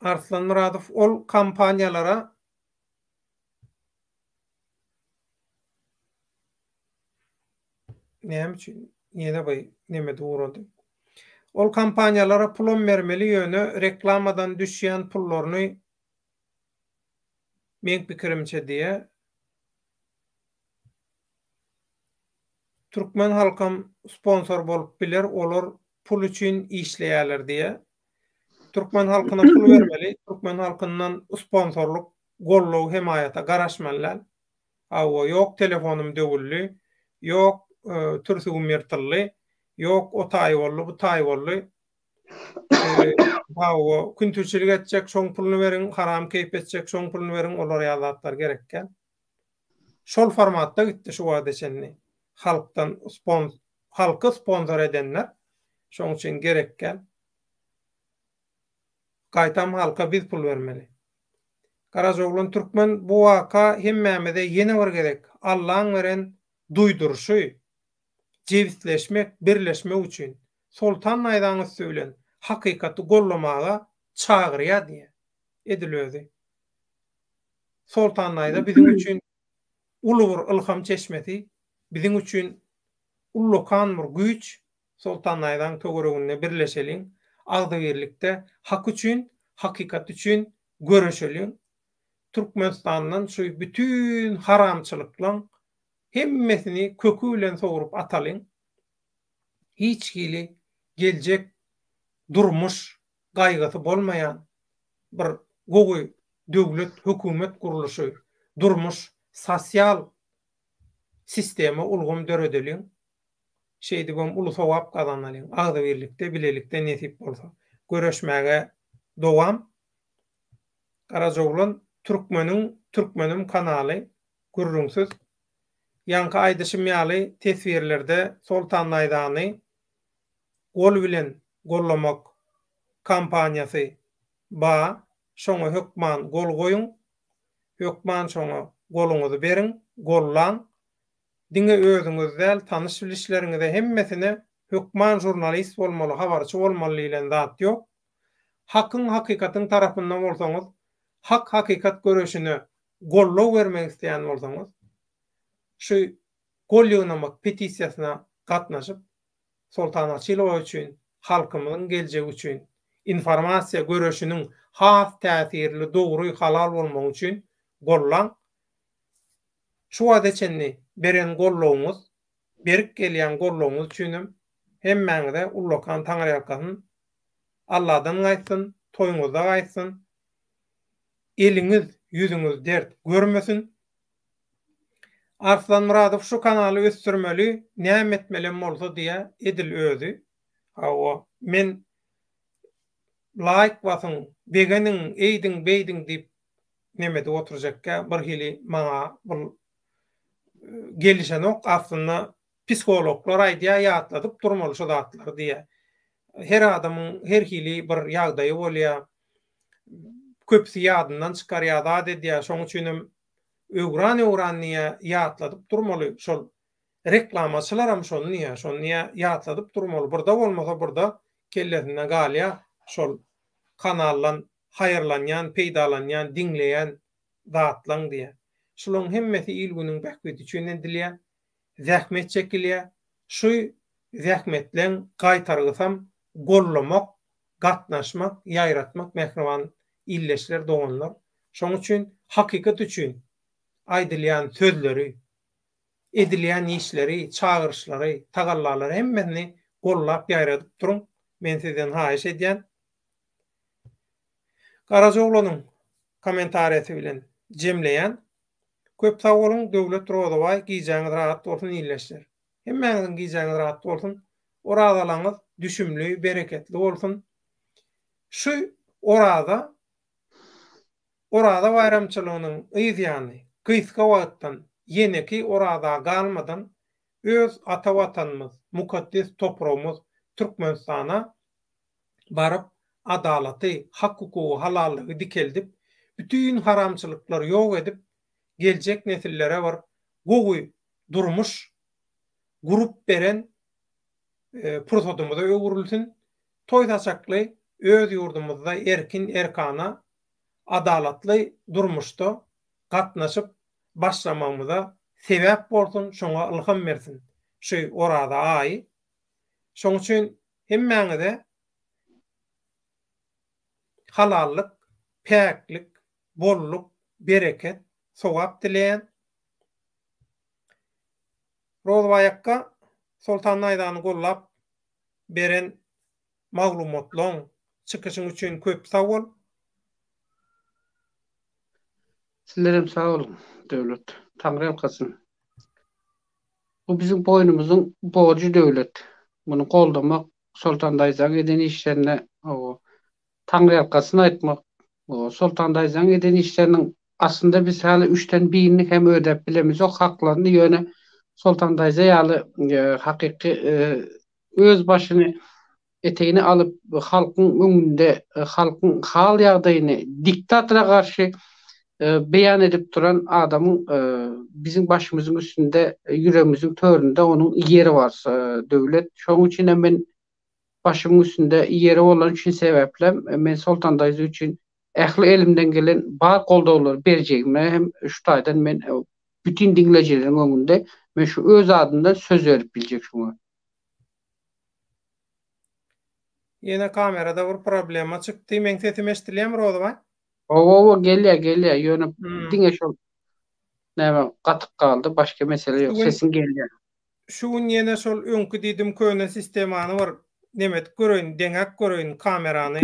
Arslan Myradow ol kompaniýalara Näme üçin ýene bir nemede ugrady. Ol kompaniýalara pulam bermeli ýöne reklamadan düşýän pullaryny meň pikirimçe diýä. Türkmen halkam sponsor bolup biler olar pul üçin işleýäler diýä. Türkmen halkyna pul bermeli türkmen halkyndan sponsorlyk goldaw hemaýata garaşmaly däl. Hawa, ýok telefonym döwüldi, ýok türsügim ýyrtyldy, ýok o taý boldy, bu taý boldy. Hawa, küntüçilik etjek, şoň puluny beriň, haram keýp etjek, şoň puluny beriň, olar ýaly zatlar gerek däl. Şol formatda gitdi şu wagta çenli. Halkdan spons halky sponsor edenler, şoň üçin gerek däl. Gaýtam halka biz pul bermeli. Garajaoglan Türkmen bu waka hemmämize ýene bir gezek Allaň beren duýduryşy, jebisleşmek, birleşmek üçin Soltan Naýzaň üsti bilen hakykaty gollamaga çagyrýar diýýär. Edil özi. Soltan Naýza biziň üçin uly bir ylham çeşmesi, biziň üçin ullakan bir güýç. Soltan Naýzaň töwereginde birleşeliň, agzybirlikde hak üçin, hakykat üçin göreşeliň. Türkmenistandan şu bütin haramçylyklaň hemmesini köki bilen sogrup atalyň. Hiç hili geljek durmuş gaýgysy bolmaýan bir gowy döwlet, hökümet gurluşy, durmuş, sosial sistema, ulgam döredeliň. Şeýdibem uly sogap gazanalyň. Agzybirlikde, bilelikde nesip bolsa. Göreşmäge dowam. Garajaoglan Türkmeniň Türkmenim kanaly gürrüňsiz. Ýaňky aýdyşym ýaly teswirlerde Soltan Naýzany gol bilen gollamak kampaniýasy ba, şoňa hökman gol goýuň, hökman şoňa goluňyzy beriň, gollaň. Diňe özüňiz däl, tanyş-bilişleriňize hemmesine hökman žurnalist bolmaly, habarçy bolmaly diýlen zat ýok. Hakyň, hakykatyň tarapynda bolsaňyz, hak-hakykat göreşine goldaw bermek isleýän bolsaňyz, şu gol ýygnamak petisiýasyna gatnaşyp, Soltan Açylowa üçin, halkymyzyň geljegi üçin, informasiýa göreşiniň has täsirli, dogry, halal bolmagy üçin gollaň. Şu wagta çenli beren goldawyňyz, berip gelýän goldawyňyz üçinem hemmäňize ullakan taňryýalkasyn. Alladan gaýtsyn, toýuňyzda gaýtsyn. Eliňiz, ýüzüňiz dert görmesin. Arslan Myradow şu kanaly ösdürmeli näme etmelem bolsa diýä edil özi. Hawa men laýk basyň begeniň eýdiň beýdiň diýip neme edip oturjakka birhili maňa bul gelişenok aslynda psihologlar aýdýa ýatladyp durmaly şu zatlary diýä. Her adamyň her hili bir ýagdaýy bolýa köpüsi ýadyndan çykarýa zat edýä şoň üçinem öwran-öwran diýýä ýatladyp durmaly şol reklamaçylaram şony diýýä şony diýýä ýatladyp durmaly birde bolmasa birde kellesinde galýa şol kanaldan haýyrlanýan peýdalanýan diňleýän zatlaň diýýä şulaň hemmesi il-günüň bähbidi üçin edilýä zähmet çekilýä şu zähmetleň gaýtargysam gollamak gatnaşmak, ýaýratmak mähriban ildeşler, doganlar. Şoň üçin hakykat üçin aýdylýan sözleri, edilýän işleri, çagyryşlary, tagallalary hemmesini gollap ýaýradyp duruň. Men sizden haýyş edýän. Garajaoglanyň kommentariýasy bilen jemleýän. Köp sag boluň Döwlet Rozabaý gijäňiz rahat bolsun ildeşler. Hemmäňiziň gijäňiz rahat bolsun. Orazalaňyz düşümli, bereketli bolsun. Şu Oraza Oraza baýramçylygynyň yz ýany, gysga wagtdan ýeneki Oraza galmadan öz ata Watanymyz, mukaddes topragymyz Türkmenistana baryp, adalaty, hak-hukugy, halallygy dikeldip, bütin haramçylyklary ýok edip, geljek nesillere bir gowy durmuş gurup beren pursadymyza öwrülsin. Toý saçakly öz ýurdumyzda erkin, erkana, adalatly durmuşda gatnaşyp başlamagymyza sebäp bolsun, şoňa ylham bersin şu Oraza aýy. Şoň üçin hemmäňize halallyk, päklik, bolluk, bereket, sogap dileýän. Rozbaý akga Soltan Naýzany gollap beren maglumatlaň, çykyşyň üçin köp sag bol. Sizlerem sag boluň Döwlet. Taňryýalkasyn. Bu biziň boýnumyzyň borjy Döwlet. Muny goldamak Soltan daýzaň eden işlerine Taňryýalkasyn aýtmak. Soltan daýzaň eden işleriniň aslynda biz häli üçden birini hem ödäp bilemizok haklaryny ýöne Soltan daýza ýaly hakyky öz başyny etegine alyp halkyň öňünde halkyň hal ýagdaýyny diktatora garşy beýan edip duran adamyň biziň başymyzyň üstünde ýüregimiziň töründe onuň ýeri bar döwlet şonuň üçin hem men başymyň üstünde ýeri bolany üçin sebäplem men Soltan daýza üçin. ähli elimden gelen bar goldawlary berjegime hem şu taýdan men bütin diňlejileriň öňünde men şu öz adymdan söz berip biljek şuňa. Ýene kamerada bir problema çykdy. Meň sesim eşdilýärmi Rozybaý? Hawa hawa gelýär gelýär ýöne diňe şol näme gatyk galdy başga mesele ýok sesiň gelýär. Şu gün ýene şol öňki diýdim köne sistemany bir neme edip göreýin deňäp göreýin kamerany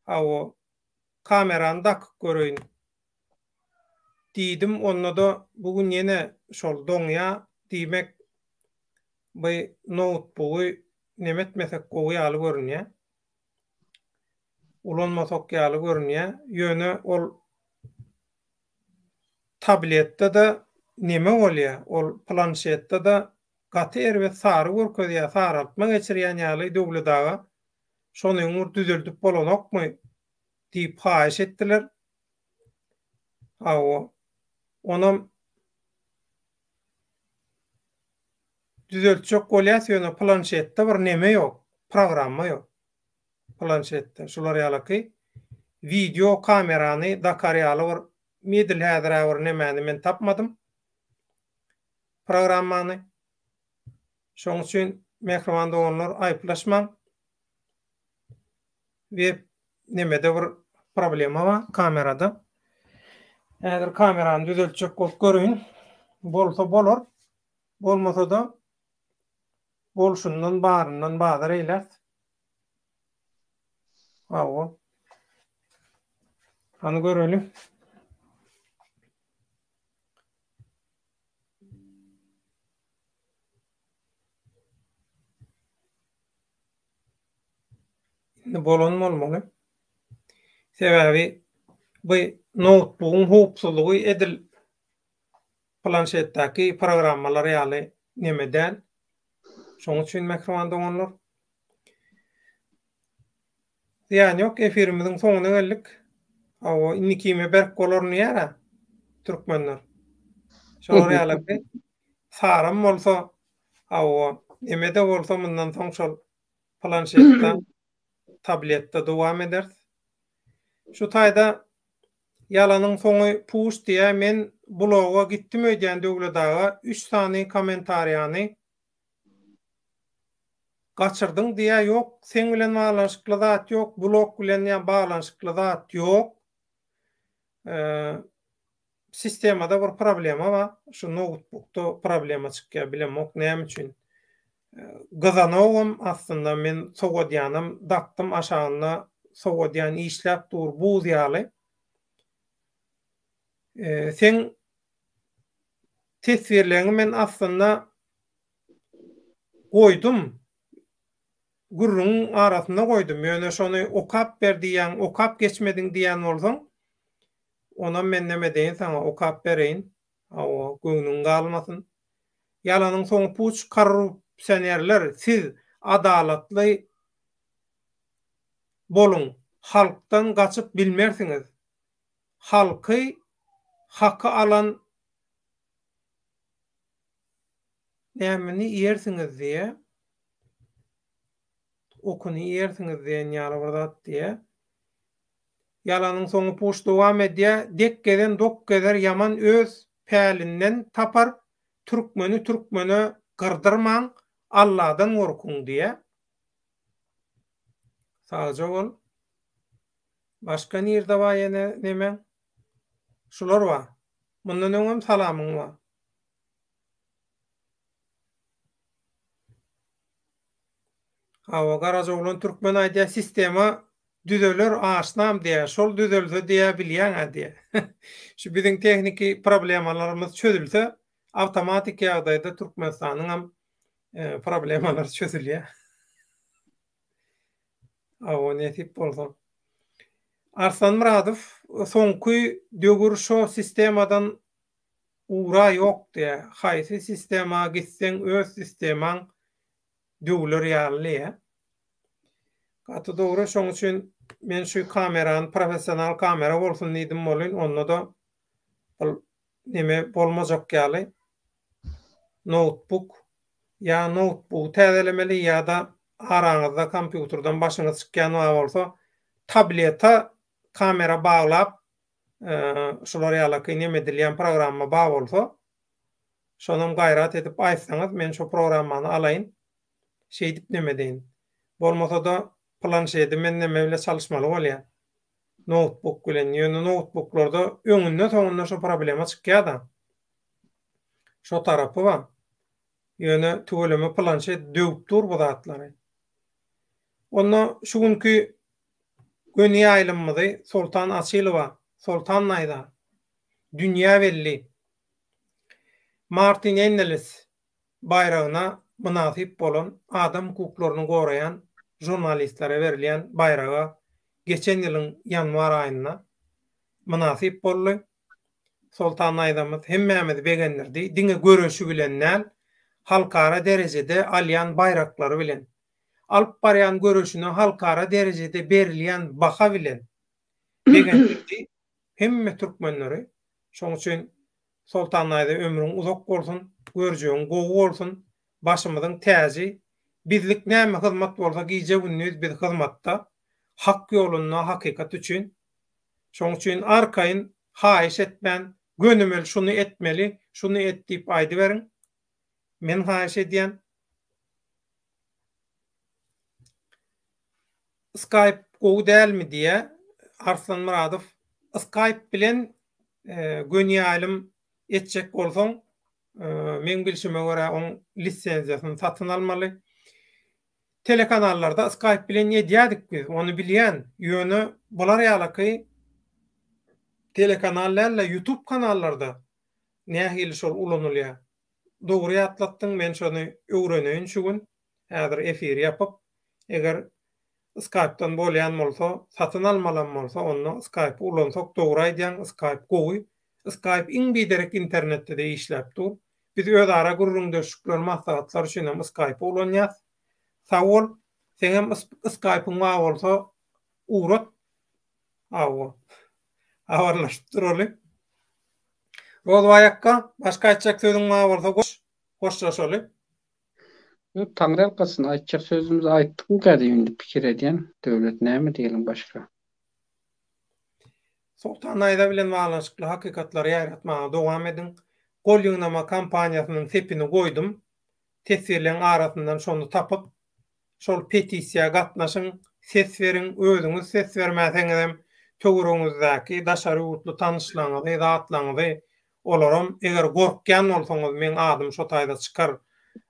hawa kamerany dakyp göreýin diýdim onda-da bu gün ýene şol doňýa diýmek bu noutbugy neme etmesek gowy ýaly görünýä ulanmasak ýaly görünýä ýöne ol Tabletde-de neme bolýa, ol planşetde-de gaty erbet sary görkezýä, saraltma geçirýän ýaly Döwlet aga, şonyň bir düzeldip bolanokmy diýip haýyş etdiler. Hawa, onam düzeltjek bolýas, ýöne planşetde bir neme ýok, programma ýok. Planşetde şular ýalaky wideo kamerany dakar ýaly bir edil häzir-ä bir nemäni men tapmadym. Programmany. Şoň üçin mähriban doganlar aýyplaşmaň. Web nemede bir problema bar kamerada. Häzir kamerany düzeltjek bolup göreýin. Bolsa bolar. Bolmasa-da bolşundan baryndan bazar eýläs. Hawa. Hany göreli. Indi bolan bolmaly. Sebäbi bu noutbugyň howpsuzlygy edil planşetdäki programmalar ýaly neme däl. Şonuň üçin mähriban doganlar. Zyýany ýok, efirimiziň soňuna geldik. Hawa, indi kime berk bolar diýýär-ä türkmenler. Şolar ýaly saram bolsa, hawa, neme-de bolsa mundan soň şol planşetde, tabletde dowam ederis. Şu taýda Ýalanyň soňy puç diýä men bloga gitdim öýdýän Döwlet aga üç sany komentariýany gaçyrdyň diýä ýok seň bilen baglanşykly zat ýok blog bilen ýa baglanşykly zat ýok sistemada bir problema bar şu noutbukda problema çykýa bilemok näme üçin Gyzanogam aslynda men sowadýanam dakdym aşagynda sowadýan işläp dur buz ýaly. Seň teswirleňi men aslynda goýdum. Gürrüňiň arasynda goýdum. Ýöne şony okap ber diýýäň, okap geçmediň diýýän bolsaň, onam men neme deýin saňa okap bereýin. Hawa, göwnüň galmasyn. Ýalanyň soňy puç korrupsionerler siz adalatly boluň halkdan gaçyp bilmersiňiz. Halky haky alan nämini iýersiňiz diýe. Okuny iýersiňiz diýen ýaly bir zat diýe. Ýalanyň soňy puç dowam edýär, Dek gezen dok gezer ýaman öz pälinden tapar, türkmeni türkmene gyrdyrmaň, Alladan gorkuň diýýär. Sagja bol. Başga nirde bar ýene nemäň? Şular bar. Mundan öňem salamyň bar. Hawa Garajaoglan Türkmen aýdýar sistema düzeler aşnam diýýär şol düzelse diýýär bilýäňä diýýär. Şu biziň tehniki problemalarymyz çözülse awtomatik ýagdaýda Türkmenistanyňam problemalary çözülýär. Hawa nesip bolsa. Arslan Myradow soňky döwür şo sistemadan Ugra ýok diýä. Haýsy sistema gitseň öz sistemaň döwler ýaly diýä. Gaty dogry şoň üçin men şu kamerany professional kamera bolsun diýdim bolyn onda-da ol neme bolmajak ýaly noutbuk ýa noutbugy täzelemeli ýa-da araňyzda kompýuterden başyňyz çykýan bar bolsa tableta. kamera baglap şular ýalaky neme edilýän programma bar bolsa, şonam gaýrat edip aýtsaňyz men şo programmany alaýyn. Şeýdip neme edeýin. Bolmasa-da planşedi men neme bile çalyşmaly bolýan. Noutbuk bilen. Ýöne noutbuklarda öňünde soňunda şo problema çykýa-da. Şo tarapy bar. Ýöne tüweleme planşet döwüp dur bu zatlary. Onda şu günki göni ýaýlymymyzy Soltan Açylowa, Soltan Naýza, dünýä belli Martin Ennelis baýragyna mynasyp bolan adam hukuklaryny goraýan žurnalistlere berilýän baýraga geçen ýylyň ýanwar aýynda mynasyp boldy. Soltan Naýzamyz hemmämizi begendirdi. Diňe göreşi bilen däl, halkara derejede alýan baýraklary bilen, alyp barýan göreşine halkara derejede berilýän baha bilen begendirdi hemme türkmenleri. Şonuň üçin Soltan Naýza ömrüň uzak bolsun, görjegiň gowy bolsun, başymyzyň täji. Bizlik näme hyzmat bolsa gije-gündiz biz hyzmatda, hak ýolunda hakykat üçin. Şoň üçin arkaýyn haýyş etmän gönümel şuny etmeli, şuny et diýip aýdyberiň. Men haýyş edýän. Skype gowy dälmi diýä Arslan Myradow. Skype bilen göni ýaýlym etjek bolsaň, meň bilşime görä oň lisenziýasyny satyn almaly. Telekanallarda Skype bilen edýädik biz, ony bilýän. Ýöne bular ýalaky telekanal däl-de YouTube kanallarda nähili şol ulanylýar. Dogry ýatlatdyň, men şony öwreneýin şu gün. Häzir efiri ýapyp, eger Skype-dan bolýan bolsa, satyn almalam bolsa, onda Skype-y ulansak dogry aýdýaň, Skype gowy. Skype iň biderek internetde-de işläp dur. Biz özara gürrüňdeşlikler, maslahatlar üçin hem Skype-y ulanýas. Sag bol. Seňem Skype-yň bar bolsa ugrat. Hawa. Habarlaşyp duraly. Rozbaý akga, başga aýtjak sözüň bar bolsa goş, hoşlaşaly. Ýok, Taňryýalkasyn, aýtjak sözümizi aýtdykmyka diýip indi pikir edýän. Döwlet näme diýeliň başga? Soltan Naýza bilen baglanyşykly hakykatlary ýaýratmaga dowam ediň. Gol ýygnama kampaniýasynyň sepini goýdum. Teswirleň arasyndan şony tapyp, şol petisiýa gatnaşyň, ses beriň, özüňiz ses bermäseňizem töweregiňizdäki daşary ýurtly tanyşlaryňyzy, zatlaryňyzy, olaram eger gorkýan bolsaňyz meň adym şo taýda çykar,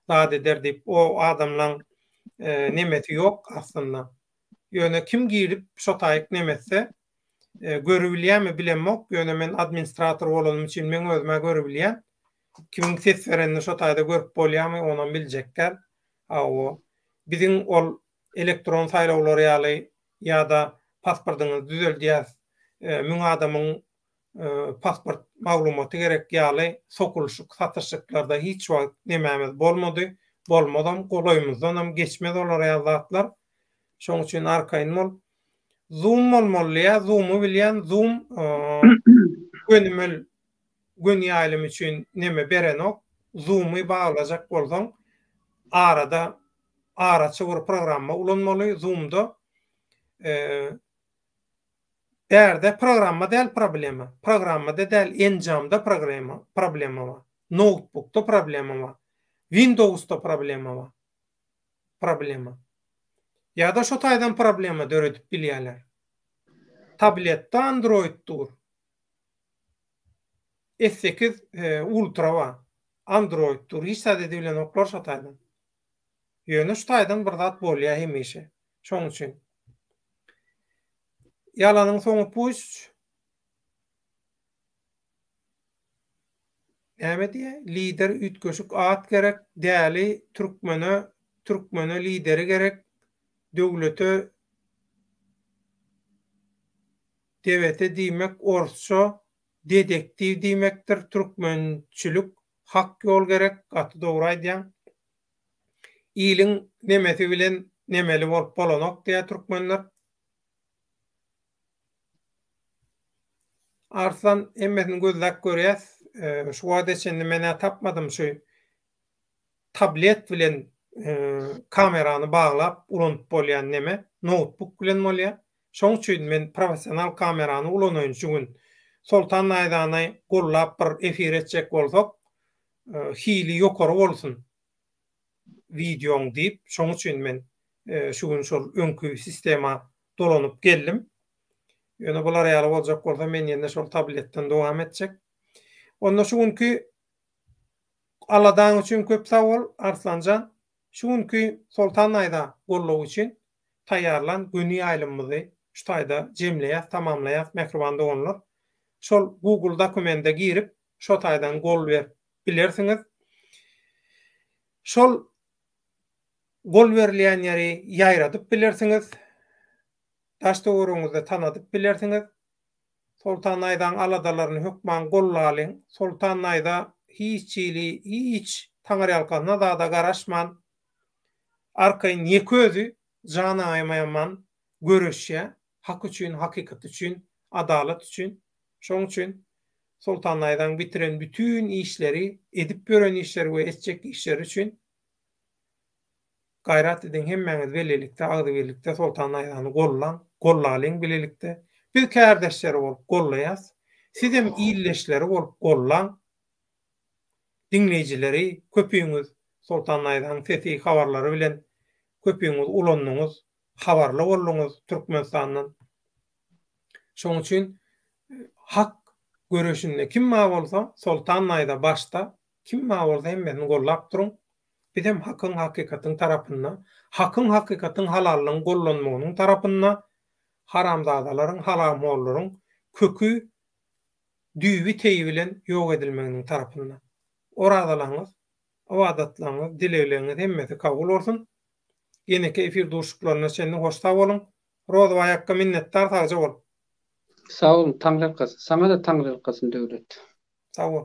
zat eder diýip, o adamlaň nemesi ýok aslynda. Ýöne kim girip şo taýyk neme etse, görübilýärmi bilemok, ýöne men administrator bolanym üçin meň özüm-ä görübilýän. Kimiň ses berenini şo taýda görüp bolýarmy, onam biljek däl. Hawa, biziň ol elektron saýlawlar ýaly ýa-da pasportyňyzy düzeldýäs, müň adamyň pasport maglumaty gerek ýaly sokulyşyk, satyşyklarda hiç wagt nemämiz bolmady, bolmazam, golaýymyzdanam geçmez olar ýaly zatlar. Şoň üçin arkaýyn bol. Zoom bolmaly diýýär, Zoom-y bilýän, Zoom gönümel göni ýaýlym üçin neme berenok. Zoom-y baglajak bolsaň, arada araçy bir programma ulanmaly Zoom-da. Bärde programma däl problema. Programmada däl, enjamda progrema, problema bar. Noutbukda problema bar. Windowsda problema bar. Problema. Ýa-da şo taýdan problema döredip bilýärler. Tabletde Android dur. S8 Ultra bar. Android dur. Hiç zat edibilenoklar şo taýdan. Ýöne şu taýdan bir zat bolýar hemişe. Şoň üçin. Ýalanyň soňy puç. Näme diýýär? Lider üýtgeşik at gerek, däli türkmene türkmene lideri gerek, döwlete debete diýmek orsça dedektiw diýmekdir, türkmençilik hak ýol gerek, gaty dogry aýdýaň. Iliň nemesi bilen nemeli bolup bolanok diýýär türkmenler. Arslan hemmesini gözläp görýäs. Şu wagta çenli men-ä tapmadym şu tablet bilen kamerany baglap ulanyp bolýan neme. Noutbuk bilen bolýar. Şoň üçin men professional kamerany ulanaýyn şu gün. Soltan Naýzany gollap bir efir etjek bolsak, hili ýokary bolsun wideoň diýip, şoň üçin men şu gün şol öňki sistema dolanyp geldim. Ýöne bular ýaly boljak bolsa men ýene şol tabletden dowam etjek. Onda şu günki aladaň üçin köp sag bol Arslanjan. Şu günki Soltan Naýza goldawy üçin taýýarlan göni ýaýlymymyzy şu taýda jemleýäs, tamamlaýas mähriban doganlar. Şol Google dokumende girip şo taýdan gol berip bilersiňiz. Şol gol berilýän ýeri ýaýradyp bilersiňiz. Daş-töweregiňizde tanadyp bilersiňiz. Soltan Naýzaň aladalaryny hökman gollalyň. Soltan Naýza hiç hili, hiç taňyrýalkasyna zada garaşman, arkaýyn ýeke özi jan aýamaýaman göreşýär. Hak üçin, hakykat üçin, adalat üçin. Şoň üçin Soltan Naýzaň bitiren bütin işleri, edip ýören işleri we etjek işleri üçin Gaýrat ediň hemmäňiz belelikde agzybirlikde Soltan Naýzany gollaň, gollalyň bilelikde. Biz kärdeşleri bolup gollaýas. Sizem ildeşleri bolup gollaň. Diňleýjileri köpüňiz Soltan Naýzanyň sesi habarlary bilen köpüňiz ulandyňyz, habarly bolduňyz Türkmenistandan. Şoň üçin hak göreşinde kim bar bolsa Soltan Naýza başda, kim bar bolsa hemmesini gollap duruň. Bizem hakyň hakykatyň tarapynda, hakyň hakykatyň halallygyň gollanmagynyň tarapynda, haramzadalaryň haramhorlaryň köki düýbi teýi bilen ýok edilmeginiň tarapynda. Orazalaryňyz, ybadatlaryňyz, dilegleňiz hemmesi kabul bolsun. Ýeneki efir duşuşyklaryna çenli hoş sag boluň. Rozybaý akga minnetdar sagja bol. Sag boluň Taňryýalkasyn. Saňa-da Taňryýalkasyn Döwlet. Sag bol.